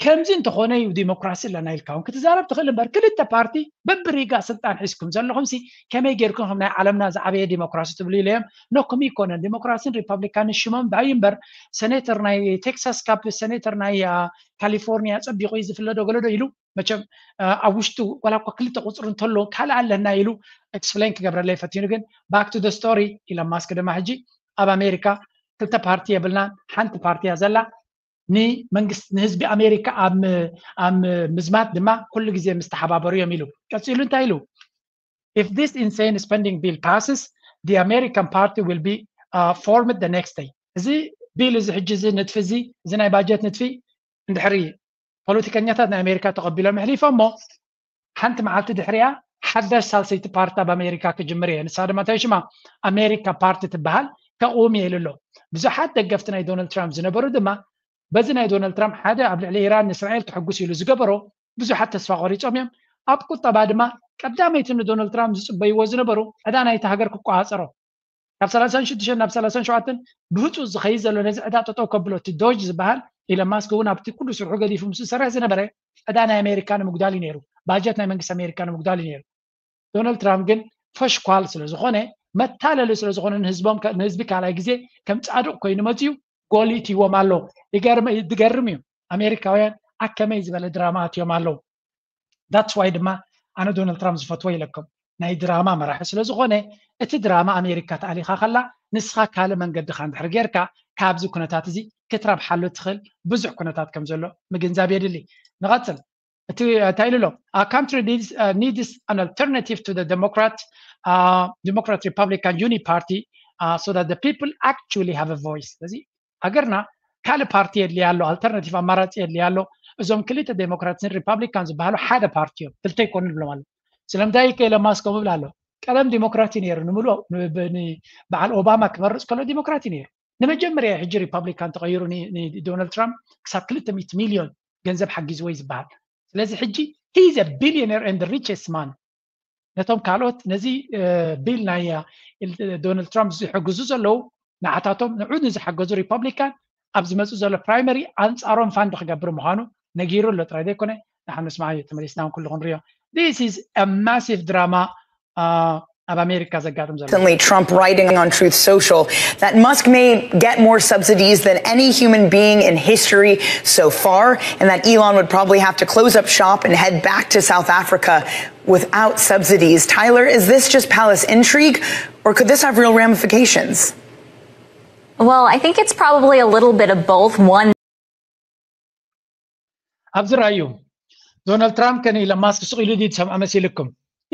ከምዚ እንተኾነ እዩ ዲሞክራሲ ኣለና ኢልካ እውን ክትዛረብ ትኽእል እምበር ክልተ ፓርቲ በብሪጋ ስልጣን ሒዝኩም ዘለኹም ሲ ከመይ ጌርኩም ከም ናይ ዓለምና ዝዓበየ ዲሞክራሲ ትብሉ ኢለዮም ነኩም ይኮነን ዲሞክራሲን ሪፐብሊካንን ሽሞም ብኣይ እምበር ሰኔተር ናይ ቴክሳስ ካብ ሰኔተር ናይ ካሊፎርኒያ ፀቢቑ እዩ ዝፍለዶ ገለዶ ኢሉ መቸም ኣብ ውሽጡ ዋላ እኳ ክልተ ቁፅሪ እንተሎ ካልእ ኣለና ኢሉ ኤክስፕሌን ክገብረለይ ፈቲኑ ግን back to the story ኢለን ማስክ ድማ ሕጂ ኣብ ኣሜሪካ ክልተ ፓርቲ የብልናን ሓንቲ ፓርቲ እያ ዘላ ንመንግስቲ ንህዝቢ ኣሜሪካ ኣብ ኣብ ምዝማት ድማ ኩሉ ግዜ ምስ ተሓባበሩ እዮም ኢሉ ቀፂሉ እንታይ ኢሉ if this insane spending bill passes the American party will be uh, formed the next day እዚ ቢል እዚ ሕጂ እዚ ንጥፊ እዚ እዚ ናይ ባጀት ንጥፊ እንድሕሪ ፖለቲከኛታት ናይ ኣሜሪካ ተቐቢሎም ኣሕሊፎሞ ሓንቲ መዓልቲ ድሕሪያ ሓዳሽ ሳልሰይቲ ፓርቲ ኣብ ኣሜሪካ ክጅምር እየ ንሳ ድማ እንታይ ሽማ ኣሜሪካ ፓርቲ ትበሃል ከቕውም እየ ኢሉ ኣሎ ብዙሓት ደገፍቲ ናይ ዶናልድ ትራምፕ ዝነበሩ ድማ በዚ ናይ ዶናልድ ትራምፕ ሓደ ኣብ ልዕሊ ኢራን ንእስራኤል ክሕጉስ ኢሉ ዝገበሮ ብዙሓት ተስፋ ቆሪጾም እዮም ኣብ ቁጠባ ድማ ቀዳመይቲ ንዶናልድ ትራምፕ ዝፅበይዎ ዝነበሩ ዕዳ ናይቲ ሃገር ክቆፃፀሮ ካብ ሰላሳን ሽዱሽተን ናብ ሰላሳን ሸውዓተን ብህፁፅ ዝኸይድ ዘሎ ነዚ ዕዳ ጠጠው ከብሎ እቲ ዶጅ ዝበሃል ኢለን ማስክ እውን ኣብቲ ኩሉ ስርሑ ገዲፉ ምስ ዝሰርሕ ዝነበረ ዕዳ ናይ ኣሜሪካ ንምጉዳል እዩ ነይሩ ባጀት ናይ መንግስቲ ኣሜሪካ ንምጉዳል እዩ ነይሩ ዶናልድ ትራምፕ ግን ፈሽኳል ስለ ዝኾነ መታለሊ ስለ ዝኾነ ንህዝቦም ንህዝቢ ካልኣይ ግዜ ከም ፃድቕ ኮይኑ መፅዩ ጎል ይትይዎም ኣሎ ዝገርም እዩ ኣሜሪካውያን ኣከመይ ዝበለ ድራማ ኣትዮም ኣለዉ that's why ድማ ኣነ ዶናልድ ትራምፕ ዝፈትዎ ኢለኩም ናይ ድራማ መራሒ ስለ ዝኾነ እቲ ድራማ ኣሜሪካ ተኣሊኻ ከላ ንስኻ ካልእ መንገድኻ እንድሕር ጌርካ ካብዚ ኩነታት እዚ ክትረብሓሉ ትኽእል ብዙሕ ኩነታት ከም ዘሎ ምግንዛብ የድሊ ንቐፅል እቲ እንታይ ኢሉ ኣሎ a country needs, uh, needs an alternative to the democrat uh, democrat republican uniparty uh, so that the people actually have a voice ስለዚ ሃገርና ካልእ ፓርቲ የድልያ ኣሎ ኣልተርናቲቭ ኣማራፂ የድልያ ኣሎ እዞም ክልተ ዴሞክራትን ሪፓብሊካን ዝበሃሉ ሓደ ፓርቲ እዮም ክልተ ይኮኑ ንብሎም ኣሎ ስለምንታይ ከ ኢለን ማስክ ከምኡ ይብል ኣሎ ቀደም ዲሞክራት እዩ ነይሩ ንምሉእ በዓል ኦባማ ክመርፅ ከሎ ዲሞክራት እዩ ነይሩ ንመጀመርያ ሕጂ ሪፓብሊካን ተቐይሩ ንዶናልድ ትራምፕ ክሳብ ክልተ ሚእቲ ሚልዮን ገንዘብ ሓጊዝዎ እዩ ዝበሃል ስለዚ ሕጂ he's a billionaire and richest man ነቶም ካልኦት ነዚ ቢል ናይ ዶናልድ ትራምፕ ዝሕግዙ ዘለዉ ንዓታቶም ንዑ ንዝሓገዙ ሪፐብሊካን ኣብ ዝመፁ ዘሎ ፕራይመሪ ኣንፃሮም ፋንድ ክገብር ምዃኑ ነጊሩ ኣሎ ጥራይ ዘይኮነ ንሓን ንስማዓዮ ተመሊስና እውን ኩሉ ክንሪኦ this is a massive drama ኣብ ኣሜሪካ ዘጋጥም ዘሎ Recently, Trump writing on Truth Social that Musk may get more subsidies than any human being in history so far, and that Elon would probably have to close up shop and head back to South Africa without subsidies. Tyler, is this just palace intrigue, or could this have real ramifications? Well, I think it's probably a little bit of both. One, ኣብዚ ራእዩ ዶናልድ ትራምፕ ከን ኢለን ማስክ ስቕ ኢሉ ድዩ ዝሰምዖ መሲልኩም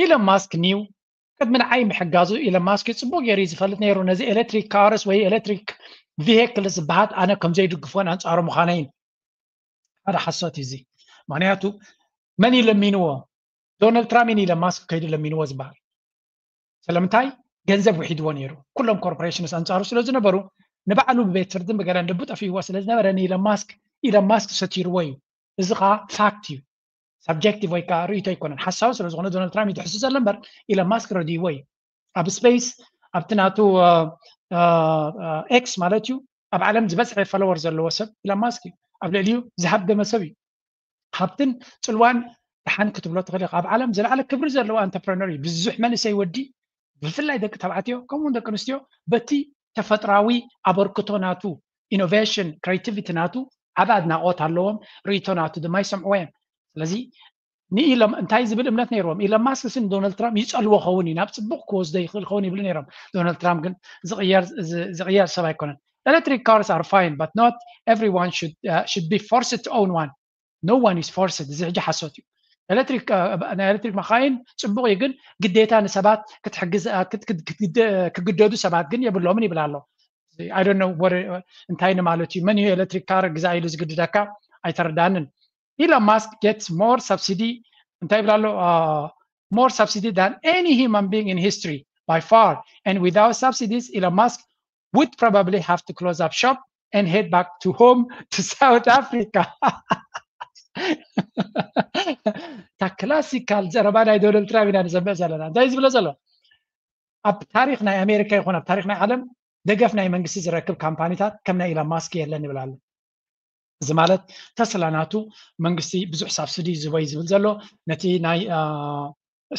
ኢለን ማስክ ኒው ቅድሚ ንዓይ ምሕጋዙ ኢለን ማስክ እዩ ፅቡቅ ገይሩ እዩ ዝፈልጥ ነይሩ ነዚ ኤሌክትሪክ ካርስ ወይ ኤሌክትሪክ ቪሄክል ዝበሃል ኣነ ከም ዘይድግፎን ኣንፃሩ ምዃነይን ሓደ ሓሶት እዩ እዚ ምክንያቱ መን እዩ ለሚንዎ ዶናልድ ትራምፕ ኢለን ማስክ ከይዱ ለሚንዎ ዝበሃል ስለምንታይ ገንዘብ ውሒድዎ ነይሩ ኩሎም ኮርፖሬሽንስ ኣንፃሩ ስለ ዝነበሩ ንባዕሉ ብቤት ፍርድን ብገለን ልቡ ጠፊእዎ ስለ ዝነበረ ንኢለን ማስክ ኢለን ማስክ ሰቲርዎ እዩ እዚ ከዓ ፋክት እዩ ሳብጀክቲቭ ወይ ከዓ ርእይቶ ኣይኮነን ሓሳዊ ስለ ዝኾነ ዶናልድ ትራምፕ ይድሕሱ ዘሎ እምበር ኢለን ማስክ ረድይዎ እዩ ኣብ ስፔስ ኣብቲ ናቱ ኤክስ ማለት እዩ ኣብ ዓለም ዝበዝሐ ፈለወር ዘለዎ ሰብ ኢለን ማስክ እዩ ኣብ ልዕሊኡ ዝሃብደመ ሰብ እዩ ሃብትን ፅልዋን ደሓን ክትብሎ ትኽእል ኢኻ ኣብ ዓለም ዝለዓለ ክብሪ ዘለዎ ኣንተርፕረነር እዩ ብዙሕ መንእሰይ ወዲ ብፍላይ ደቂ ተባዕትዮ ከምኡውን ደቂ ኣንስትዮ በቲ ተፈጥራዊ ኣበርክቶ ናቱ ኢኖቬሽን ክሬቲቪቲ ናቱ ዓብ ኣድናቆት ኣለዎም ርእቶ ናቱ ድማ ይሰምዕዎ እዮም ስለዚ ንኢሎም እንታይ ዝብል እምነት ነይርዎም ኢሎም ማስክ ሲ ንዶናልድ ትራምፕ ይፀልዎ ኸውን እዩ ናብ ፅቡቅ ክወስዶ ይኽእል ኸውን ይብሉ ነይሮም ዶናልድ ትራምፕ ግን ዝቕየር ሰብ ኣይኮነን electric cars are fine but not everyone should, uh, should be forced to own one no one is forced እዚ ሕጂ ሓሶት እዩ ኤሌክትሪክ ናይ ኤሌክትሪክ መኻይን ፅቡቅ እዩ ግን ግዴታ ንሰባት ክትሕግዝ ክግደዱ ሰባት ግን የብሎምን ይብል ኣሎ I don't know what እንታይ ንማለት እዩ። መን እዩ ኤሌክትሪክ ካር ግዛ ኢሉ ዝግድደካ? ኣይተረዳንን። Elon Musk gets more subsidy እንታይ ይብላ ኣሎ? More subsidy than any human being in history by far, and without subsidies Elon Musk would probably have to close up shop and head back to home to South Africa. እታ ክላሲካል ዘረባ ናይ ዶናልድ ትራምፕ ኢና ንሰምዕ ዘለና። እንታይ እዩ ዝብሎ ዘሎ? ኣብ ታሪኽ ናይ ኣሜሪካ ይኹን ኣብ ታሪኽ ናይ ዓለም ደገፍ ናይ መንግስቲ ዝረክብ ካምፓኒታት ከም ናይ ኢሎን ማስክ የለን ይብል ኣሎ። እዚ ማለት ተስላ ናቱ መንግስቲ ብዙሕ ሳብስዲ ዝህቦ እዩ ዝብል ዘሎ። ነቲ ናይ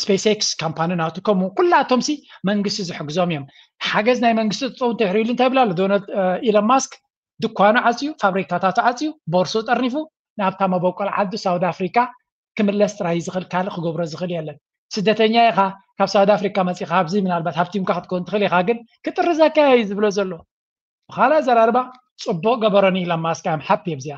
ስፔስ ኤክስ ካምፓኒ ናቱ ከምኡ ኩላቶም ሲ መንግስቲ ዝሕግዞም እዮም። ሓገዝ ናይ መንግስቲ ጥጠው እንተድሕር ኢሉ እንታይ ይብል ኣሎ ዶናልድ ኢሎን ማስክ? ድኳኑ ዓፅዩ፣ ፋብሪካታቱ ዓፅዩ፣ ቦርሱ ጠርኒፉ ናብታ መበቆል ዓዱ ሳውት ኣፍሪካ ክምለስ ጥራይ ዝኽእል ካልእ ክገብሮ ዝኽእል የለን። ስደተኛ ኢኻ፣ ካብ ሳውት ኣፍሪካ መፂኻ ኣብዚ ምናልባት ሃብቲምካ ክትከውን ትኽእል ኢኻ፣ ግን ክጥርዘካ እዩ ዝብሎ ዘሎ። ብኻልእ ኣዘራርባ ፅቡቕ ገበሮ ንኢሎን ማስክ። I'm happy ኣብዚኣ።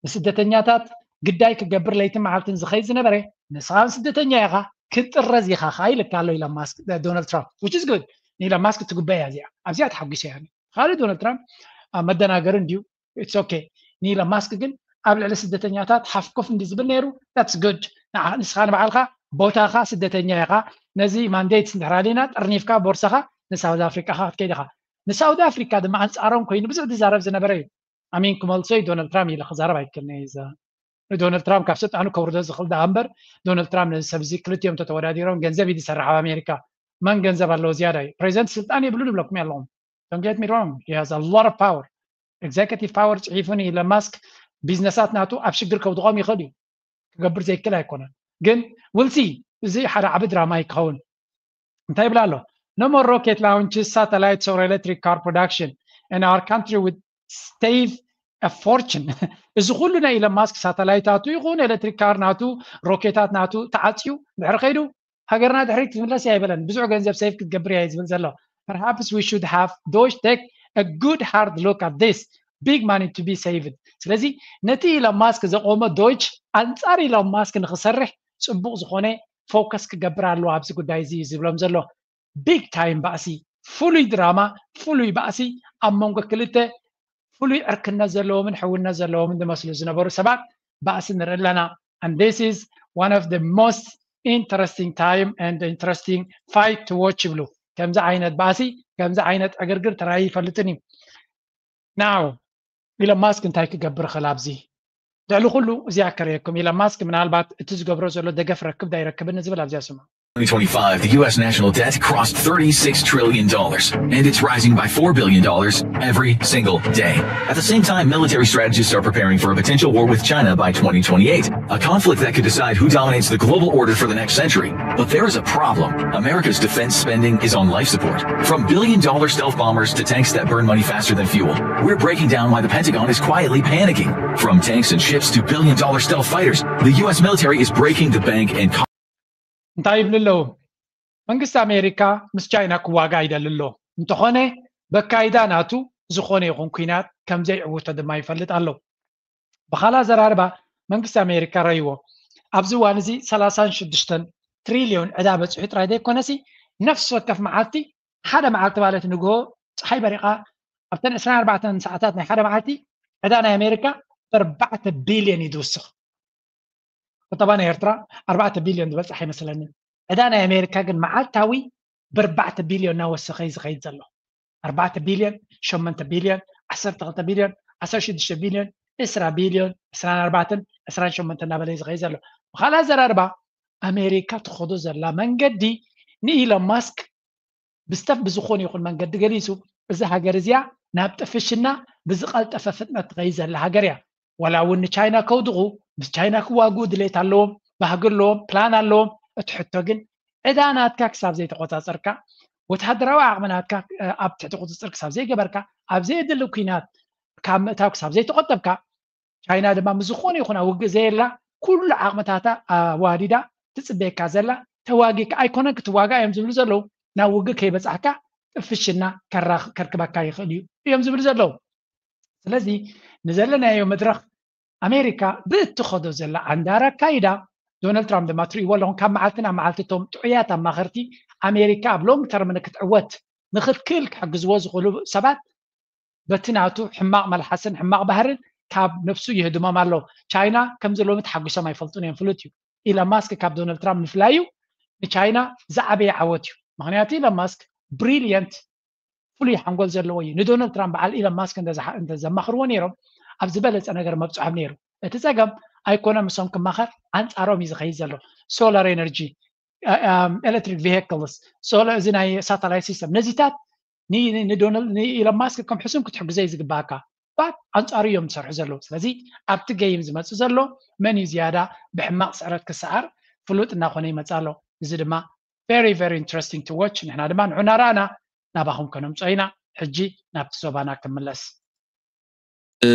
ንስደተኛታት ግዳይ ክገብር ለይትን መዓልትን ዝኸይድ ዝነበረ ንስኻ ስደተኛ ኢኻ፣ ክትጥረዝ ኢኻ ከዓ ኢልካ ኣሎ ኢሎን ማስክ ዶናልድ ትራምፕ፣ which is good። ንኢሎን ማስክ ትግበእ እያ እዚኣ። ኣብዚኣ ተሓጒሰ እያ። ካልእ ዶናልድ ትራምፕ መደናገሪ እንድዩ፣ it's okay። ንኢሎን ማስክ ግን ኣብ ልዕሊ ስደተኛታት ሓፍኮፍ እንዲ ዝብል ነይሩ፣ that's good። ንስኻ ንባዕልካ ቦታኻ ስደተኛ ኢኻ። ነዚ ማንዴት እንድሕር ኣሊና ጠርኒፍካ ቦርሳኻ ንሳውዝ ኣፍሪቃኻ ክትከይድ ኢኻ። ንሳውዝ ኣፍሪካ ድማ ኣንፃሮም ኮይኑ ብዙሕ ዝዛረብ ዝነበረ እዩ። ኣሚን ክመልሶ እዩ ዶናልድ ትራምፕ ኢለ ክዛረብ ኣይክእልን እየ። ንዶናልድ ትራምፕ ካብ ስልጣኑ ከውርዶ ዝኽእል ደኣ እምበር ዶናልድ ትራምፕ ነዚ ሰብዚ ክልቲኦም ተተወዳዲሮም ገንዘብ እዩ ዝሰርሕ ኣብ ኣሜሪካ። መን ገንዘብ ኣለዎ ዝያዳ እዩ? ፕሬዚደንት ስልጣን የብሉን ይብለኩም ኣለኹም። Don't get me wrong, he has a lot of power. Executive power ፅሒፉ ንኢሎን ማስክ ቢዝነሳት ናቱ ኣብ ሽግር ከውድቖም ይኽእል እዩ። ክገብር ዘይክእል ኣይኮነን። ግን we'll see፣ እዚ ሓደ ዓቢ ድራማ ይክኸውን። እንታይ ይብላ ኣሎ? No more rocket launches, satellites or electric car production, and our country would save a fortune. እዚ ኩሉ ናይ ኢሎን ማስክ ሳተላይታቱ ይኹን ኤሌክትሪክ ካር ናቱ፣ ሮኬታት ናቱ ተዓፅዩ ድሕሪ ከይዱ ሃገርና ድሕሪት ትምለስ እያ ኣይበለን። ብዙሕ ገንዘብ ሴቭ ክትገብር እያ እዩ ዝብል ዘሎ። Perhaps we should have Doge take a good hard look at this, big money to be saved። ስለዚ ነቲ ኢሎን ማስክ ዘቆመ ዶጅ ኣንፃር ኢሎን ማስክ ንክሰርሕ ፅቡቕ ዝኾነ ፎከስ ክገብር ኣለዎ ኣብዚ ጉዳይ እዚ እዩ ዝብሎም ዘሎ። ቢግ ታይም ባእሲ፣ ፍሉይ ድራማ፣ ፍሉይ ባእሲ። ኣብ መንጎ ክልተ ፍሉይ ዕርክነት ዘለዎምን ሕውነት ዘለዎምን ዝመስሉ ዝነበሩ ሰባት ባእሲ ንርኢ ኣለና። And this is one of the most interesting time and interesting fight to watch ይብሉ። ከምዚ ዓይነት ባእሲ፣ ከምዚ ዓይነት ዕግርግር ተራእዩ ይፈልጥን እዩ። ናው ኢሎን ማስክ እንታይ ክገብር ይኽእል ኣብዚ? ልዕሊ ኩሉ እዚኣ ከርእየኩም። ኢሎን ማስክ ምናልባት እቲ ዝገብሮ ዘሎ ደገፍ ረክብ ዳይረክብን ዝብል ኣብዚኣ ስምዑ። twenty twenty-five, the U S national debt crossed thirty-six trillion dollars, and it's rising by four billion dollars every single day. At the same time, military strategists are preparing for a potential war with China by twenty twenty-eight, a conflict that could decide who dominates the global order for the next century. But there is a problem. America's defense spending is on life support. From billion dollar stealth bombers to tanks that burn money faster than fuel, we're breaking down why the Pentagon is quietly panicking. From tanks and ships to billion dollar stealth fighters, the U S military is breaking the bank and እንታይ ይብሉ ኣለዉ? መንግስቲ ኣሜሪካ ምስ ቻይና ክዋጋእ ይደሊ ኣሎ። እንተኾነ በካይዳ ናቱ ዝኾነ ይኹን ኲናት ከም ዘይዕውቶ ድማ ይፈልጥ ኣሎ። ብኻልእ ኣዘራርባ መንግስቲ ኣሜሪካ ረይዎ ኣብዚ እዋን እዚ ሰላሳን ሽዱሽተን ትሪልዮን ዕዳ በፂሑ ጥራይ ዘይኮነሲ ነፍሲ ወከፍ መዓልቲ ሓደ መዓልቲ ማለት ንግሆ ፀሓይ በሪቓ ኣብተን ዕስራን ኣርባዕተን ሰዓታት ናይ ሓደ መዓልቲ ዕዳ ናይ ኣሜሪካ ብኣርባዕተ ቢልዮን እዩ ዝውስኽ። ቁጠባ ናይ ኤርትራ ኣርባዕተ ቢልዮን ዝበፅሕ ኣይመስለንን። ዕዳ ናይ ኣሜሪካ ግን መዓልታዊ ብኣርባዕተ ቢልዮን እናወሰኸ እዩ ዝኸይድ ዘሎ። ኣርባዕተ ቢልዮን፣ ሸሞንተ ቢልዮን፣ ዓሰርተ ክልተ ቢልዮን፣ ዓሰርተ ሽዱሽተ ቢልዮን፣ ዕስራ ቢልዮን፣ ዕስራን ኣርባዕተን፣ ዕስራን ሸሞንተን እናበለ እዩ ዝኸይድ ዘሎ። ብኻልእ ኣዘራርባ ኣሜሪካ ትኸዶ ዘላ መንገዲ ንኢሎን ማስክ ብስተፍ ብዝኾነ ይኹን መንገዲ ገሊጹ እዛ ሃገር እዚኣ ናብ ጥፍሽና ብዝቐልጠፈ ፍጥነት ትኸይድ ዘላ ሃገር እያ። ዋላ እውን ንቻይና ከውድቑ ምስ ቻይና ክዋግኡ ድሌት ኣለዎም፣ ባህጊ ኣለዎም፣ ፕላን ኣለዎም። እቲ ሕቶ ግን ዕዳ ናትካ ክሳብ ዘይተቆፃፀርካ፣ ወታደራዊ ዓቕሚ ናትካ ኣብ ትሕቲ ቁፅፅር ክሳብ ዘይገበርካ፣ ኣብ ዘየድሊ ኲናት ካብ ምእታው ክሳብ ዘይተቆጠብካ፣ ቻይና ድማ ምስ ዝኾነ ይኹን ኣብ ውግእ ዘየላ ኩሉ ዓቕምታታ ኣዋዲዳ ትፅበየካ ዘላ ተዋጊካ ኣይኮነን ክትዋጋ እዮም ዝብሉ ዘለዉ። ናብ ውግእ ከይበፃሕካ ጥፍሽና ከርክበካ ይኽእል እዩ እዮም ዝብሉ ዘለዉ። ስለዚ ንዘለናዮ መድረኽ ኣሜሪካ ብእትኸዶ ዘላ ዓንዳር ኣካይዳ ዶናልድ ትራምፕ ድማ ትርእይዎ ኣለኹም ካብ መዓልቲ ናብ መዓልቲ እቶም ጥዑያት ኣማኸርቲ ኣሜሪካ ኣብ ሎንግ ተርም ንክትዕወት ንክትክእል ክሕግዝዎ ዝኽእሉ ሰባት በቲ ናቱ ሕማቕ መልሓስን ሕማቕ ባህርን ካብ ነብሱ ይህድሞም ኣሎ። ቻይና ከምዚ ሎሚ ተሓጒሶም ኣይፈልጡን እዮም፣ ፍሉጥ እዩ። ኢሎን ማስክ ካብ ዶናልድ ትራምፕ ምፍላዩ ንቻይና ዝዓበየ ዓወት እዩ። ምክንያቱ ኢሎን ማስክ ብሪልየንት፣ ፍሉይ ሓንጎል ዘለዎ እዩ። ንዶናልድ ትራምፕ በዓል ኢሎን ማስክ እንተዘሓ- እንተዘማኽርዎ ነይሮም ኣብ ዝበለፀ ነገር መብፅሖም ነይሩ። እቲ ፀገም ኣይኮነ ምሶም ክማኸር፣ ኣንፃሮም እዩ ዝኸይድ ዘሎ። ሶላር ኤነርጂ፣ ኤሌክትሪክ ቪሄክልስ፣ እዚ ናይ ሳተላይት ሲስተም፣ ነዚታት ንዶናልድ ንኢሎን ማስክ ከም ሕሱም ክትሕግዞ እዩ ዝግባእካ። ባት ኣንፃሩ እዮም ዝሰርሑ ዘለዉ። ስለዚ ኣብቲ ገይም ዝመፅእ ዘሎ መን እዩ ዝያዳ ብሕማቕ ስዕረት ክሰዓር ፍሉጥ እናኾነ ይመፅእ ኣሎ። እዚ ድማ very very interesting to watch። ንሕና ድማ ንዑ እናረኣና ናባኹም ከነምፅኦ ኢና። ሕጂ ናብቲ ዞባና ክምለስ።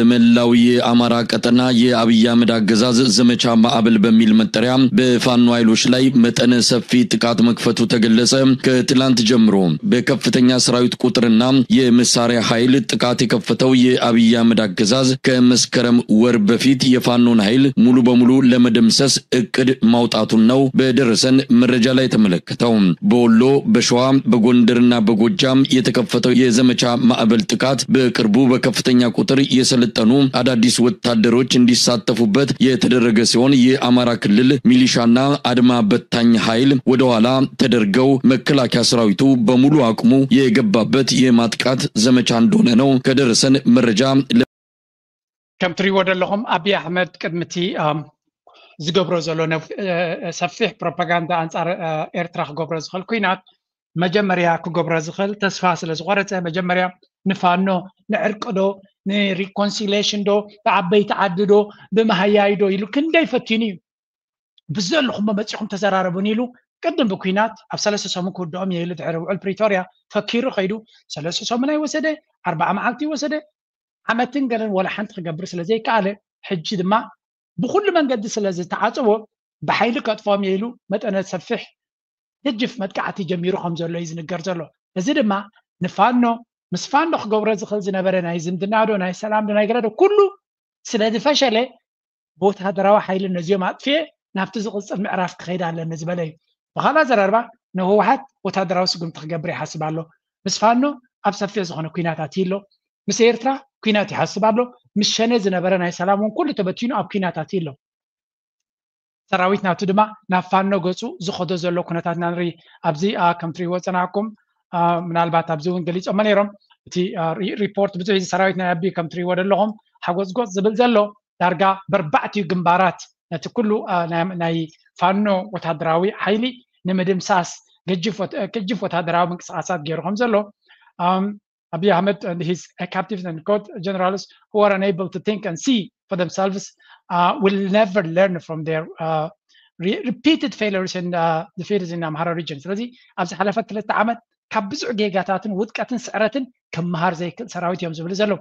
መላው የአማራ ቀጠና የአብይ አህመድ አገዛዝ ዘመቻ ማዕበል በሚል መጠሪያ በፋኖ ኃይሎች ላይ መጠነ ሰፊ ጥቃት መክፈቱ ተገለጸ። ከትላንት ጀምሮ በከፍተኛ ሰራዊት ቁጥርና የመሳሪያ ኃይል ጥቃት የከፈተው የአብይ አህመድ አገዛዝ ከመስከረም ወር በፊት የፋኖን ኃይል ሙሉ በሙሉ ለመደምሰስ እቅድ ማውጣቱን ነው በደረሰን መረጃ ላይ የተመለከተው። በወሎ፣ በሸዋ፣ በጎንደርና በጎጃም የተከፈተው የዘመቻ ማዕበል ጥቃት በቅርቡ በከፍተኛ ቁጥር የሰለጠኑ አዳዲስ ወታደሮች እንዲሳተፉበት የተደረገ ሲሆን የአማራ ክልል ሚሊሻና አድማ በታኝ ኃይል ወደኋላ ተደርገው መከላከያ ሰራዊቱ በሙሉ አቅሙ የገባበት የማጥቃት ዘመቻ እንደሆነ ነው ከደረሰን መረጃ ከም ትሪእዎ ዘለኹም ኣብይ ኣሕመድ ቅድሚ እቲ ዝገብሮ ዘሎ ሰፊሕ ፕሮፓጋንዳ ኣንፃር ኤርትራ ክገብሮ ዝኽእል ኩናት መጀመርያ ክገብሮ ዝኽእል ተስፋ ስለ ዝቆረፀ መጀመርያ ንፋኖ ንዕርቂ ዶ ንሪኮንሲሌሽን ዶ ብዓበይቲ ዓዲ ዶ ብመሃያይ ዶ ኢሉ ክንደይ ፈቲኑ እዩ። ብዘለኹም መፂኹም ተዘራረቡን ኢሉ ቅድም ብኩናት ኣብ ሰለስተ ሰሙን ክውድኦም እየ ኢሉ ድሕሪ ውዕል ፕሪቶርያ ፈኪሩ ከይዱ ሰለስተ ሰሙን ኣይወሰደ፣ ኣርባዓ መዓልቲ ይወሰደ፣ ዓመትን ገለን ወላ ሓንቲ ክገብር ስለ ዘይከኣለ ሕጂ ድማ ብኩሉ መንገዲ ስለ ዝተዓፀዎ ብሓይሊ ከጥፎም እየ ኢሉ መጠነ ሰፊሕ ህጅፍ መጥቃዕቲ ጀሚሩ ከም ዘሎ እዩ ዝንገር ዘሎ። እዚ ድማ ንፋኖ ምስ ፋኖ ክገብሮ ዝኽእል ዝነበረ ናይ ዝምድና ዶ ናይ ሰላም ዶ ናይ ገለ ዶ ኩሉ ስለ ዝፈሸለ ብወታደራዊ ሓይሊ ነዚኦም ኣጥፍኤ ናብቲ ዝቕፅል ምዕራፍ ክኸይድ ኣለኒ ዝበለ እዩ። ብኻልእ ኣዘራርባ ንህወሓት ወታደራዊ ስጉምቲ ክገብር ይሓስብ ኣሎ። ምስ ፋኖ ኣብ ሰፊሕ ዝኾነ ኩናት ኣትዩ ኣሎ። ምስ ኤርትራ ኩናት ይሓስብ ኣሎ። ምስ ሸነ ዝነበረ ናይ ሰላም እውን ኩሉ ተበቲኑ ኣብ ኩናት ኣትዩ ኣሎ። ሰራዊት ናቱ ድማ ናብ ፋኖ ገፁ ዝኸዶ ዘሎ ኩነታት ኢና ንርኢ። ኣብዚ ከም ትሪእዎ ዝፀናሕኩም ምናልባት ኣብዚ እውን ገሊፆሞ ነይሮም። እቲ ሪፖርት ብዙሕ እዚ ሰራዊት ናይ ኣቢ ከም ትሪእዎ ዘለኹም ሓጎፅጎፅ ዝብል ዘሎ ዳርጋ በርባዕቲኡ ግንባራት ነቲ ኩሉ ናይ ፋኖ ወታደራዊ ሓይሊ ንምድምሳስ ገጅፍ ወታደራዊ ምንቅስቃሳት ገይሩ ከም ዘሎ ኣቢ ኣሕመድ and his captives and court generals who are unable to think and see for themselves uh, will never learn from their uh, re- repeated failures in uh, the failures in Amhara region. ስለዚ ኣብዚ ሓለፈ ክልተ ዓመት ካብ ብዙሕ ጌጋታትን ውድቀትን ስዕረትን ክመሃር ዘይክእል ሰራዊት እዮም ዝብሉ ዘለዉ።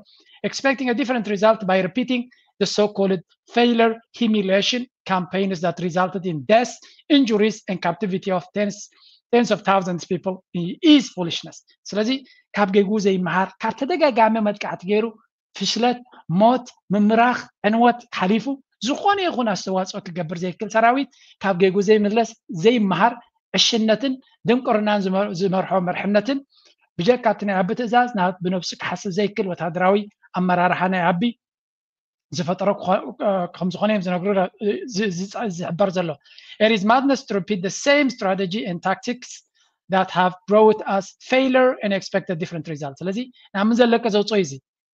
Expecting a different result by repeating the so-called failure, humiliation campaigns that resulted in death, injuries, and captivity of tens, tens of thousands of people is foolishness. ስለዚ ካብ ጌጉ ዘይመሃር ካብ ተደጋጋሚ መጥቃዕቲ ገይሩ ፍሽለት፣ ሞት፣ ምምራኽ፣ ዕንወት ሓሊፉ ዝኾነ ይኹን ኣስተዋፅኦ ክገብር ዘይክእል ሰራዊት ካብ ጌጉ ዘይምለስ ዘይመሃር ዕሽነትን ድንቁርናን ዝመርሖ መርሕነትን ብጀካ እቲ ናይ ኣቢ ትእዛዝ ብነብሱ ክሓስብ ዘይክእል ወታደራዊ ኣመራርሓ ናይ ኣቢ ዝፈጠሮ ከም ዝኾነ እዮም ዝነግሩ ዝሕበር ዘሎ። It is madness to repeat the same strategy and tactics that have brought us failure and expect a different result. ስለዚ ናብ ምን ዘለቀ ዘውፅኦ እዩ እዚ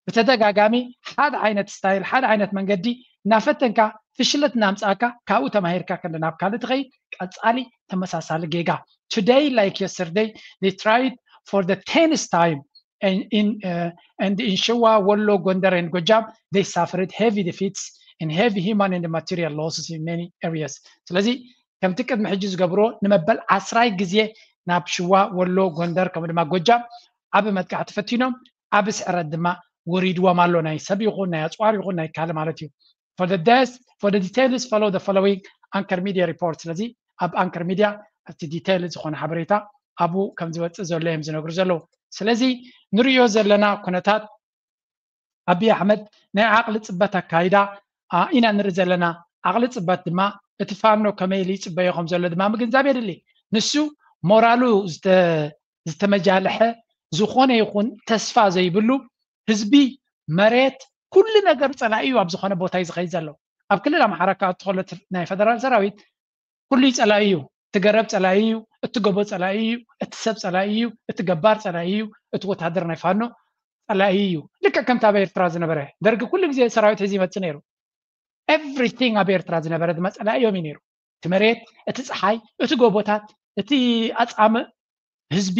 ብተደጋጋሚ ሓደ ዓይነት ስታይል ሓደ ዓይነት መንገዲ እናፈተንካ ፍሽለት እናምፃእካ ካብኡ ተማሂርካ ክንዲ ናብ ካልእ ትኸይድ ቀፃሊ ተመሳሳሊ ጌጋ። Today like yesterday they tried for the tenth time and in uh, and in Shewa, Wollo, Gondar and Gojam they suffered heavy defeats and heavy human and material losses in many areas. ስለዚ ከምቲ ቅድሚ ሕጂ ዝገብርዎ ንመበል ዓስራይ ግዜ ናብ ሽዋ፣ ወሎ፣ ጎንደር ከምኡ ድማ ጎጃም ዓቢ መጥቃዕቲ ፈቲኖም ዓቢ ስዕረት ድማ ወሪድዎም ኣሎ። ናይ ሰብ ይኹን ናይ ኣፅዋር ይኹን ናይ ካልእ ማለት እዩ። For the death, for the details follow the following Anchor Media report። ስለዚ ኣብ ኣንከር ሚድያ እቲ ዲቴይል ዝኾነ ሓበሬታ ኣብኡ ከም ዝወፅእ ዘሎ እዮም ዝነግሩ ዘለዉ። ስለዚ ንርእዮ ዘለና ኩነታት ኣብይ ኣሕመድ ናይ ዓቕሊ ፅበት ኣካይዳ ኢና ንርኢ ዘለና። ዓቕሊ ፅበት ድማ እቲ ፋኖ ከመይ ኢሉ ይፅበዮ ከም ዘሎ ድማ ምግንዛብ የድሊ። ንሱ ሞራሉ ዝተመጃልሐ ዝኾነ ይኹን ተስፋ ዘይብሉ ህዝቢ፣ መሬት፣ ኩሉ ነገር ጸላኢ እዩ ኣብ ዝኾነ ቦታ እዩ ዝኸይድ ዘሎ። ኣብ ክልል ኣምሓራ ካብ እትኸሎ ናይ ፈደራል ሰራዊት ኩሉ እዩ ጸላኢ እዩ። እቲ ገረብ ጸላኢ እዩ፣ እቲ ጎቦ ጸላኢ እዩ፣ እቲ ሰብ ጸላኢ እዩ፣ እቲ ገባር ጸላኢ እዩ፣ እቲ ወታደር ናይ ፋኖ ጸላኢ እዩ። ልክዕ ከምቲ ኣብ ኤርትራ ዝነበረ ደርጊ ኩሉ ግዜ ሰራዊት ሒዙ ይመጽእ ነይሩ። ኤቭሪቲንግ ኣብ ኤርትራ ዝነበረ ድማ ጸላኢኦም እዩ ነይሩ። እቲ መሬት፣ እቲ ጸሓይ፣ እቲ ጎቦታት፣ እቲ ኣጻምእ ህዝቢ፣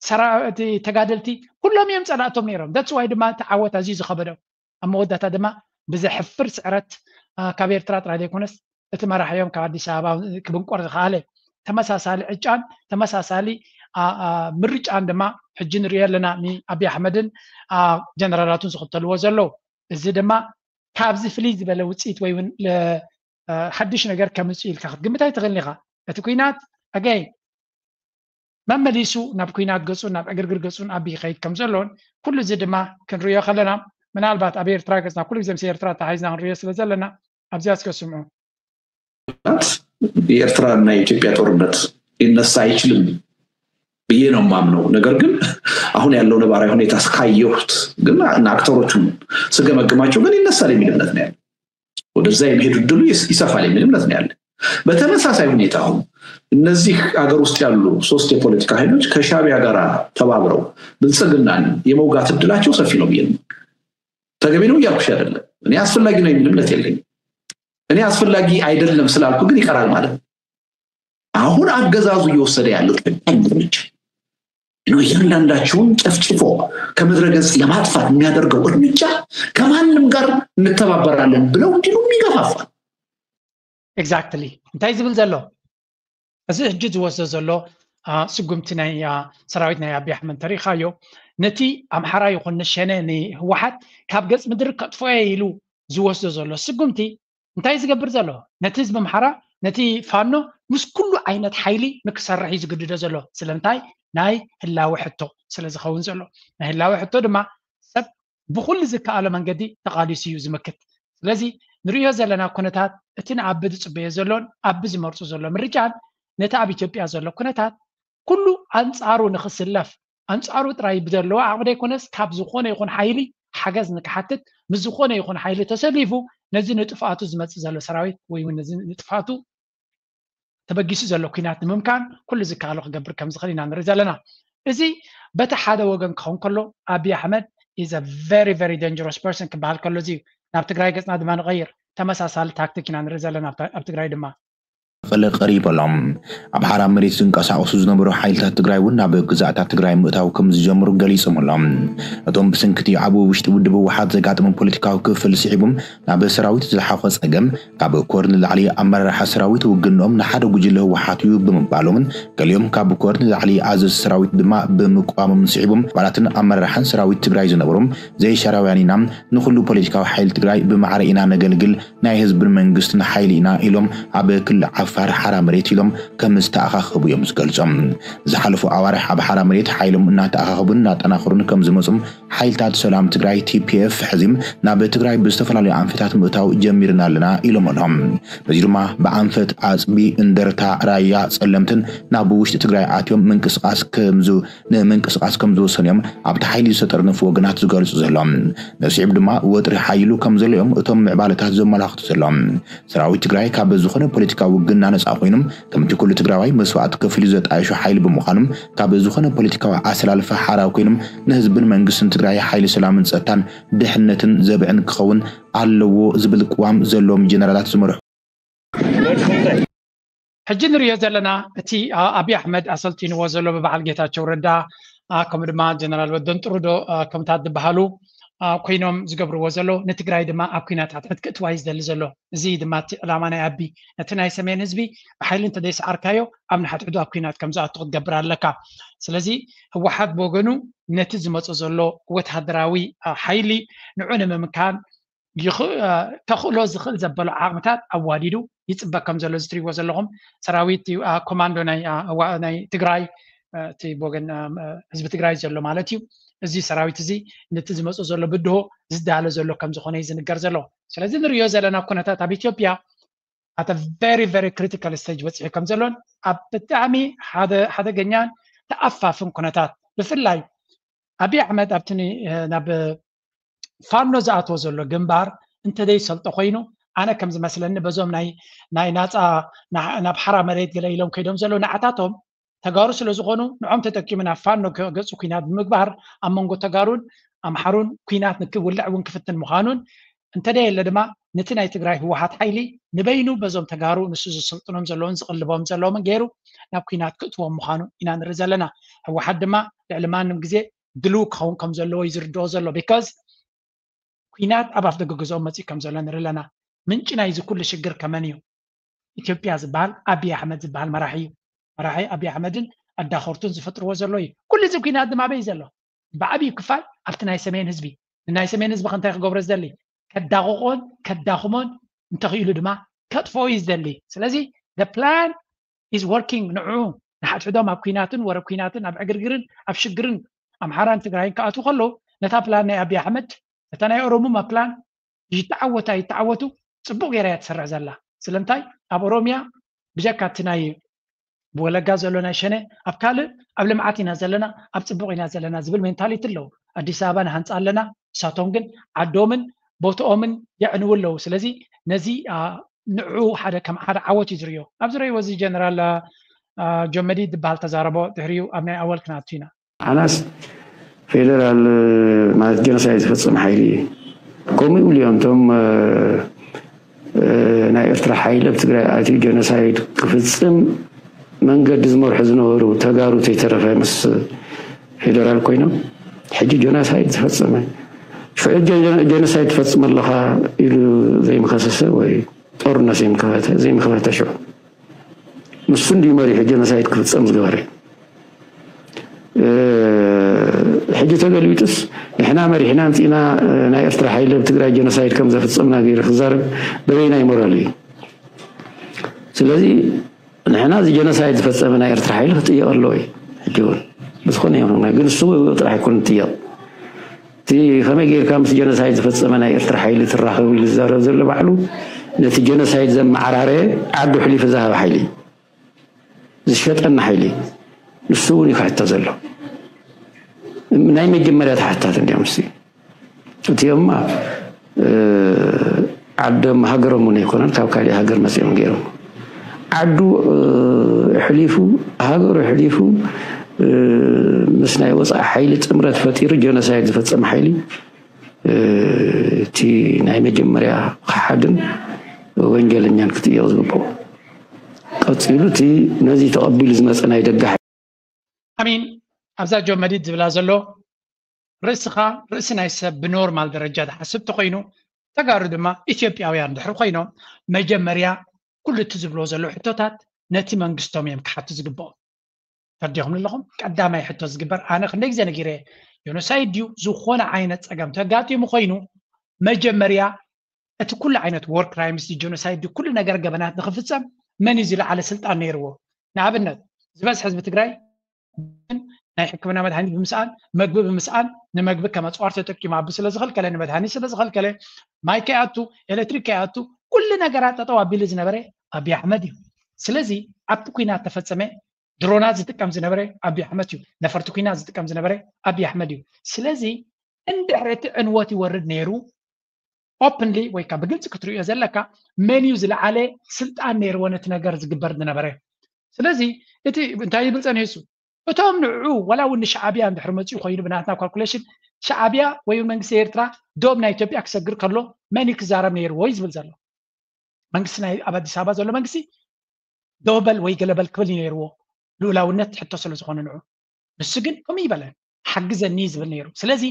ሰራ እቲ ተጋደልቲ ኩሎም እዮም ጸላእቶም ነይሮም። That's why ድማ እቲ ዓወት ኣዝዩ ዝኸበዶም። ኣብ መወዳእታ ድማ ብዘሕፍር ስዕረት ካብ ኤርትራ ጥራይ ዘይኮነስ እቲ መራሒኦም ካብ ኣዲስ ኣበባ ክብንቆር ዝኸኣለ ተመሳሳሊ ዕጫን ተመሳሳሊ ምርጫን ድማ ሕጂ ንሪኦ ኣለና። ንኣብይ ኣሕመድን ጀነራላቱን ዝኽተልዎ ዘለዉ፣ እዚ ድማ ካብዚ ፍልይ ዝበለ ውፅኢት ወይ እውን ሓድሽ ነገር ከምፅእ ኢልካ ክትግምት ኣይትኽእልን ኢኻ። እቲ ኩናት ኣገይ መመሊሱ ናብ ኩናት ገፁን ናብ ዕግርግር ገፁን ኣብ ይኸይድ ከም ዘሎን ኩሉ እዚ ድማ ክንሪኦ ከለና፣ ምናልባት ኣብ ኤርትራ ገፅና ኩሉ ግዜ ምስ ኤርትራ ተሓይዝና ክንሪኦ ስለ ዘለና ኣብዚኣ እስከ ስምዑ። የኤርትራ እና የኢትዮጵያ ጦርነት ሊነሳ አይችልም ብዬ ነው የማምነው። ነገር ግን አሁን ያለው ነባራዊ ሁኔታ እስካየሁት ግን እና አክተሮቹን ስገመግማቸው ግን ይነሳል የሚል እምነት ነው ያለኝ። ወደዛ የመሄድ እድሉ ይሰፋል የሚል እምነት ነው ያለኝ። በተመሳሳይ ሁኔታ አሁን እነዚህ ሀገር ውስጥ ያሉ ሶስት የፖለቲካ ኃይሎች ከሻዕቢያ ጋር ተባብረው ብልጽግናን የመውጋት እድላቸው ሰፊ ነው ብዬ ነው። ተገቢ ነው እያልኩሽ አይደለም። እኔ አስፈላጊ ነው የሚል እምነት የለኝም። እኔ አስፈላጊ አይደለም ስላልኩ ግን ይቀራል ማለት ነው። አሁን አገዛዙ እየወሰደ ያለው ጨካኝ እርምጃ ነው። እያንዳንዳቸውን ጨፍጭፎ ከምድረ ገጽ ለማጥፋት የሚያደርገው እርምጃ ከማንም ጋር እንተባበራለን ብለው እንዲሉም ይገፋፋል። Exactly እንታይ ዝብል ዘሎ? እዚ ሕጂ ዝወስዶ ዘሎ ስጉምቲ ናይ ሰራዊት ናይ ኣብይ ኣሕመድ እንተሪኢኻዮ፣ ነቲ ኣምሓራ ይኹን ንሸነ ንህወሓት ካብ ገጽ ምድሪ ከጥፍኦ ኢሉ ዝወስዶ ዘሎ ስጉምቲ እንታይ ዝገብር ዘሎ? ነቲ ህዝቢ ኣምሓራ፣ ነቲ ፋኖ ምስ ኩሉ ዓይነት ሓይሊ ንክሰርሕ እዩ ዝግድዶ ዘሎ። ስለምንታይ? ናይ ህላወ ሕቶ ስለ ዝኸውን ዘሎ። ናይ ህላወ ሕቶ ድማ ሰብ ብኩሉ ዝከኣሎ መንገዲ ተቓሊሱ እዩ ዝምክት። ስለዚ ንርእዮ ዘለና ኩነታት፣ እቲ ንኣቢ ዝጽበዮ ዘሎን ኣቢ ዝመርጹ ዘሎ ምርጫን ነቲ ኣብ ኢትዮጵያ ዘሎ ኩነታት ኩሉ ኣንጻሩ ንኽስለፍ፣ ኣንጻሩ ጥራይ ብዘለዎ ዓቕሚ ዘይኮነስ ካብ ዝኾነ ይኹን ሓይሊ ሓገዝ ንክሓትት፣ ምስ ዝኾነ ይኹን ሓይሊ ተሰሊፉ ነዚ ንጥፍኣቱ ዝመጽእ ዘሎ ሰራዊት ወይ እውን ነዚ ንጥፍኣቱ ተበጊሱ ዘሎ ኩናት ንምምካን ኩሉ ዝከኣሎ ክገብር ከም ዝኽእል ኢና ንርኢ ዘለና። እዚ በቲ ሓደ ወገን ክኸውን ከሎ ኣቢይ ኣሕመድ is a very very dangerous person ክበሃል ከሎ እዚ እዩ። ናብ ትግራይ ገጽና ድማ ንቐይር ተመሳሳሊ ታክቲክ ኢና ንርኢ ዘለና። ኣብ ትግራይ ድማ መቐለ ቀሪቡ ኣሎ። ኣብ ሓራ መሬት ዝንቀሳቐሱ ዝነበሩ ሓይልታት ትግራይ እውን ናብ ግዛእታት ትግራይ ምእታው ከም ዝጀምሩ ገሊጾም ኣሎ። እቶም ብሰንክቲ ኣብ ውሽጢ ውድብ ህወሓት ዘጋጠመ ፖለቲካዊ ክፍል ስዒቦም ናብ ሰራዊት ዝሓቖ ጸገም ካብ ኮር ንላዕሊ ኣመራርሓ ሰራዊት ውግንኦም ንሓደ ጉጅለ ህወሓት እዩ ብምባሎምን ገሊኦም ካብ ኮር ንላዕሊ ኣዘዝቲ ሰራዊት ድማ ብምቅዋሞምን ስዒቦም ኣባላትን ኣመራርሓን ሰራዊት ትግራይ ዝነበሩ ዘይሻራውያን ኢና፣ ንኹሉ ፖለቲካዊ ሓይሊ ትግራይ ብማዕረ ኢና ነገልግል፣ ናይ ህዝብን መንግስትን ሓይሊ ኢና ኢሎም ኣብ ክልል ዓፋር ሓራ መሬት ኢሎም ከም ዝተኣኻኸቡ እዮም ዝገልጾም። ዝሓለፉ ኣዋርሕ ኣብ ሓራ መሬት ሓይሎም እናተኣኻኸቡን እናጠናኸሩን ከም ዝመፁም ሓይልታት ሰላም ትግራይ ቲፒኤፍ ሕዚም ናብ ትግራይ ብዝተፈላለዩ ኣንፈታት ምእታው ጀሚርና ኣለና ኢሎም ኣለዉ። በዚ ድማ ብኣንፈት ኣፅቢ፣ እንደርታ፣ ራያ፣ ፀለምትን ናብ ውሽጢ ትግራይ ኣትዮም ምንቅስቃስ ከምዝ ንምንቅስቃስ ከም ዝወሰኑ እዮም ኣብቲ ሓይሊ ዝተጠርነፉ ወገናት ዝገልፁ ዘለዉ። ነስዒብ ድማ ወጥሪ ሓይሉ ከም ዘሎ እዮም እቶም ምዕባለታት ዘመላኽቱ ዘለዉ። ሰራዊት ትግራይ ካብ ዝኾነ ፖለቲካዊ ውግና ነፃ ኮይኖም ከምቲ ኩሉ ትግራዋይ መስዋእቲ ከፊሉ ዘጣየሹ ሓይሊ ብምዃኖም ካብ ዝኾነ ፖለቲካዊ ኣሰላልፋ ሓራ ኮይኖም ንህዝብን መንግስትን ትግራይ ሓይሊ ሰላምን ፀጥታን ድሕነትን ዘብዕን ክኸውን ኣለዎ ዝብል ቅዋም ዘለዎም ጀነራላት ዝመርሑ ሕጂ ንሪኦ ዘለና እቲ ኣብይ ኣሕመድ ኣሰልጢንዎ ዘሎ ብበዓል ጌታቸው ረዳ ከምኡ ድማ ጀነራል ወደን ጥሩዶ ከምታት ዝበሃሉ ኮይኖም ዝገብርዎ ዘሎ ንትግራይ ድማ ኣብ ኩናት ሕድሕድ ክእትዋ እዩ ዝደሊ ዘሎ። እዚ ድማ እቲ ዕላማ ናይ ኣቢ ነቲ ናይ ሰሜን ህዝቢ ብሓይሊ እንተዘይሰዓርካዮ ኣብ ንሓድሕዱ ኣብ ኩናት ከም ዝኣቱ ክትገብር ኣለካ። ስለዚ ህወሓት ብወገኑ ነቲ ዝመፁ ዘሎ ወታደራዊ ሓይሊ ንዑ ንምምካን ተኽእሎ ዝኽእል ዘበሎ ዓቕምታት ኣዋዲዱ ይፅበ ከም ዘሎ ዝትሪዎ ዘለኹም ሰራዊት ኮማንዶ ናይ ትግራይ እቲ ወገን ህዝቢ ትግራይ ዘሎ ማለት እዩ። እዚ ሰራዊት እዚ ነቲ ዝመፁ ዘሎ ብድሆ ዝዳለ ዘሎ ከም ዝኾነ እዩ ዝንገር ዘሎ። ስለዚ ንሪኦ ዘለና ኩነታት ኣብ ኢትዮጵያ at a very very critical stage በፂሑ ከም ዘሎን ኣብ ብጣዕሚ ሓደገኛን ተኣፋፍን ኩነታት ብፍላይ ኣብይ ኣሕመድ ኣብቲ ናብ ፋኖ ዝኣትዎ ዘሎ ግንባር እንተዘይሰልጦ ኮይኑ ኣነ ከም ዝመስለኒ በዞም ናይ ናይ ናፃ ናብ ሓራ መሬት ገለ ኢሎም ከይዶም ዘለዉ ንዓታቶም ተጋሩ ስለ ዝኾኑ ንዖም ተጠቂሙ ናብ ፋኖ ገፁ ኩናት ብምግባር ኣብ መንጎ ተጋሩን ኣምሓሩን ኩናት ንክውልዕ እውን ክፍትን ምዃኑን እንተደየለ ድማ ነቲ ናይ ትግራይ ህወሓት ሓይሊ ንበይኑ በዞም ተጋሩ ንሱ ዝስልጥኖም ዘለውን ዝቕልቦም ዘለዎምን ገይሩ ናብ ኩናት ክእትዎም ምዃኑ ኢና ንርኢ ዘለና። ህወሓት ድማ ልዕሊ ማንም ግዜ ድልው ክኸውን ከም ዘለዎ እዩ ዝርድኦ ዘሎ። ቢካዝ ኩናት ኣብ ኣፍ ደገ ገዝኦም መፂኡ ከም ዘሎ ንርኢ ኣለና። ምንጪ ናይዚ ኩሉ ሽግር ከመን እዩ? ኢትዮጵያ ዝበሃል ኣብይ ኣሕመድ ዝበሃል መራሒ እዩ። መራሒ ኣብይ ኣሕመድን ኣዳኸርቱን ዝፈጥርዎ ዘሎ እዩ። ኩሉ እዚ ኩናት ድማ ኣበይ ዘሎ? ብዓብዩ ክፋል ኣብቲ ናይ ሰሜን ህዝቢ ንናይ ሰሜን ህዝቢ ከንታይ ክገብሮ ዝደሊ ከዳቕቆን ከዳኽሞን እንተኽኢሉ ድማ ከጥፍኦ እዩ ዝደሊ። ስለዚ plan is working ንዑ ንሓድሕዶም ኣብ ኩናትን ወረ ኩናትን ኣብ ዕግርግርን ኣብ ሽግርን ኣምሓራን ትግራይን ክኣትዉ ከለዉ ነታ ፕላን ናይ ኣብይ ኣሕመድ እታ ናይ ኦሮሙማ ፕላን ይተዓወታ ይተዓወቱ ፅቡቅ ገይራ እያ ትሰርሕ ዘላ። ስለምንታይ ኣብ ኦሮሚያ ብጀካ እቲ ናይ ብወለጋ ዘሎ ናይ ሸነ ኣብ ካልእ ኣብ ልምዓት ኢና ዘለና ኣብ ፅቡቅ ኢና ዘለና ዝብል ሜንታሊቲ ኣለዉ። ኣዲስ ኣበባ ንሃንፃ ኣለና፣ ንሳቶም ግን ዓዶምን ቦትኦምን የዕንዉ ኣለዉ። ስለዚ ነዚ ንዑ ሓደ ከም ሓደ ዓወት እዩ ዝርዮ። ኣብዚ ረይዎ እዚ ጀነራል ጆመዲ ዝበሃል ተዛረቦ ድሕሪኡ ኣብ ናይ ኣወል ክነኣቱ ኢና። ሓናስ ፌደራል ማለት ጀኖሳይድ ዝፈፅም ሓይሊ እዩ። ከምኡ ይብሉ እዮም እቶም ናይ ኤርትራ ሓይሊ ኣብ ትግራይ ኣትዩ ጀኖሳይድ ክፍፅም መንገዲ ዝመርሑ ዝነበሩ ተጋሩ ተይተረፈ ምስ ፌደራል ኮይኖም ሕጂ ጀኖሳይድ ዝፈፀመ ሽዑ ጀኖሳይድ ትፈፅም ኣለኻ ኢሉ ዘይምኸሰሰ ወይ ጦርነት ዘይምኸፈተ ዘይምኸፈተ ሽዑ ንሱ እንዲዩ መሪሑ ጀኖሳይድ ክፍፀም ዝገበረ። ሕጂ ተገልቢጡስ ንሕና መሪሕና ኣምፂእና ናይ ኤርትራ ሓይሊ ኣብ ትግራይ ጀኖሳይድ ከም ዘፍፀምና ገይሩ ክዛረብ በበይናይ ሞራል እዩ? ስለዚ ንሕና እዚ ጀኖሳይድ ዝፈፀመ ናይ ኤርትራ ሓይሊ ክጥየቕ ኣለዎ እዩ። ሕጂ እውን ብዝኾነ ይኹን ግን እሱ ጥራሕ ኣይኮነ ዝጥየቕ እቲ ከመይ ጌርካ ምስ ጀኖሳይድ ዝፈፀመ ናይ ኤርትራ ሓይሊ ትራኸብ ኢሉ ዝዛረብ ዘሎ ባዕሉ ነቲ ጀኖሳይድ ዘመዓራረየ ዓዱ ሕሊፉ ዝሃበ ሓይሊ እዩ። ዝሸጠና ሓይሊ እዩ። ንሱ እውን እዩ ክሕቶ ዘሎ። ናይ መጀመርያ ተሓታት እንዲኦም ሲ እቲኦም ዓዶም ሃገሮም እውን ኣይኮነን ካብ ካሊእ ሃገር መፂኦም ገይሮም ዓዱ ሕሊፉ ሃገሩ ሕሊፉ ምስ ናይ ወፃኢ ሓይሊ ጥምረት ፈጢሩ ጀኖሳይድ ዝፈፀመ ሓይሊ እቲ ናይ መጀመርያ ክሓድን ወንጀለኛን ክጥየቕ ዝግብኦ። ቀፂሉ እቲ ነዚ ተቐቢሉ ዝመፀ ናይ ደገ ሓይሊ። ኣሚን ኣብዛ ጆመዲድ ዝብላ ዘሎ ርእስኻ ርእሲ ናይ ሰብ ብኖርማል ደረጃ ዝሓስብ ተኮይኑ ተጋሩ ድማ ኢትዮጵያውያን ድሕሪ ኮይኖም መጀመርያ ኩሉ እቲ ዝብሎ ዘሎ ሕቶታት ነቲ መንግስቶም እዮም ክሓቱ ዝግብኦም። ተርዲኹም ኣለኹም ቀዳማይ ሕቶ ዝግበር ኣነ ክንደይ ግዜ ነጊረ ጆኖሳይድ ድዩ ዝኾነ ዓይነት ፀገም ተጋጢሙ ኮይኑ መጀመርያ እቲ ኩሉ ዓይነት ወር ክራይምስ ጀኖሳይድ ኩሉ ነገር ገበናት ንክፍፀም መን እዩ ዝለዓለ ስልጣን ነይርዎ? ንኣብነት ዝበዝሕ ህዝቢ ትግራይ ናይ ሕክምና መድሃኒት ብምስኣን መግቢ ብምስኣን ንመግቢ ከም ኣፅዋር ተጠቂሙ ኣቢ ስለዝኸልከለ ንመድሃኒት ስለዝኸልከለ ማይ ከይኣቱ ኤሌክትሪክ ከይኣቱ ኩሉ ነገራት ጠጠው ኣቢሉ ዝነበረ ኣብይ ኣሕመድ እዩ። ስለዚ ኣብቲ ኩናት ተፈፀመ ድሮናት ዝጥቀም ዝነበረ ኣብይ ኣሕመድ እዩ። ነፈርቲ ኩናት ዝጥቀም ዝነበረ ኣብይ ኣሕመድ እዩ። ስለዚ እንድሕሪ እቲ ዕንወት ይወርድ ነይሩ ኦፕንሊ ወይ ከዓ ብግልፂ ክትርእዮ ዘለካ መን እዩ ዝለዓለ ስልጣን ነይርዎ ነቲ ነገር ዝግበር ዝነበረ። ስለዚ እቲ እንታይ ይብል ፀኒሑ እሱ እቶም ንዕኡ ዋላ እውን ንሻዕብያ እንድሕሪ መፅኡ ኮይኑ ብናትና ካልኩሌሽን ሻዕብያ ወይ መንግስቲ ኤርትራ ዶብ ናይ ኢትዮጵያ ክሰግር ከሎ መን እዩ ክዛረብ ነይርዎ እዩ ዝብል ዘሎ። መንግስቲ ናይ ኣብ ኣዲስ ኣበባ ዘሎ መንግስቲ ደው በል ወይ ገለ በል ክብል እዩ ነይርዎ ልኡላውነት ሕቶ ስለ ዝኾነ ንዑ። ንሱ ግን ከምኡ ይበለ ሓግዘኒ ዝብል ነይሩ። ስለዚ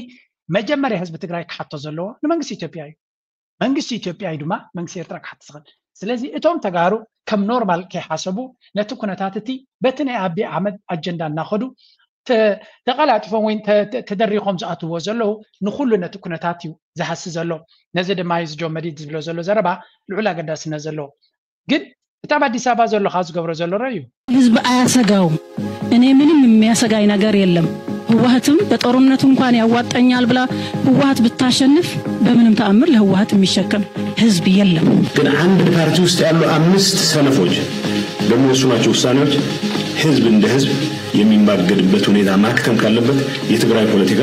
መጀመርያ ህዝቢ ትግራይ ክሓቶ ዘለዎ ንመንግስቲ ኢትዮጵያ እዩ። መንግስቲ ኢትዮጵያ እዩ ድማ መንግስቲ ኤርትራ ክሓቶ ዝኽእል። ስለዚ እቶም ተጋሩ ከም ኖርማል ከይሓሰቡ ነቲ ኩነታት እቲ በቲ ናይ ኣቢ ኣሕመድ ኣጀንዳ እናኸዱ ተቐላጢፎም ወይ ተደሪኾም ዝኣትዎ ዘለዉ ንኩሉ ነቲ ኩነታት እዩ ዝሃሲ ዘሎ። ነዚ ድማ እዩ እዚ ጆን መዲድ ዝብሎ ዘሎ ዘረባ ልዑል ኣገዳስነት ዘለዎ። ግን እቲ ኣብ ኣዲስ ኣበባ ዘሎ ካብ ዝገብሮ ዘሎ ረዩ ህዝብ አያሰጋውም። እኔ ምንም የሚያሰጋኝ ነገር የለም። ህወሀትም በጦርነቱ እንኳን ያዋጣኛል ብላ ህወሀት ብታሸንፍ በምንም ተአምር ለህወሀት የሚሸከም ህዝብ የለም። ግን አንድ ፓርቲ ውስጥ ያሉ አምስት ሰነፎች በሚወስኗቸው ውሳኔዎች ህዝብ እንደ ህዝብ የሚማገድበት ሁኔታ ማክተም ካለበት የትግራይ ፖለቲካ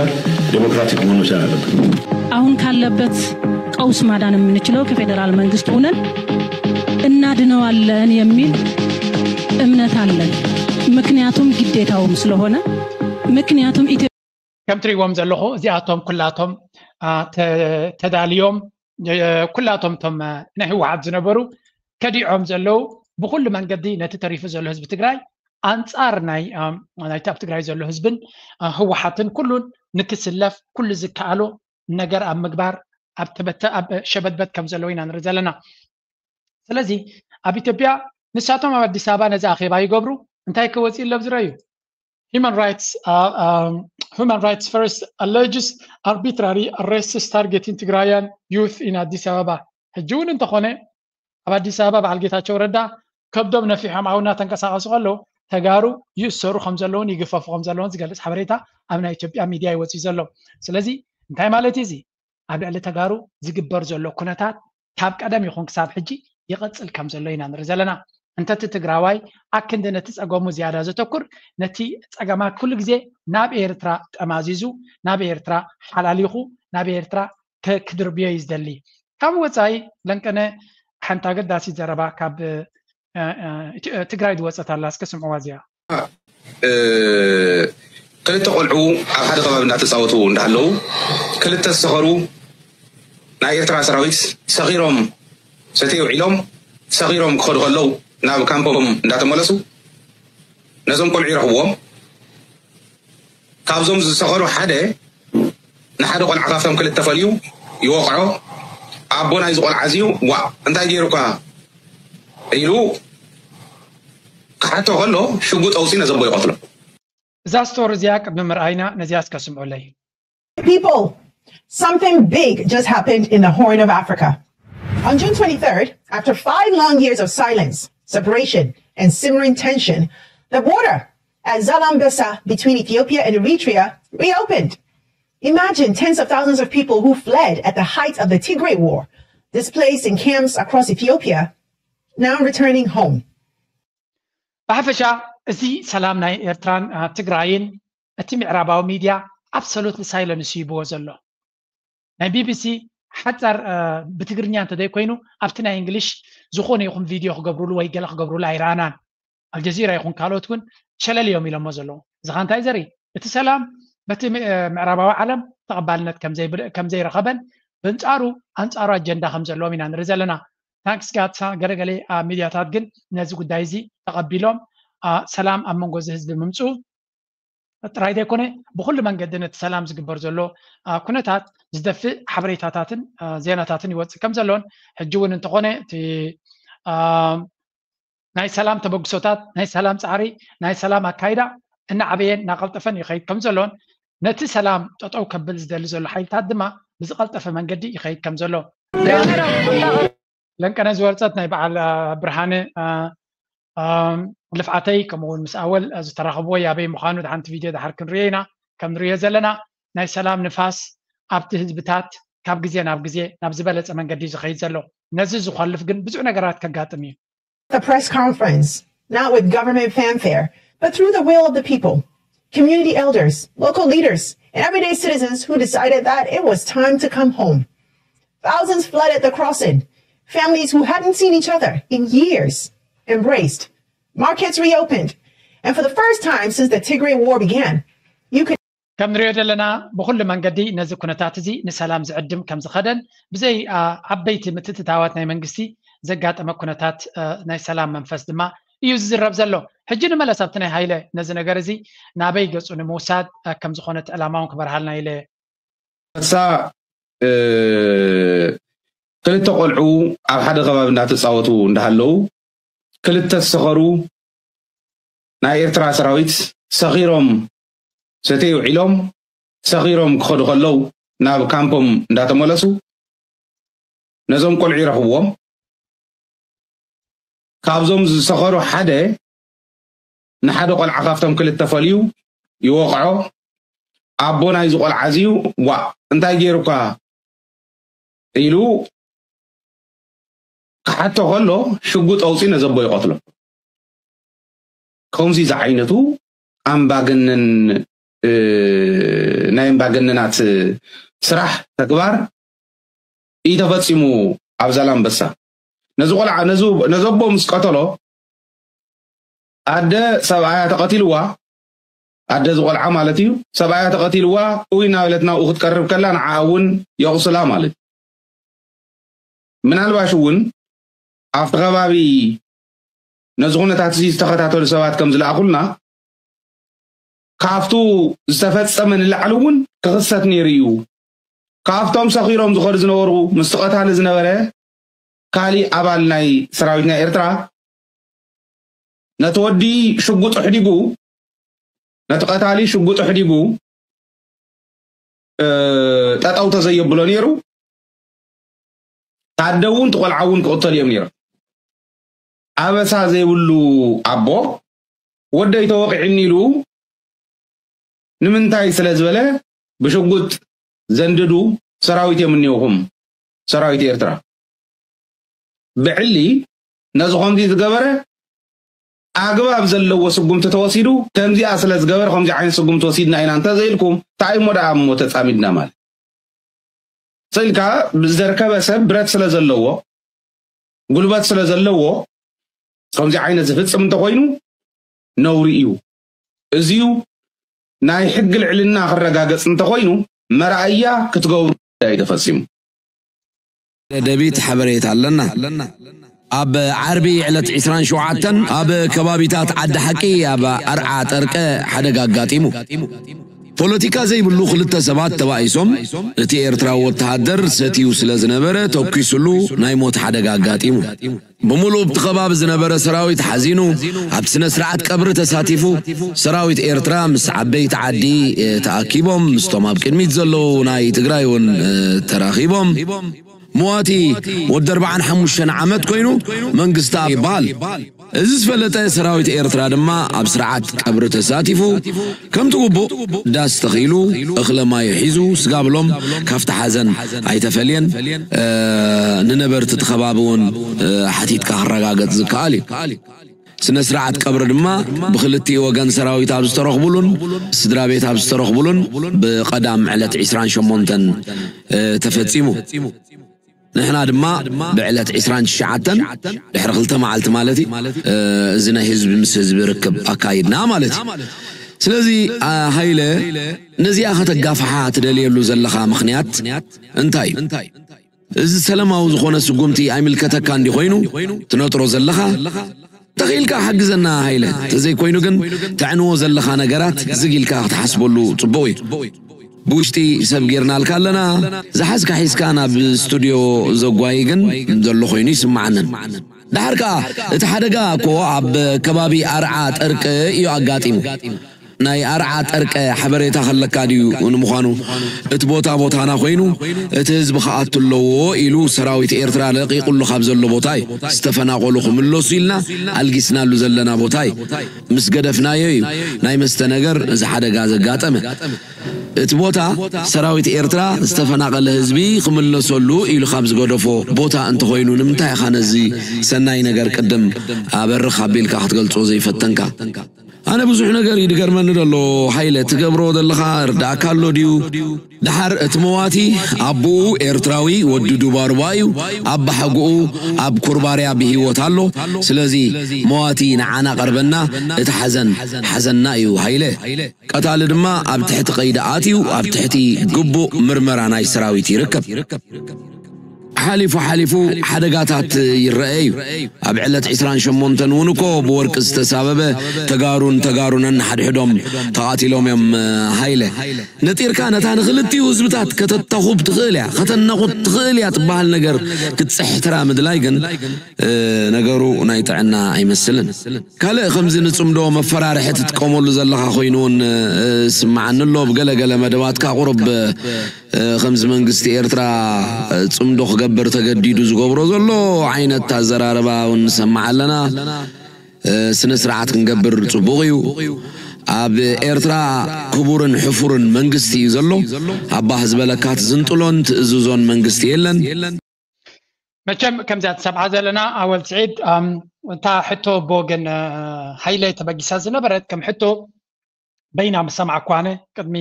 ዴሞክራቲክ መሆን መቻል አለበት። አሁን ካለበት ቀውስ ማዳን የምንችለው ከፌዴራል መንግስት ሆነን እናድነዋለን የሚል እምነት አለን። ምክንያቱም ግዴታውም ስለሆነ፣ ምክንያቱም ኢትዮ- ከም ትሪእዎም ዘለኹ እዚኣቶም ኩላቶም ተዳልዮም ኩላቶም ቶም ናይ ህወሓት ዝነበሩ ከዲዖም ዘለዉ፣ ብኩሉ መንገዲ ነቲ ተሪፉ ዘሎ ህዝቢ ትግራይ ኣንፃር ናይ ናይቲ ኣብ ትግራይ ዘሎ ህዝብን ህወሓትን ኩሉን ንክስለፍ ኩሉ ዝከኣሎ ነገር ኣብ ምግባር ኣብ ሸበትበት ከም ዘለዉ ኢና ንርኢ ዘለና። ስለዚ ኣብ ኢትዮጵያ ንሳቶም ኣብ ኣዲስ ኣበባ ነዚ ኣኼባ ይገብሩ፣ እንታይ ክወፅእ ኣለብ ዝረዩ? Human Rights First alleges arbitrary arrests targeting Tigrayan youth in Addis Ababa። ሕጂ እውን እንተኾነ ኣብ ኣዲስ ኣበባ በዓል ጌታቸው ረዳ ከብዶም ነፊሖም ኣብና ተንቀሳቐሱ ከለዉ ተጋሩ ይእሰሩ ከም ዘለውን ይግፈፉ ከም ዘለውን ዝገልፅ ሓበሬታ ኣብ ናይ ኢትዮጵያ ሚድያ ይወፅእ ዘሎ። ስለዚ እንታይ ማለት እዩ እዚ? ኣብ ልዕሊ ተጋሩ ዝግበር ዘሎ ኩነታት ካብ ቀደም ይኹን ክሳብ ሕጂ ይቐፅል ከም ዘሎ ኢና ንርኢ ዘለና። እንተቲ ትግራዋይ ኣክንዲ ነቲ ፀገሙ ዝያዳ ዘተኩር፣ ነቲ ፀገማት ኩሉ ግዜ ናብ ኤርትራ ጠማዚዙ፣ ናብ ኤርትራ ሓላሊኹ፣ ናብ ኤርትራ ክድርብዮ እዩ ዝደሊ። ካብ ወፃኢ ለንቀነ ሓንቲ ኣገዳሲት ዘረባ ካብ ትግራይ ዝወፀት ኣላ፣ እስከ ስምዕዋ እዚኣ። ክልተ ቆልዑ ኣብ ሓደ ከባቢ እንዳተፃወቱ እንዳሃለዉ ክልተ ዝሰኸሩ ናይ ኤርትራ ሰራዊት ሰኺሮም ሰተይ ውዒሎም ሰኺሮም ክኸዱ ከለዉ ናብ ካምፖም እንዳተመለሱ ነዞም ቆልዑ ይረኽብዎም። ካብዞም ዝሰኸሩ ሓደ ንሓደ ቆልዓ ካብቶም ክልተ ፈልዩ ይወቕዖ። ኣቦ ናይዚ ቆልዓ እዚዩ ዋ እንታይ ገይሩካ ኢሉ ክሓቶ ከሎ ሽጉጥ ኣውፂኡ ነዘቦ ይቐትሎ። እዛ ስቶሪ እዚኣ ቅድሚ ምርኣይና ነዚኣ እስከ ስምዑለይ። People, something big just happened in the Horn of Africa. On June twenty-third, after five long years of silence, separation, and simmering tension, the border at Zalambesa between Ethiopia and Eritrea reopened. Imagine tens of thousands of people who fled at the height of the Tigray War, displaced in camps across Ethiopia, now returning home. ብሓፈሻ እዚ ሰላም ናይ ኤርትራን ትግራይን እቲ ምዕራባዊ ሚድያ absolutely silence ይብዎ ዘሎ። ናይ ቢቢሲ ሓፃር ብትግርኛ እንተዘይኮይኑ ኣብቲ ናይ እንግሊሽ ዝኾነ ይኹን ቪድዮ ክገብሩሉ ወይ ገለ ክገብሩሉ ኣይረኣናን። ኣልጀዚራ ይኹን ካልኦት እውን ሸለል እዮም ኢሎሞ ዘለዉ። እዚ ኸ እንታይ ዘርኢ? እቲ ሰላም በቲ ምዕራባዊ ዓለም ተቐባልነት ከም ዘይረኸበን ብንፃሩ ኣንፃሩ ኣጀንዳ ከም ዘለዎም ኢና ንርኢ ዘለና። ታንክስ ጋድ ገለገለ ሚድያታት ግን ነዚ ጉዳይ እዚ ተቐቢሎም ሰላም ኣብ መንጎ እዚ ህዝቢ ምምፅኡ ጥራይ ዘይኮነ ብኩሉ መንገዲ ነቲ ሰላም ዝግበር ዘሎ ኩነታት ዝደፍእ ሓበሬታታትን ዜናታትን ይወፅእ ከም ዘሎን ሕጂ እውን እንተኾነ እቲ ናይ ሰላም ተበግሶታት ናይ ሰላም ፃዕሪ ናይ ሰላም ኣካይዳ እናዓበየን እናቐልጠፈን ይኸይድ ከም ዘሎን ነቲ ሰላም ጠጠው ከብል ዝደሊ ዘሎ ሓይልታት ድማ ብዝቐልጠፈ መንገዲ ይኸይድ ከም ዘሎ ለንቀነ ዝወርፀት ናይ በዓል ብርሃነ ልፍዓተይ ከምኡውን ምስ ኣወል ዝተራኸብዎ ያበይ ምዃኑ ድሓንቲ ቪድዮ ድሓር ክንሪኦ ኢና። ከም ንሪኦ ዘለና ናይ ሰላም ንፋስ ኣብቲ ህዝብታት ካብ ግዜ ናብ ግዜ ናብ ዝበለፀ መንገዲ እዩ ዝኸይድ ዘሎ። ነዚ ዝኳልፍ ግን ብዙሕ ነገራት ከጋጥም እዩ። The press conference, not with government fanfare, but through the will of the people, community elders, local leaders, and everyday citizens who decided that it was time to come home. Thousands flooded the crossing. Families who hadn't seen each other in years embraced. Markets reopened. And for the first time since the Tigray War began, you could ከም ንሪኦ ዘለና ብኩሉ መንገዲ ነዚ ኩነታት እዚ ንሰላም ዝዕድም ከም ዝኸደን ብዘይ ዓበይቲ ምትእትታዋት ናይ መንግስቲ ዘጋጠመ ኩነታት ናይ ሰላም መንፈስ ድማ እዩ ዝዝረብ ዘሎ። ሕጂ ንመለስ ኣብቲ ናይ ሃይለ ነዚ ነገር እዚ ናበይ ገፁ ንምውሳድ ከም ዝኾነት ዕላማውን ክበርሃልና ኢለ እሳ ክልተ ቆልዑ ኣብ ሓደ ከባቢ እንዳተፃወቱ እንዳሃለዉ ክልተ ዝሰኸሩ ናይ ኤርትራ ሰራዊት ሰኺሮም ሰተይ ውዒሎም ሰኺሮም ክኸዱ ከለዉ ናብ ካምፖም እንዳተመለሱ ነዞም ቆልዑ ይረኽብዎም። ካብዞም ዝሰኸሩ ሓደ ንሓደ ቆልዓ ካብቶም ክልተ ፈልዩ ይወቕዖ። ኣቦ ናይዚ ቆልዓ እዚዩ ዋ እንታይ ገይሩካ ኢሉ ክሓቶ ከሎ ሽጉጥ ኣውፂኡ ነዘቦ ይቐትሎ። ከምዚ ዝዓይነቱ ኣምባገነን ናይ እምባገነናት ስራሕ ተግባር እዩ ተፈጺሙ ኣብ ዛላምበሳ። ነዚ ቆልዓ፣ ነዚ፣ ነዚ ኣቦ ምስ ቀተሎ፣ ኣደ ሰብኣያ ተቐቲልዋ፣ ኣደ እዚ ቆልዓ ማለት እዩ፣ ሰብኣያ ተቐቲልዋ፣ ኡይ እናበለት ናብኡ ክትቀርብ ከላ፣ ንዓኣ እውን የቑስላ ማለት እዩ። ምናልባሽ እውን ኣብቲ ከባቢ ነዚ ኩነታት እዚ ዝተኸታተሉ ሰባት ከም ዝለኣኹልና፣ ካብቱ ዝተፈጸመ ንላዕሊ እውን ክኽሰት ነይሩ እዩ። ካብቶም ሰኺሮም ዝኸዱ ዝነበሩ፣ ምስቲ ቀታሊ ዝነበረ ካሊእ ኣባል ናይ ሰራዊት ናይ ኤርትራ፣ ነቲ ወዲ ሽጉጥ ኣሕዲጉ፣ ነቲ ቀታሊ ሽጉጥ ኣሕዲጉ፣ እ፣ ጠጠው ተዘየብሎ ነይሩ፣ ታደ እውን፣ እቲ ቆልዓ እውን ክቕተሉ እዮም ነይሮም። ኣበሳ ዘይብሉ ኣቦ፣ ወደይ ተወቒዕኒ ኢሉ፣ ንምንታይ ስለ ዝበለ፣ ብሽጉጥ ዘንድዱ ሰራዊት እዮም እኒኦኹም፣ ሰራዊት ኤርትራ። ብዕሊ ነዚ ከምዚ ዝገበረ ኣግባብ ዘለዎ ስጉምቲ ተወሲዱ፣ ከምዚኣ ስለ ዝገበረ ከምዚ ዓይነት ስጉምቲ ወሲድና ኢና እንተ ዘይልኩም፣ እንታይ እሞ ደኣ እሞ ተጻሚድና ማለት? ስኢልካ ብዝተርከበ ሰብ ብረት ስለ ዘለዎ፣ ጉልበት ስለ ዘለዎ፣ ከምዚ ዓይነት ዝፍጽም እንተኾይኑ ነውሪ እዩ። እዚዩ ናይ ሕጊ ልዕልና ክረጋገጽ እንተኾይኑ መርኣያ ክትገብሩ ጉዳይ ተፈጺሙ። ደቢት ሓበሬታ ኣለና። ኣብ ዓርቢ ዕለት ዕስራን ሸውዓተን ኣብ ከባቢታት ዓዲ ሓቂ ኣብ ኣርዓ ጠርቀ ሓደጋ ኣጋጢሙ። ፖለቲካ ዘይብሉ ክልተ ሰባት ተባኢሶም፣ እቲ ኤርትራዊ ወተሃደር ሰትዩ ስለ ዝነበረ ተኲሱሉ ናይ ሞት ሓደጋ ኣጋጢሙ። ብምሉእ ኣብቲ ከባቢ ዝነበረ ሰራዊት ሓዚኑ ኣብ ስነ ስርዓት ቀብሪ ተሳቲፉ። ሰራዊት ኤርትራ ምስ ዓበይቲ ዓዲ፣ እ፣ ተኣኪቦም፣ ምስቶም ኣብ ቅድሚት ዘለዉ ናይ ትግራይ እውን፣ እ፣ ተራኺቦም። መዋቲ ወዲ ኣርባዓን ሓሙሽተን ዓመት ኮይኑ መንግስታ ይበሃል። እዚ ዝፈለጠ ሰራዊት ኤርትራ ድማ ኣብ ስርዓት ቀብሪ ተሳቲፉ፣ ከምቲ ግቡእ ዳስ ተኺሉ፣ እኽለ ማይ ሒዙ፣ ስጋ ብሎም ካብቲ ሓዘን ኣይተፈልየን። እ፣ ንነበርቲ እቲ ከባቢ እውን፣ እ፣ ሓቲትካ ክረጋገጽ ዝከኣል እዩ። ስነ ስርዓት ቀብሪ ድማ ብክልቲኡ ወገን ሰራዊት ኣብ ዝተረኽቡሉን ስድራ ቤት ኣብ ዝተረኽቡሉን ብቐዳም ዕለት ዕስራን ሸሞንተን፣ እ፣ ተፈጺሙ። ንሕና ድማ ብዕለት ዕስራን ትሽዓተን ድሕሪ ክልተ መዓልቲ ማለት እዩ፣ እ፣ እዚ ናይ ህዝቢ ምስ ህዝቢ ርክብ ኣካይድና ማለት እዩ። ስለዚ፣ አ፣ ሃይለ፣ ነዚኣ ከተጋፍሓ ትደልየሉ ዘለኻ ምኽንያት እንታይ እዩ? እዚ ሰላማዊ ዝኾነ ስጉምቲ ኣይምልከተካ እንዲ ኮይኑ ትነጥሮ ዘለኻ፣ ተኽኢልካ ሓግዘና ሃይለ። ተዘይኮይኑ ግን ተዕንዎ ዘለኻ ነገራት ዝግ ኢልካ ክትሓስበሉ ጽቡቕ እዩ። ብውሽጢ ሰብ ጌርናልካ ኣለና፣ ዝሓዝካ ሒዝካ ናብ ስቱድዮ ዘጓይ ግን ዘሎ ኮይኑ ይስምዓንን። ደሓር ከኣ እቲ ሓደጋ እኮ ኣብ ከባቢ ኣርዓ ጠርቂ እዩ ኣጋጢሙ። ናይ ኣርዓ ጠርቀ ሓበሬታ ከለካ ድዩ? ንምዃኑ እቲ ቦታ ቦታና ኮይኑ እቲ ህዝቢ ክኣቱ ኣለዎ ኢሉ ሰራዊት ኤርትራ ለቂቑሉ ካብ ዘሎ ቦታ እዩ። ዝተፈናቐሉ ክምለሱ ኢልና ኣልጊስናሉ ዘለና ቦታ እዩ። ምስ ገደፍናዮ እዩ ናይ መስተ ነገር እዚ ሓደጋ ዘጋጠመ። እቲ ቦታ ሰራዊት ኤርትራ ዝተፈናቐለ ህዝቢ ክምለሰሉ ኢሉ ካብ ዝገደፎ ቦታ እንተኾይኑ ንምንታይ ኢኻ ነዚ ሰናይ ነገር ቅድም ኣበርኽ ኣቢልካ ክትገልጾ ዘይፈተንካ? ኣነ ብዙሕ ነገር እዩ ዝገርመኒ ዘሎ። ሃይለ፣ ትገብሮ ዘለኻ ርዳእካ ኣሎ ድዩ? ደሓር እቲ መዋቲ ኣቦኡ ኤርትራዊ ወዲ ዱባሩባ እዩ። ኣባሓጎኡ ኣብ ኩርባርያ ብህይወት ኣሎ። ስለዚ መዋቲ ንዓና ቀርበና፣ እቲ ሓዘን ሓዘንና እዩ ሃይለ። ቀታሊ ድማ ኣብ ትሕቲ ቀይዲ ኣትዩ ኣብ ትሕቲ ግቡእ ምርመራ ናይ ሰራዊት ይርከብ። ሓሊፉ ሓሊፉ ሓደጋታት ይረአ እዩ። ኣብ ዕለት ዕስራን ሸሞንተን እውን እኮ ብወርቂ ዝተሳበበ ተጋሩን ተጋሩን ነንሓድሕዶም ተቓቲሎም እዮም። ሃይለ፣ ነጢርካ ነታ ንኽልቲኡ ህዝብታት ከተታኹብ ትኽእል እያ፣ ከተናቑት ትኽእል እያ ትበሃል ነገር ክትጽሕትራ ምድላይ ግን፣ እ፣ ነገሩ ናይ ጥዕና ኣይመስልን። ካልእ ከምዚ ንጽምዶ መፈራርሒ ትጥቀመሉ ዘለኻ ኮይኑ እውን፣ እ፣ ስምዓኒ ኣሎ። ብገለገለ መደባትካ ቁሩብ፣ እ፣ ከምዚ መንግስቲ ኤርትራ፣ እ፣ ጽምዶ ክገብር ተገዲዱ ዝገብሮ ዘሎ ዓይነት ኣዘራርባ እውን ንሰምዕ ኣለና። እ፣ ስነ ስርዓት ክንገብር ጽቡቕ እዩ። ኣብ ኤርትራ ክቡርን ሕፉርን መንግስቲ እዩ ዘሎ። ኣባህ ዝበለካ ትዝንጥሎን ትእዝዞን መንግስቲ የለን። መቸም ከምዚኣ ትሰምዓ ዘለና ኣወል ስዒድ፣ ኣም፣ እታ ሕቶ ብወገን፣ እ፣ ሃይለ ተበጊሳ ዝነበረት ከም ሕቶ በይና ምስ ሰማዕኳ ኣነ ቅድሚ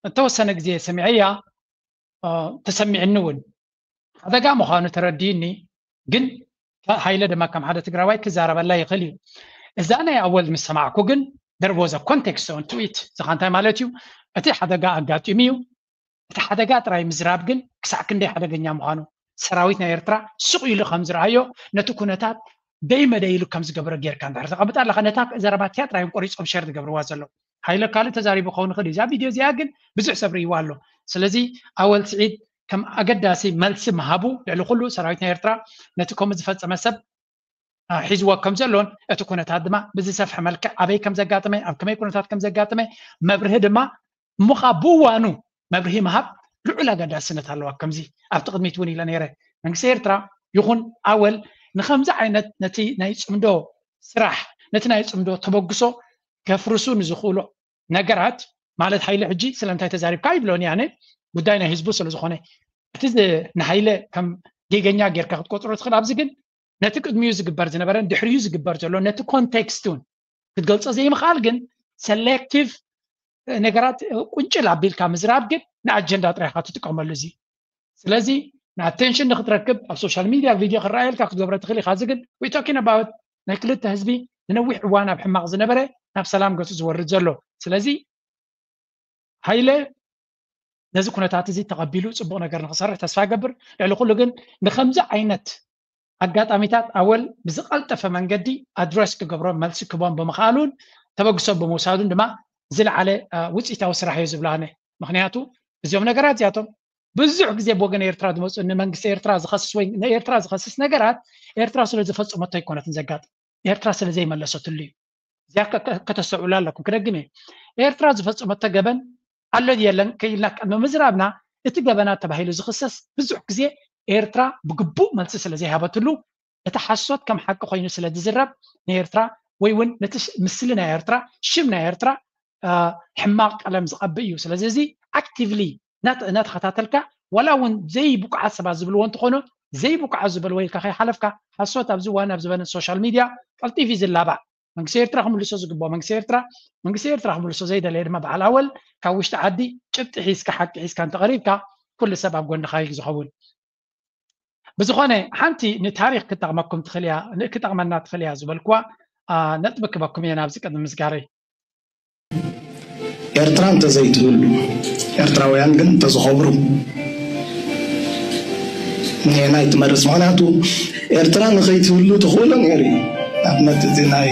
እተወሰነ ግዜ ሰሚዐያ፣ ተሰሚዕኒ እውን ሓደጋ ምዃኑ ተረዲእኒ። ግን ሃይለ ድማ ከም ሓደ ትግራዋይ ክዛረበላ ይኽእል እዩ። እዛ ናይ ኣወል ምስ ሰማዕኩ ግን there was a context on to it። እዚኻ እንታይ ማለት እዩ? እቲ ሓደጋ ኣጋጢሙ እዩ። እቲ ሓደጋ ጥራይ ምዝራብ ግን ክሳዕ ክንደይ ሓደገኛ ምዃኑ ሰራዊት ናይ ኤርትራ ስቕ ኢሉ ከም ዝረኣዮ፣ ነቲ ኩነታት ደይ መደይ ኢሉ ከም ዝገብሮ ጌርካ እንድሕር ተቐምጣ ኣለኻ፣ ነታ ዘረባ እቲኣ ጥራይ እዮም ቆሪጾም ሸር ዝገብርዋ ዘለዉ። ሃይለ ካልእ ተዛሪቡ ክኸውን ይኽእል እዩ። እዛ ቪድዮ እዚኣ ግን ብዙሕ ሰብ ርእይዋ ኣሎ። ስለዚ ኣወል ስዒድ ከም ኣገዳሲ መልሲ ምሃቡ፣ ልዕሊ ኩሉ ሰራዊት ናይ ኤርትራ ነቲ ከምኡ ዝፈጸመ ሰብ ሒዝዎ ከም ዘሎን እቲ ኩነታት ድማ ብዝሰፍሐ መልክዕ ኣበይ ከም ዘጋጠመ፣ ኣብ ከመይ ኩነታት ከም ዘጋጠመ መብርሂ ድማ ምኻ ብእዋኑ መብርሂ ምሃብ ልዑል ኣገዳስነት ኣለዋ። ከምዚ ኣብቲ ቅድሚት እውን ኢለ ነይረ፣ መንግስቲ ኤርትራ ይኹን ኣወል ንኸምዚ ዓይነት ነቲ ናይ ጽምዶ ስራሕ፣ ነቲ ናይ ጽምዶ ተበግሶ ከፍርሱ ንዝኽእሉ ነገራት፣ ማለት ሃይለ ሕጂ ስለምንታይ ተዛሪብካ ይብሎን ኣነ፣ ጉዳይ ናይ ህዝቡ ስለ ዝኾነ፣ እቲ ንሃይለ ከም ጌገኛ ጌርካ ክትቆጽሮ ትኽእል። ኣብዚ ግን ነቲ ቅድሚኡ ዝግበር ዝነበረን ድሕሪኡ ዝግበር ዘሎ ነቲ ኮንቴክስት እውን ክትገልጾ ዘይምኽኣል ግን ሰሌክቲቭ ነገራት ቁንጭል ኣቢልካ ምዝራብ ግን ንኣጀንዳ ጥራይ ኢኻ ትጥቀመሉ። እዚ ስለዚ ንኣቴንሽን ንክትረክብ ኣብ ሶሻል ሚድያ ቪድዮ ክረኣየልካ ክትገብሮ ትኽእል ኢኻ። እዚ ግን we talking about ናይ ክልተ ህዝቢ ንነዊሕ እዋን ኣብ ሕማቕ ዝነበረ ናብ ሰላም ገጹ ዝወርድ ዘሎ። ስለዚ ሃይለ ነዚ ኩነታት እዚ ተቐቢሉ ጽቡቕ ነገር ንክሰርሕ ተስፋ ይገብር። ልዕሊ ኩሉ ግን ንከምዚ ዓይነት ኣጋጣሚታት ኣወል ብዝቐልጠፈ መንገዲ ኣድረስ ክገብሮም መልሲ ክቦም ብምኽኣሉን ተበግሶ ብምውሳዱን ድማ ዝለዓለ ውፅኢታዊ ስራሕ እዩ ዝብሎ ኣነ። ምክንያቱ እዚኦም ነገራት እዚኣቶም ብዙሕ ግዜ ብወገን ኤርትራ ዝመፁ ንመንግስቲ ኤርትራ ዝኸስስ ወይ ንኤርትራ ዝኸስስ ነገራት ኤርትራ ስለ ዝፈፀመቶ ኣይኮነትን ዘጋጥም፣ ኤርትራ ስለ ዘይመለሰትሉ እዩ። እዚኣ ከተስተውዕሉ ኣለኩም። ክደግም እየ፣ ኤርትራ ዝፈፀመቶ ገበን ኣሎ የለን ከይልና ቅድሚ ምዝራብና እቲ ገበናት ተባሂሉ ዝኽሰስ ብዙሕ ግዜ ኤርትራ ብግቡእ መልሲ ስለ ዘይሃበትሉ እቲ ሓሶት ከም ሓቂ ኮይኑ ስለ ዝዝረብ ንኤርትራ ወይ እውን ነቲ ሽ- ምስሊ ናይ ኤርትራ ሽም ናይ ኤርትራ አ፣ ሕማቕ ቀለም ዝቐብእ እዩ። ስለዚ እዚ ኣክቲቭሊ እናተ- እናተኸታተልካ ዋላ እውን ዘይብቁዓት ሰባት ዝብልዎ እንትኾኑ ዘይብቁዓት ዝበልዎ ኢልካ ከይሓለፍካ ሓሶት ኣብዚ እዋን ኣብ ዝበነ ሶሻል ሚድያ ቀልጢፍ እዩ ዝላባዕ። መንግስቲ ኤርትራ ክምልሶ ዝግብኦ መንግስቲ ኤርትራ መንግስቲ ኤርትራ ክምልሶ ዘይደለየ ድማ በዓል ኣወል ካብ ውሽጢ ዓዲ ጭብጢ ሒዝካ ሓቂ ሒዝካ እንተቐሪብካ ኩሉ ሰብ ኣብ ጎንኻ እዩ ዝኸውን። ብዝኾነ ሓንቲ ንታሪክ ክጠቕመኩም ትኽእል እያ ክጠቕመና ትኽእል እያ ዝበልኩዋ ነጥቢ ክበኩም እየ ናብዚ ቅድሚ ምስጋረይ። ኤርትራ እንተዘይትህሉ ኤርትራውያን ግን እንተዝኸብሩ ኔና ይትመርጽ። ምክንያቱ ኤርትራ ንኸይትህሉ ተኽእሎ ነይሩ እዩ። ንኣብነት እቲ ናይ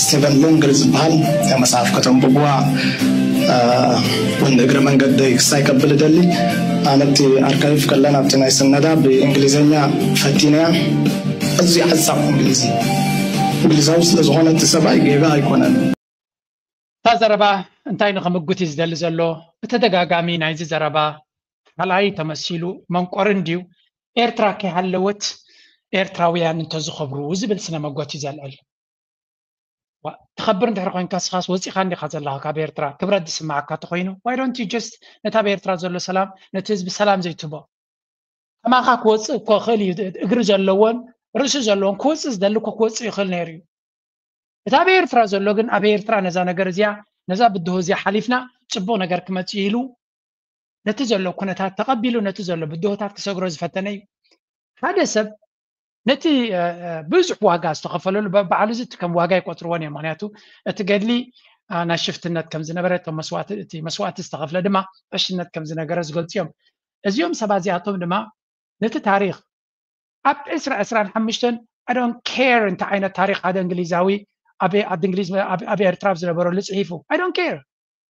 ስቴቨን ሎንግል ዝበሃል እታ መጽሓፍ ከተንብብዋ እውን እግረ መንገደይ ክሳይ ከብል እደሊ። ኣነ ኣብቲ ኣርካይቭ ከለና ኣብቲ ናይ ስነዳ ብእንግሊዝኛ ፈቲነያ። ኣዝዩ ሓጻብ እንግሊዝ እንግሊዛዊ ስለ ዝኾነ እቲ ሰብኣይ ጌጋ ኣይኮነን። እታ ዘረባ እንታይ ንኽምጉት እዩ ዝደሊ ዘሎ? ብተደጋጋሚ ናይዚ ዘረባ ሓላይ ተመሲሉ መንቆሪ እንድዩ። ኤርትራ ከይሃለወት ኤርትራውያን እንተዝኸብሩ ዝብል ስነ መጎት እዩ ዘልዕል። ትኸብር እንድሕር ኮይንካ ስኻስ ወፂኻ እንዲኻ ዘለኻ ካብ ኤርትራ ክብረት ዝስማዓካ ተኮይኑ why don't you just ነታ ኣብ ኤርትራ ዘሎ ሰላም ነቲ ህዝቢ ሰላም ዘይትቦ ከማኻ ክወፅእ እኮ ክእል እዩ። እግሪ ዘለዎን ርእሲ ዘለዎን ክወፅእ ዝደሊ እኮ ክወፅእ ይኽእል ነይሩ እዩ። እቲ ኣብ ኤርትራ ዘሎ ግን ኣብ ኤርትራ ነዛ ነገር እዚኣ ነዛ ብድሆ እዚኣ ሓሊፍና ፅቡቕ ነገር ክመፅእ ኢሉ ነቲ ዘሎ ኩነታት ተቐቢሉ ነቲ ዘሎ ብድሆታት ክሰግሮ ዝፈተነ እዩ። ሓደ ሰብ ነቲ ብዙሕ ዋጋ ዝተኸፈለሉ በባዕሉ እዚ ከም ዋጋ ይቆፅርዎን እዮም። ምክንያቱ እቲ ገድሊ ናይ ሽፍትነት ከም ዝነበረ እቲ መስዋእቲ ዝተኸፍለ ድማ ዕሽነት ከም ዝነገረ ዝገልፁ እዮም። እዚኦም ሰባት እዚኣቶም ድማ ነቲ ታሪክ ኣብ ዕስራ ዕስራን ሓሙሽተን I don't care እንታይ ዓይነት ታሪክ ሓደ እንግሊዛዊ ኣብ እንግሊዝ ኣብ ኤርትራ ኣብ ዝነበረሉ ፅሒፉ I don't care።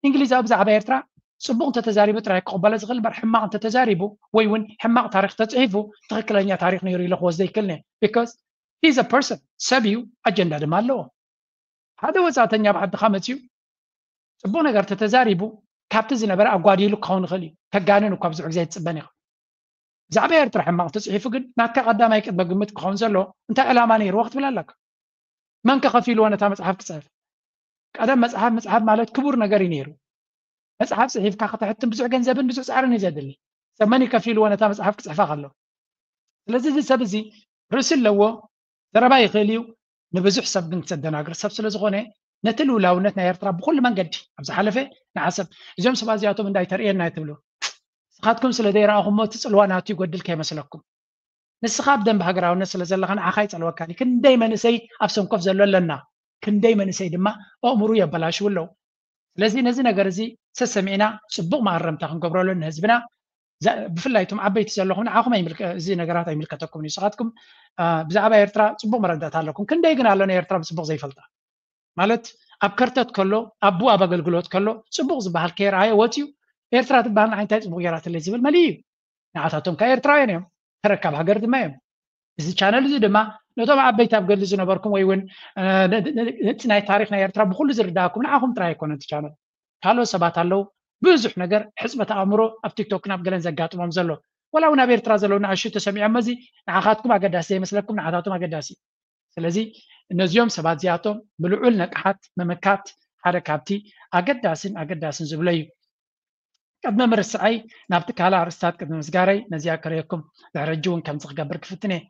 እንግሊዛዊ ብዛዕባ ኤርትራ ፅቡቅ እንተተዛሪቡ ጥራይ ክቕበሎ ዝኽእል እምበር ሕማቕ እንተተዛሪቡ ወይ እውን ሕማቕ ታሪክ ተፅሒፉ ትኽክለኛ ታሪክ ነይሩ ኢለ ክወስዶ ይክእል ነ because he's a person ሰብ እዩ ኣጀንዳ ድማ ኣለዎ። ሓደ ወፃእተኛ ኣብ ዓድኻ መፅዩ ፅቡቅ ነገር ተተዛሪቡ ካብቲ ዝነበረ ኣጓዲሉ ክኸውን ይኽእል እዩ። ከጋንን እኳ ብዙሕ ግዜ ኣይትፅበን ኢኻ። ብዛዕባ ኤርትራ ሕማቕ ተፅሒፉ ግን ናትካ ቀዳማይ ቅድመ ግምት ክኸውን ዘሎ እንታይ ዕላማ ነይርዎ ክትብል ኣለካ። መን ከ ከፊልዎ ነታ መፅሓፍ ክፅሕፍ? ቀደም መፅሓፍ ምፅሓፍ ማለት ክቡር ነገር እዩ ነይሩ። መፅሓፍ ፅሒፍካ ከተሕትም ብዙሕ ገንዘብን ብዙሕ ፃዕርን እዩ ዘድሊ። ሰብ መን እዩ ከፊልዎ ነታ መፅሓፍ ክፅሕፋ ከሎ? ስለዚ እዚ ሰብ እዚ ርእሲ ኣለዎ፣ ዘረባ ይኽእል እዩ፣ ንብዙሕ ሰብ ግን ዘደናግር ሰብ ስለ ዝኾነ ነቲ ልውላውነት ናይ ኤርትራ ብኩሉ መንገዲ ኣብ ዝሓለፈ ንዓሰብ እዚኦም ሰባት እዚኣቶም እንዳይተርእየና ትብሉ። ንስኻትኩም ስለ ዘይረኣኹሞ እቲ ጽልዋ ናቱ ይጎድል ከይመስለኩም። ንስኻ ኣብ ደንብ ሃገራውነት ስለ ዘለኻ ንዓኻ ይጸልወካን እዩ። ክንደይ መንእሰይ ኣብ ሰንኮፍ ዘሎ ኣለና፣ ክንደይ መንእሰይ ድማ ኣእምሩ የበላሽው ኣለዉ። ስለዚ ነዚ ነገር እዚ ሰሰሚዕና ጽቡቕ መኣረምታ ክንገብረሉ ንህዝብና፣ ብፍላይ እቶም ዓበይቲ ዘለኹም ንዓኹም እዚ ነገራት ኣይምልከተኩም እዩ። ንስኻትኩም ብዛዕባ ኤርትራ ጽቡቕ መረዳእታ ኣለኩም። ክንደይ ግን ኣሎ ንኤርትራ ብጽቡቕ ዘይፈልጣ? ማለት ኣብ ከርተት ከሎ፣ ኣቡ ኣብ ኣገልግሎት ከሎ ጽቡቕ ዝበሃል ከይረኣየ ወፂኡ፣ ኤርትራ ትበሃል ንዓይ እንታይ ጽቡቕ ገይራትለይ ዝብል መሊኡ እዩ። ንዓታቶም ከ ኤርትራውያን እዮም፣ ተረካብ ሃገር ድማ እዮም። እዚ ቻነል እዚ ድማ ነቶም ዓበይቲ ኣብ ገድሊ ዝነበርኩም ወይ እውን እቲ ናይ ታሪክ ናይ ኤርትራ ብኩሉ ዝርዳእኩም ንዓኹም ጥራይ ኣይኮነን እቲ ቻነል። ካልኦት ሰባት ኣለዉ፣ ብዙሕ ነገር ሕፅበት ኣእምሮ ኣብ ቲክቶክ ናብ ገለን ዘጋጥሞም ዘሎ፣ ወላ እውን ኣብ ኤርትራ ዘለዉ ንኣሹ ተሰሚዖም እዚ ንዓኻትኩም ኣገዳሲ ዘይመስለኩም ንዓታቶም ኣገዳሲ። ስለዚ እነዚኦም ሰባት እዚኣቶም ብልዑል ነቅሓት ምምካት ሓደ ካብቲ ኣገዳስን ኣገዳስን ዝብሎ እዩ። ቅድሚ ምርስዐይ ናብቲ ካልእ ኣርእስታት ቅድሚ ምስጋረይ ነዚኣ ከርእየኩም ድሕሪ ሕጂ እውን ከምዚ ክገብር ክፍትን እየ።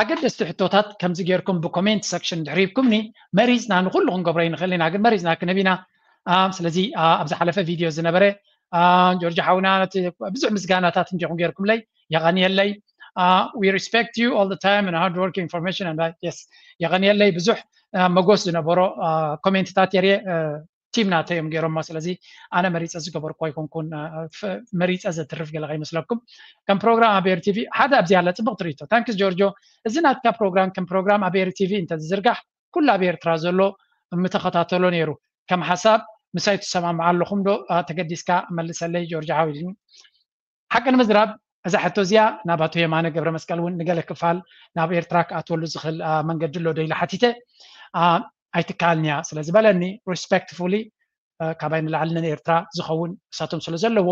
ኣገደስቲ ሕቶታት ከምዚ ጌርኩም ብኮሜንት ሰክሽን ድሕሪብኩምኒ መሪፅና ንኩሉ ክንገብሮ ይንኽእል ኢና፣ ግን መሪፅና ክንህብ ኢና። ስለዚ ኣብ ዝሓለፈ ቪድዮ ዝነበረ ጆርጆ ሓውና ብዙሕ ምስጋናታት እንዲኹም ጌርኩምለይ፣ የቐንየለይ። We respect you all the time and hard work information and yes፣ የቐንየለይ። ብዙሕ መጎስ ዝነበሮ ኮሜንትታት የርየ ቲም ናተይ እዮም ገይሮሞ። ስለዚ ኣነ መሪፀ ዝገበርኩ ኣይኮንኩን፣ መሪፀ ዘትርፍ ገለ ከይመስለኩም። ከም ፕሮግራም ኣቤር ቲቪ ሓደ ኣብዚ ያለ ፅቡቅ ትርኢቶ። ታንክስ ጆርጆ። እዚ ናትካ ፕሮግራም ከም ፕሮግራም ኣቤር ቲቪ እንተዝዝርጋሕ ኩሉ ኣብ ኤርትራ ዘሎ ምተኸታተሎ ነይሩ። ከም ሓሳብ ምሳይ ትሰማምዓ ኣለኹም ዶ? ተገዲስካ መልሰለይ ጆርጆ ሓዊድኒ። ሓቂ ንምዝራብ እዛ ሕቶ እዚኣ ናብ ኣቶ የማነ ገብረ መስቀል እውን ንገለ ክፋል ናብ ኤርትራ ክኣትወሉ ዝኽእል መንገዲ ኣሎ ዶ ኢለ ሓቲተ። ኣይትከኣልን እያ ስለ ዝበለኒ ሪስፔክትፉሊ ካባይ ንላዕሊ ንኤርትራ ዝኸውን እሳቶም ስለ ዘለዎ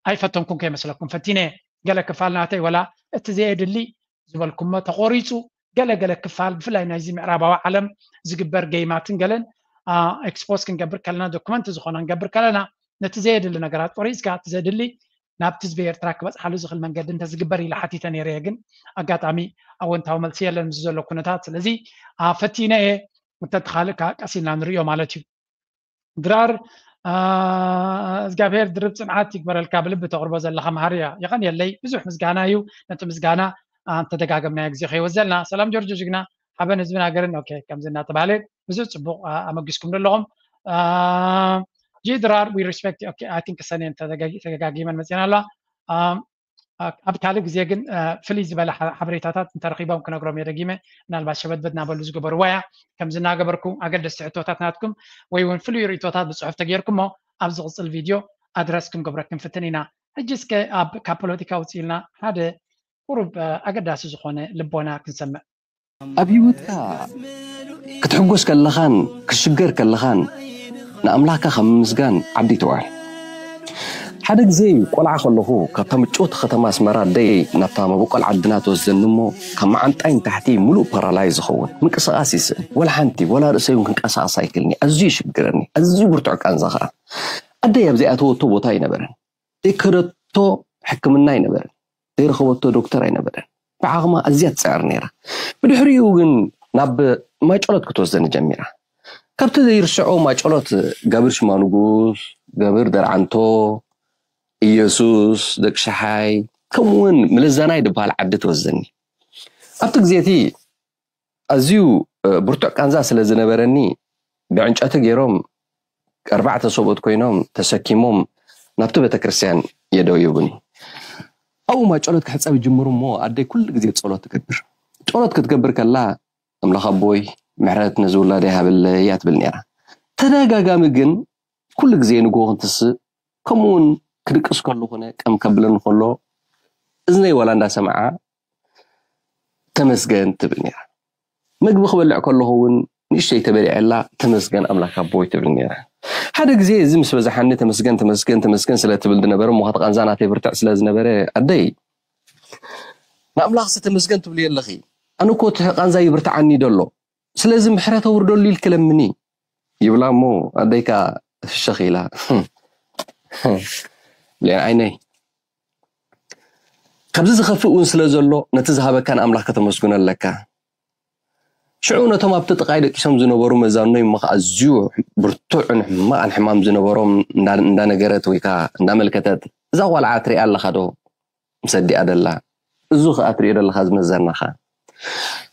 ኣይፈተንኩን ከይመስለኩም ፈቲነ። ገለ ክፋል ናተይ ወላ እቲ ዘየድሊ ዝበልኩሞ ተቆሪፁ፣ ገለ ገለ ክፋል ብፍላይ ናይዚ ምዕራባዊ ዓለም ዝግበር ገይማትን ገለን ኤክስፖዝ ክንገብር ከለና፣ ዶክመንት ዝኾነ ክንገብር ከለና ነቲ ዘየድሊ ነገራት ቆሪፅካ እቲ ዘድሊ ናብቲ ህዝቢ ኤርትራ ክበፅሓሉ ዝኽእል መንገዲ እንተዝግበር ኢለ ሓቲተ ነይረ እየ። ግን ኣጋጣሚ ኣወንታዊ መልሲ የለን ምስ ዘሎ ኩነታት። ስለዚ ፈቲነ እየ፣ እንተተኻልእ ከዓ ቀስ ኢልና ንሪኦ ማለት እዩ። ድራር እግዚኣብሔር ድርብ ፅንዓት ይግበረልካ። ብልቢ ተቕርቦ ዘለኻ መሃሪ እያ። የቐንየለይ፣ ብዙሕ ምስጋና እዩ። ነቲ ምስጋና እንተደጋገምናዮ ግዜ ከይወዘልና። ሰላም ጆርጆ ጅግና፣ ሓበን ህዝብን ሃገርን። ኦኬ፣ ከምዚ እናተባህለ ብዙሕ ፅቡቕ ኣመጊስኩም ዘለኹም። ጂ ድራር we respect you። ኦኬ፣ I think ሰኔን ተደጋጊመን መፅና ኣለዋ። ኣብ ካልእ ግዜ ግን ፍልይ ዝበለ ሓበሬታታት እንተረኺቦም ክነግሮም እየ ደጊመ። ምናልባት ሸበድበድ እናበሉ ዝገበርዋ እያ። ከምዚ እናገበርኩ ኣገደስቲ ሕቶታት ናትኩም ወይ እውን ፍሉይ ርእቶታት ብፅሑፍ ተጌርኩሞ ኣብ ዝቕፅል ቪድዮ ኣድረስ ክንገብረክም ፍትን ኢና። ሕጂ እስከ ኣብ ካብ ፖለቲካ ውፅኢልና ሓደ ቁሩብ ኣገዳሲ ዝኾነ ልቦና ክንሰምዕ። ኣብ ህይወትካ ክትሕጎስ ከለኻን ክትሽገር ከለኻን ንኣምላኽካ ካብ ምምስጋን ዓዲ ይትውዕል። ሓደ ግዜ ቆልዓ ከለኹ ካብታ ምጭውቲ ከተማ ኣስመራ ኣደይ ናብታ መበቆል ዓድና ትወስደኒ እሞ ካብ መዓንጣይ ንታሕቲ ሙሉእ ፓራላይዝ ዝኸውን ምንቅስቓስ ይስእን። ወላ ሓንቲ ወላ ርእሰይ እውን ክንቀሳቐስ ኣይክእልን እየ። ኣዝዩ ይሽግረኒ። ኣዝዩ ብርቱዕ ቃንዛ ኸዓ። ኣደይ ኣብ ዘይኣተወቶ ቦታ ኣይነበረን። ዘይከደቶ ሕክምና ኣይነበረን። ዘይረኸበቶ ዶክተር ኣይነበረን። ብዓቕማ ኣዝያ ትፅዕር ነይራ። ብድሕሪኡ ግን ናብ ማይጨሎት ክትወስደኒ ጀሚራ። ካብቲ ዘይርስዖ ማይጨሎት ጋብር ሽማንጉስ፣ ጋብር ደርዓንቶ፣ ኢየሱስ፣ ደቂ ሸሓይ ከምኡ እውን ምልዛናይ ዝበሃል ዓዲ ትወስደኒ። ኣብቲ ግዜ እቲ ኣዝዩ ብርቱዕ ቃንዛ ስለ ዝነበረኒ ብዕንጨቲ ገይሮም ኣርባዕተ ሰብኡት ኮይኖም ተሰኪሞም ናብቲ ቤተክርስትያን የደውዩኒ። ኣብኡ ማይጨሎት ክሕጸብ ይጅምሩ እሞ ኣደይ ኩሉ ግዜ ጸሎት ትገብር። ጸሎት ክትገብር ከላ ኣምላኽ ኣቦይ ምሕረት ነዚ ውላድ ይሃበለይ እያ ትብል ነይራ። ተደጋጋሚ ግን ኩሉ ግዜ ንግሆ ክንትስእ ከምኡ እውን ክድቅስ ከሎ ኮነ ቀም ከብለኒ ከሎ እዝነይ ዋላ እንዳሰምዓ ተመስገን ትብል ነይራ። ምግቢ ክበልዕ ከለኹ እውን ንእሽተይ ተበሊዐላ ተመስገን ኣምላኽ ኣቦይ ትብል ነይራ። ሓደ ግዜ እዚ ምስ በዛሓኒ ተመስገን ተመስገን ተመስገን ስለ ትብል ዝነበረ እሞ እቲ ቃንዛ ናተይ ብርትዕ ስለ ዝነበረ ኣደይ ንኣምላኽሲ ተመስገን ትብልዮ ኣለኺ፣ ኣነ እኮ እቲ ቃንዛ ይብርትዓኒ ደሎ፣ ስለዚ ምሕረት ኣውርደሉ ኢልኪ ለምኒ ይብላ እሞ ኣደይ ከኣ ፍሽኽ ኢላ ብሌን ዓይነይ ካብዚ ዝኸፍእ እውን ስለ ዘሎ ነቲ ዝሃበካ ንኣምላኽ ከተመስግኖ ኣለካ። ሽዑ ነቶም ኣብቲ ጥቓይ ደቂሶም ዝነበሩ መዛኖይ እሞ ከዓ ኣዝዩ ብርቱዕን ሕማቕን ሕማም ዝነበሮም እንዳ- እንዳነገረት ወይ ከዓ እንዳመልከተት፣ "እዛ ቆልዓ ትሪኣ ኣለኻ ዶ?" ምስ ኣዲኣ ደላ። "እዚ ከዓ ትሪኦ ዘለኻ ዝመዘናኻ፣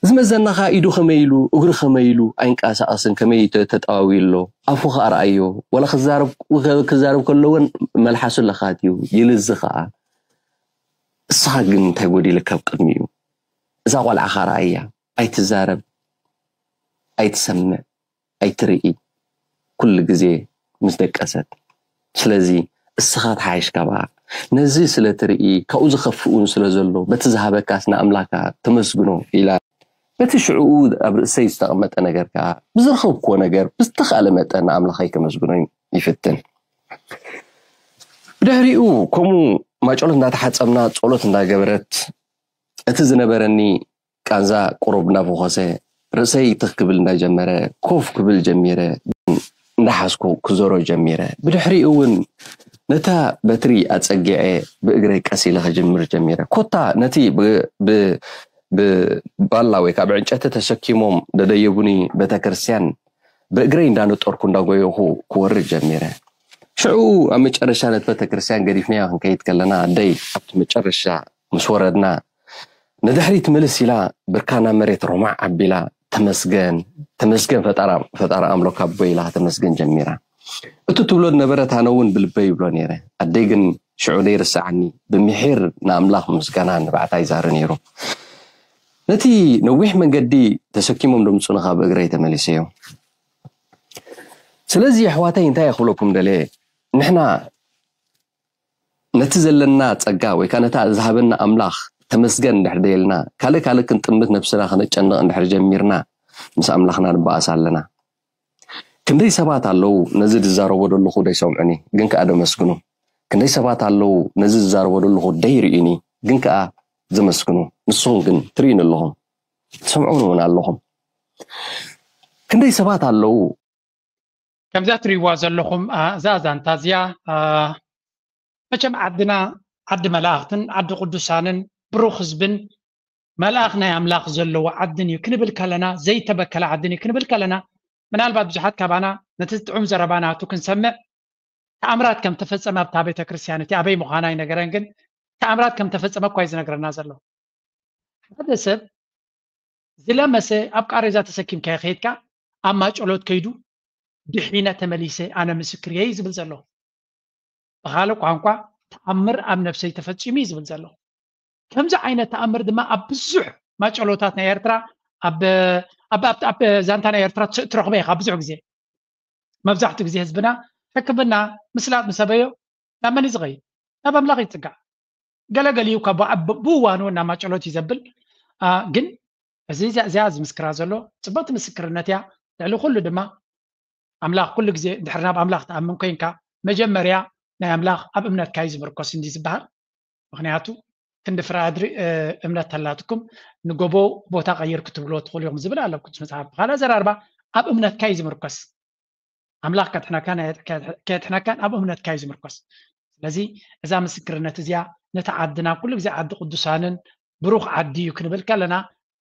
ዝመዘናኻ ኢዱ ከመይ ኢሉ፣ እግሩ ከመይ ኢሉ ኣይንቀሳቐስን፣ ከመይ ተ- ተጠዋዊ ኣሎ፣ ኣፉ ከዓ ረኣዮ፣ ወላ ክዛረብ ክዛረብ ከሎ እውን መልሓሱ ለኻት እዩ፣ ይልዚ ከዓ። እስኻ ግን እንታይ ጎዲልካ ኣብ ቅድሚኡ? እዛ ቆልዓኻ ረኣያ፣ ኣይትዛረብ፣ ኣይትሰምዕ፣ ኣይትርኢ፣ ኩሉ ግዜ ምስ ደቀሰት። ስለዚ እስኻ ተሓይሽ ካብኣ። ነዚ ስለ ትርኢ፣ ካብኡ ዝኸፍእ እውን ስለ ዘሎ፣ በቲ ዝሃበካስ ንኣምላካ ተመስግኖ" ኢላ። በቲ ሽዕኡ ኣብ ርእሰይ ዝተቐመጠ ነገር ከኣ፣ ብዝረኸብክዎ ነገር ብዝተኻእለ መጠን ንኣምላኸይ ከመስግኖ ይፍትን። ብድሕሪኡ ከምኡ ማጨሎት እንዳተሓጸብና፣ ጸሎት እንዳገበረት፣ እቲ ዝነበረኒ ቃንዛ ቁሩብ እናፈኾሰ፣ ርእሰይ ትኽ ክብል እንዳጀመረ፣ ኮፍ ክብል ጀሚረ፣ እንዳሓዝኩ ክዞሮ ጀሚረ። ብድሕሪኡ እውን ነታ በትሪ ኣጸጊዐ ብእግረይ ቀስ ኢለ ክጅምር ጀሚረ። ኮታ ነቲ ብ- ብ- ብባላ ወይ ከዓ ብዕንጨቲ ተሰኪሞም ደደየቡኒ ቤተክርስትያን ብእግረይ እንዳነጠርኩ እንዳጎየኹ ክወርድ ጀሚረ። ሽዑ ኣብ መጨረሻ ነቲ ቤተክርስትያን ገዲፍናዮ ክንከይድ ከለና፣ ኣደይ ኣብቲ መጨረሻ ምስ ወረድና ንድሕሪት ምልስ ኢላ፣ ብርካና መሬት ሮማዕ ኣቢላ፣ "ተመስገን፣ ተመስገን ፈጣራ- ፈጣሪ ኣምሎክ ኣቦይ" ኢላ ከተመስገን ጀሚራ። እቲ ትብሎ ዝነበረት ኣነ እውን ብልበይ ይብሎ ነይረ። ኣደይ ግን ሽዑ ደይርስዓኒ፣ ብምሒር ንኣምላኽ ምስጋና ንባዕታ ይዛሪ ነይሩ። ነቲ ነዊሕ መንገዲ ተሰኪሞም ደምጹኒ ካብ እግረይ ተመሊሰዮ። ስለዚ ኣሕዋተይ፣ እንታይ ክብለኩም ደልየ፣ ንሕና ነቲ ዘለና ጸጋ ወይ ከዓ ነታ ዝሃበና ኣምላኽ ተመስገን እንድሕር ደየልና፣ ካልእ ካልእ ክንጥምት ነብስና ከነጨንቕ እንድሕር ጀሚርና፣ ምስ ኣምላኽና ንበኣስ ኣለና። ክንደይ ሰባት ኣለዉ ነዚ ዝዛረቦ ዘለኹ ደይሰምዑኒ፣ ግን ከኣ ደመስግኑ። ክንደይ ሰባት ኣለዉ ነዚ ዝዛረቦ ዘለኹ ደይርእዩኒ፣ ግን ከኣ ዘመስግኑ። ንስኹም ግን ትርእዩኒ ኣለኹም፣ ትሰምዑኒ እውን ኣለኹም። ክንደይ ሰባት ኣለዉ። ከምዛ ትርእይዋ ዘለኹም፣ ኣ፣ እዛ ዛንታ እዚኣ፣ ኣ፣ መቸም ዓድና ዓዲ መላእኽትን ዓዲ ቅዱሳንን ብሩኽ ህዝብን መልኣኽ ናይ ኣምላኽ ዘለዎ ዓድን እዩ ክንብል ከለና፣ ዘይተበከለ ዓድን እዩ ክንብል ከለና፣ ምናልባት ብዙሓት ካባና ነቲ ጥዑም ዘረባ ናቱ ክንሰምዕ፣ ተኣምራት ከም ተፈጸመ ኣብታ ቤተ ክርስቲያን፣ እቲ ኣበይ ምዃና ኣይነገረን፣ ግን ተኣምራት ከም ተፈጸመ እኳ እዩ ዝነግረና ዘሎ። ሓደ ሰብ ዝለመሰ ኣብ ቃሬዛ ተሰኪምካዮ ከይድካ፣ ኣብ ማጨሎት ከይዱ፣ "ድሒነ ተመሊሰ፣ ኣነ ምስክር እየ" እዩ ዝብል ዘሎ። ብኻልእ ቋንቋ፣ "ተኣምር ኣብ ነፍሰይ ተፈጺሙ" እዩ ዝብል ዘሎ። ከምዚ ዓይነት ተኣምር ድማ ኣብ ብዙሕ ማጨሎታት ናይ ኤርትራ፣ ኣብ ኣብ ኣብ ኣብ ዛንታ ናይ ኤርትራ ት- ትረኽቦ ኢኻ ብዙሕ ግዜ። መብዛሕትኡ ግዜ ህዝብና ሕክምና ምስላጥ ምስ ኣበዮ ናብ መን እዩ ዝኸይድ? ናብ ኣምላኽ ይጽጋዕ። ገለገሊኡ እኳ ብዓ- ብ- ብእዋኑ ናብ ማጨሎት እዩ ዘብል። ኣ፣ ግን እዚ እዚኣ እዚኣ ዝምስክራ ዘሎ ጽብቕቲ ምስክርነት እያ። ልዕሊ ኩሉ ድማ ኣምላኽ ኩሉ ግዜ ድሕሪ ናብ ኣምላኽ ትኣምን ኮይንካ መጀመርያ ናይ ኣምላኽ ኣብ እምነትካ እዩ ዝምርኮስ እንዲ ዝበሃል። ምኽንያቱ ክንዲ ፍረ ኣድሪ እ፣ እምነት ተላትኩም ንጎቦ ቦታ ቀይር ክትብልዎ ትኽእሉ ኢኹም ዝብል ኣሎ ቅዱስ መጽሓፍ። ብኻልእ ኣዘራርባ ኣብ እምነትካ እዩ ዝምርኮስ። ኣምላኽ ከድሕነካን ኣየ- ከድሕ- ከየድሕነካን ኣብ እምነትካ እዩ ዝምርኮስ። ስለዚ እዛ ምስክርነት እዚኣ ነቲ ዓድና ኩሉ ግዜ ዓዲ ቅዱሳንን ብሩኽ ዓዲ እዩ ክንብል ከለና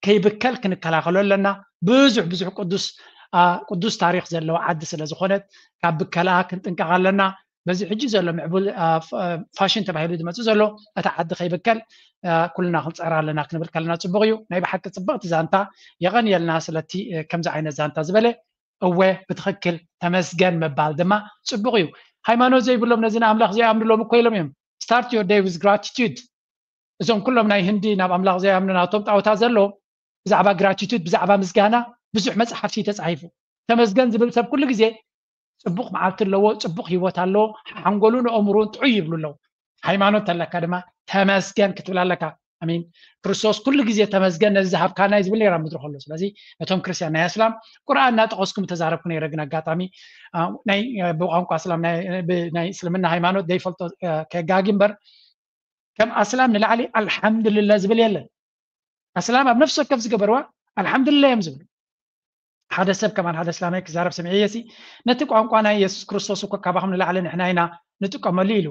ከይብከል ክንከላኸሎ ኣለና። ብዙሕ ብዙሕ ቅዱስ ኣ፣ ቅዱስ ታሪኽ ዘለዎ ዓዲ ስለ ዝኾነት ካብ ብከላ ክንጥንቀቕ ኣለና። በዚ ሕጂ ዘሎ ምዕቡል ኣ፣ ፍ- ፋሽን ተባሂሉ ዝመጽእ ዘሎ እቲ ዓዲ ከይብከል ኣ፣ ኩልና ክንጸራ ኣለና ክንብል ከለና ጽቡቕ እዩ። ናይ ብሓቂ ጽብቕቲ ዛንታ። የቐንየልና ስለቲ እ፣ ከምዚ ዓይነት ዛንታ ዝበለ። እወ ብትኽክል ተመስገን ምባል ድማ ጽቡቕ እዩ። ሃይማኖት ዘይብሎም ነዚ ንኣምላኽ ዘይኣምንሎም እኮ ኢሎም እዮም። Start your day with gratitude። እዞም ኩሎም ናይ ህንዲ ናብ ኣምላኽ ዘይኣምኑ ናቶም ጣዖታት ዘሎ ብዛዕባ gratitude፣ ብዛዕባ ምስጋና ብዙሕ መጽሓፍቲ ተጻሒፉ። ተመስገን ዝብል ሰብ ኩሉ ግዜ ጽቡቕ መዓልቲ ኣለዎ፣ ጽቡቕ ህይወት ኣለዎ፣ ሓንጎሉን ኣእምሮን ጥዑይ ይብሉ ኣለዉ። ሃይማኖት ተለካ ድማ ተመስገን ክትብል ኣለካ። ኣሚን። ክርስቶስ ኩሉ ግዜ ተመስገን ነዚ ዝሃብካና እዩ ዝብል ነይራ ምድሪ ከሎ። ስለዚ ነቶም ክርስቲያን ናይ ኣስላም ቁርኣን እናጠቐስኩም ተዛረብኩ ነይረ፣ ግን ኣጋጣሚ ኣ፣ ናይ እ፣ ብቋንቋ ኣስላም ናይ ብ- ናይ እስልምና ሃይማኖት ዘይፈልጦ እ፣ ከጋጊ እምበር ከም ኣስላም ንላዕሊ ኣልሓምዱልላ ዝብል የለን። ኣስላም ኣብ ነፍሲ ወከፍ ዝገበርዋ ኣልሓምዱልላ እዮም ዝብሉ። ሓደ ሰብ ከማን ሓደ እስላማይ ክዛረብ ሰሚዐ የሲ ነቲ ቋንቋ ናይ የሱስ ክርስቶስ እኮ ካባኹም ንላዕሊ ንሕና ኢና ንጥቀመሉ ኢሉ።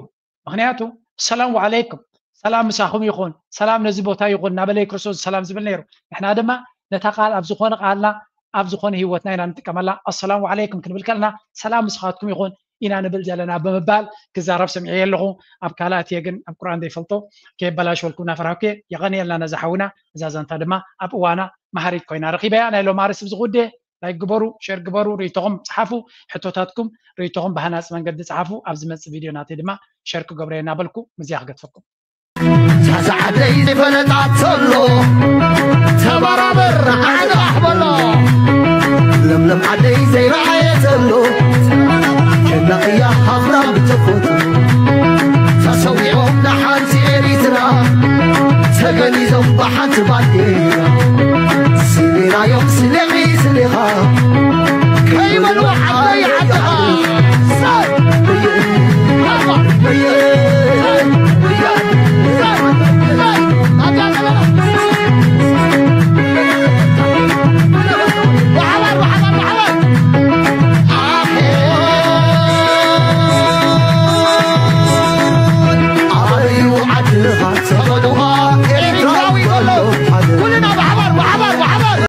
ምኽንያቱ ሰላም ወዓለይኩም፣ ሰላም ምሳኹም ይኹን፣ ሰላም ነዚ ቦታ ይኹን እናበለ ክርስቶስ ሰላም ዝብል ነይሩ። ንሕና ድማ ነታ ቃል ኣብ ዝኾነ ቃልና ኣብ ዝኾነ ህይወትና ኢና ንጥቀመላ። ኣሰላሙ ዓለይኩም ክንብል ከለና ሰላም ምስኻትኩም ይኹን ኢና ንብል ዘለና ብምባል ክዛረብ ሰሚዐ ኣለኹ። ኣብ ካልኣት እየ ግን ኣብ ቁርኣን ዘይፈልጦ ከየበላሽወልኩም እናፈራህኩ እየ። የቐንየልና ነዛ ሓውና። እዛ ዛንታ ድማ ኣብ እዋና መሃሪት ኮይና ረኺበያ። ናይ ሎም ኣርእስቲ ብዝኹ ወደ ላይክ ግበሩ፣ ሸር ግበሩ፣ ርእይቶኹም ጸሓፉ፣ ሕቶታትኩም ርእይቶኹም ብሃናጺ መንገዲ ጸሓፉ። ኣብ ዝመጽእ ቪድዮ ናተይ ድማ ሸር ክገብሮ እየ እናበልኩ ምዚያ ክገድፈኩም። ሳሳዓደይ ዝፈለጣት ዘሎ ተባራበር ዓንቓሕ በሎ። ለምለም ዓደይ ዘይረኣየ ዘሎ ጀና እያ ሃፍራ ብተፈጥሮ። ተሰዊኦም ንሓንቲ ኤሪትራ ተገኒዞም ብሓንቲ ባንዴራ። ስሌራዮም ስሌኺ ስሌኻ ከይበልዋ ዓደይ ዓድኻ።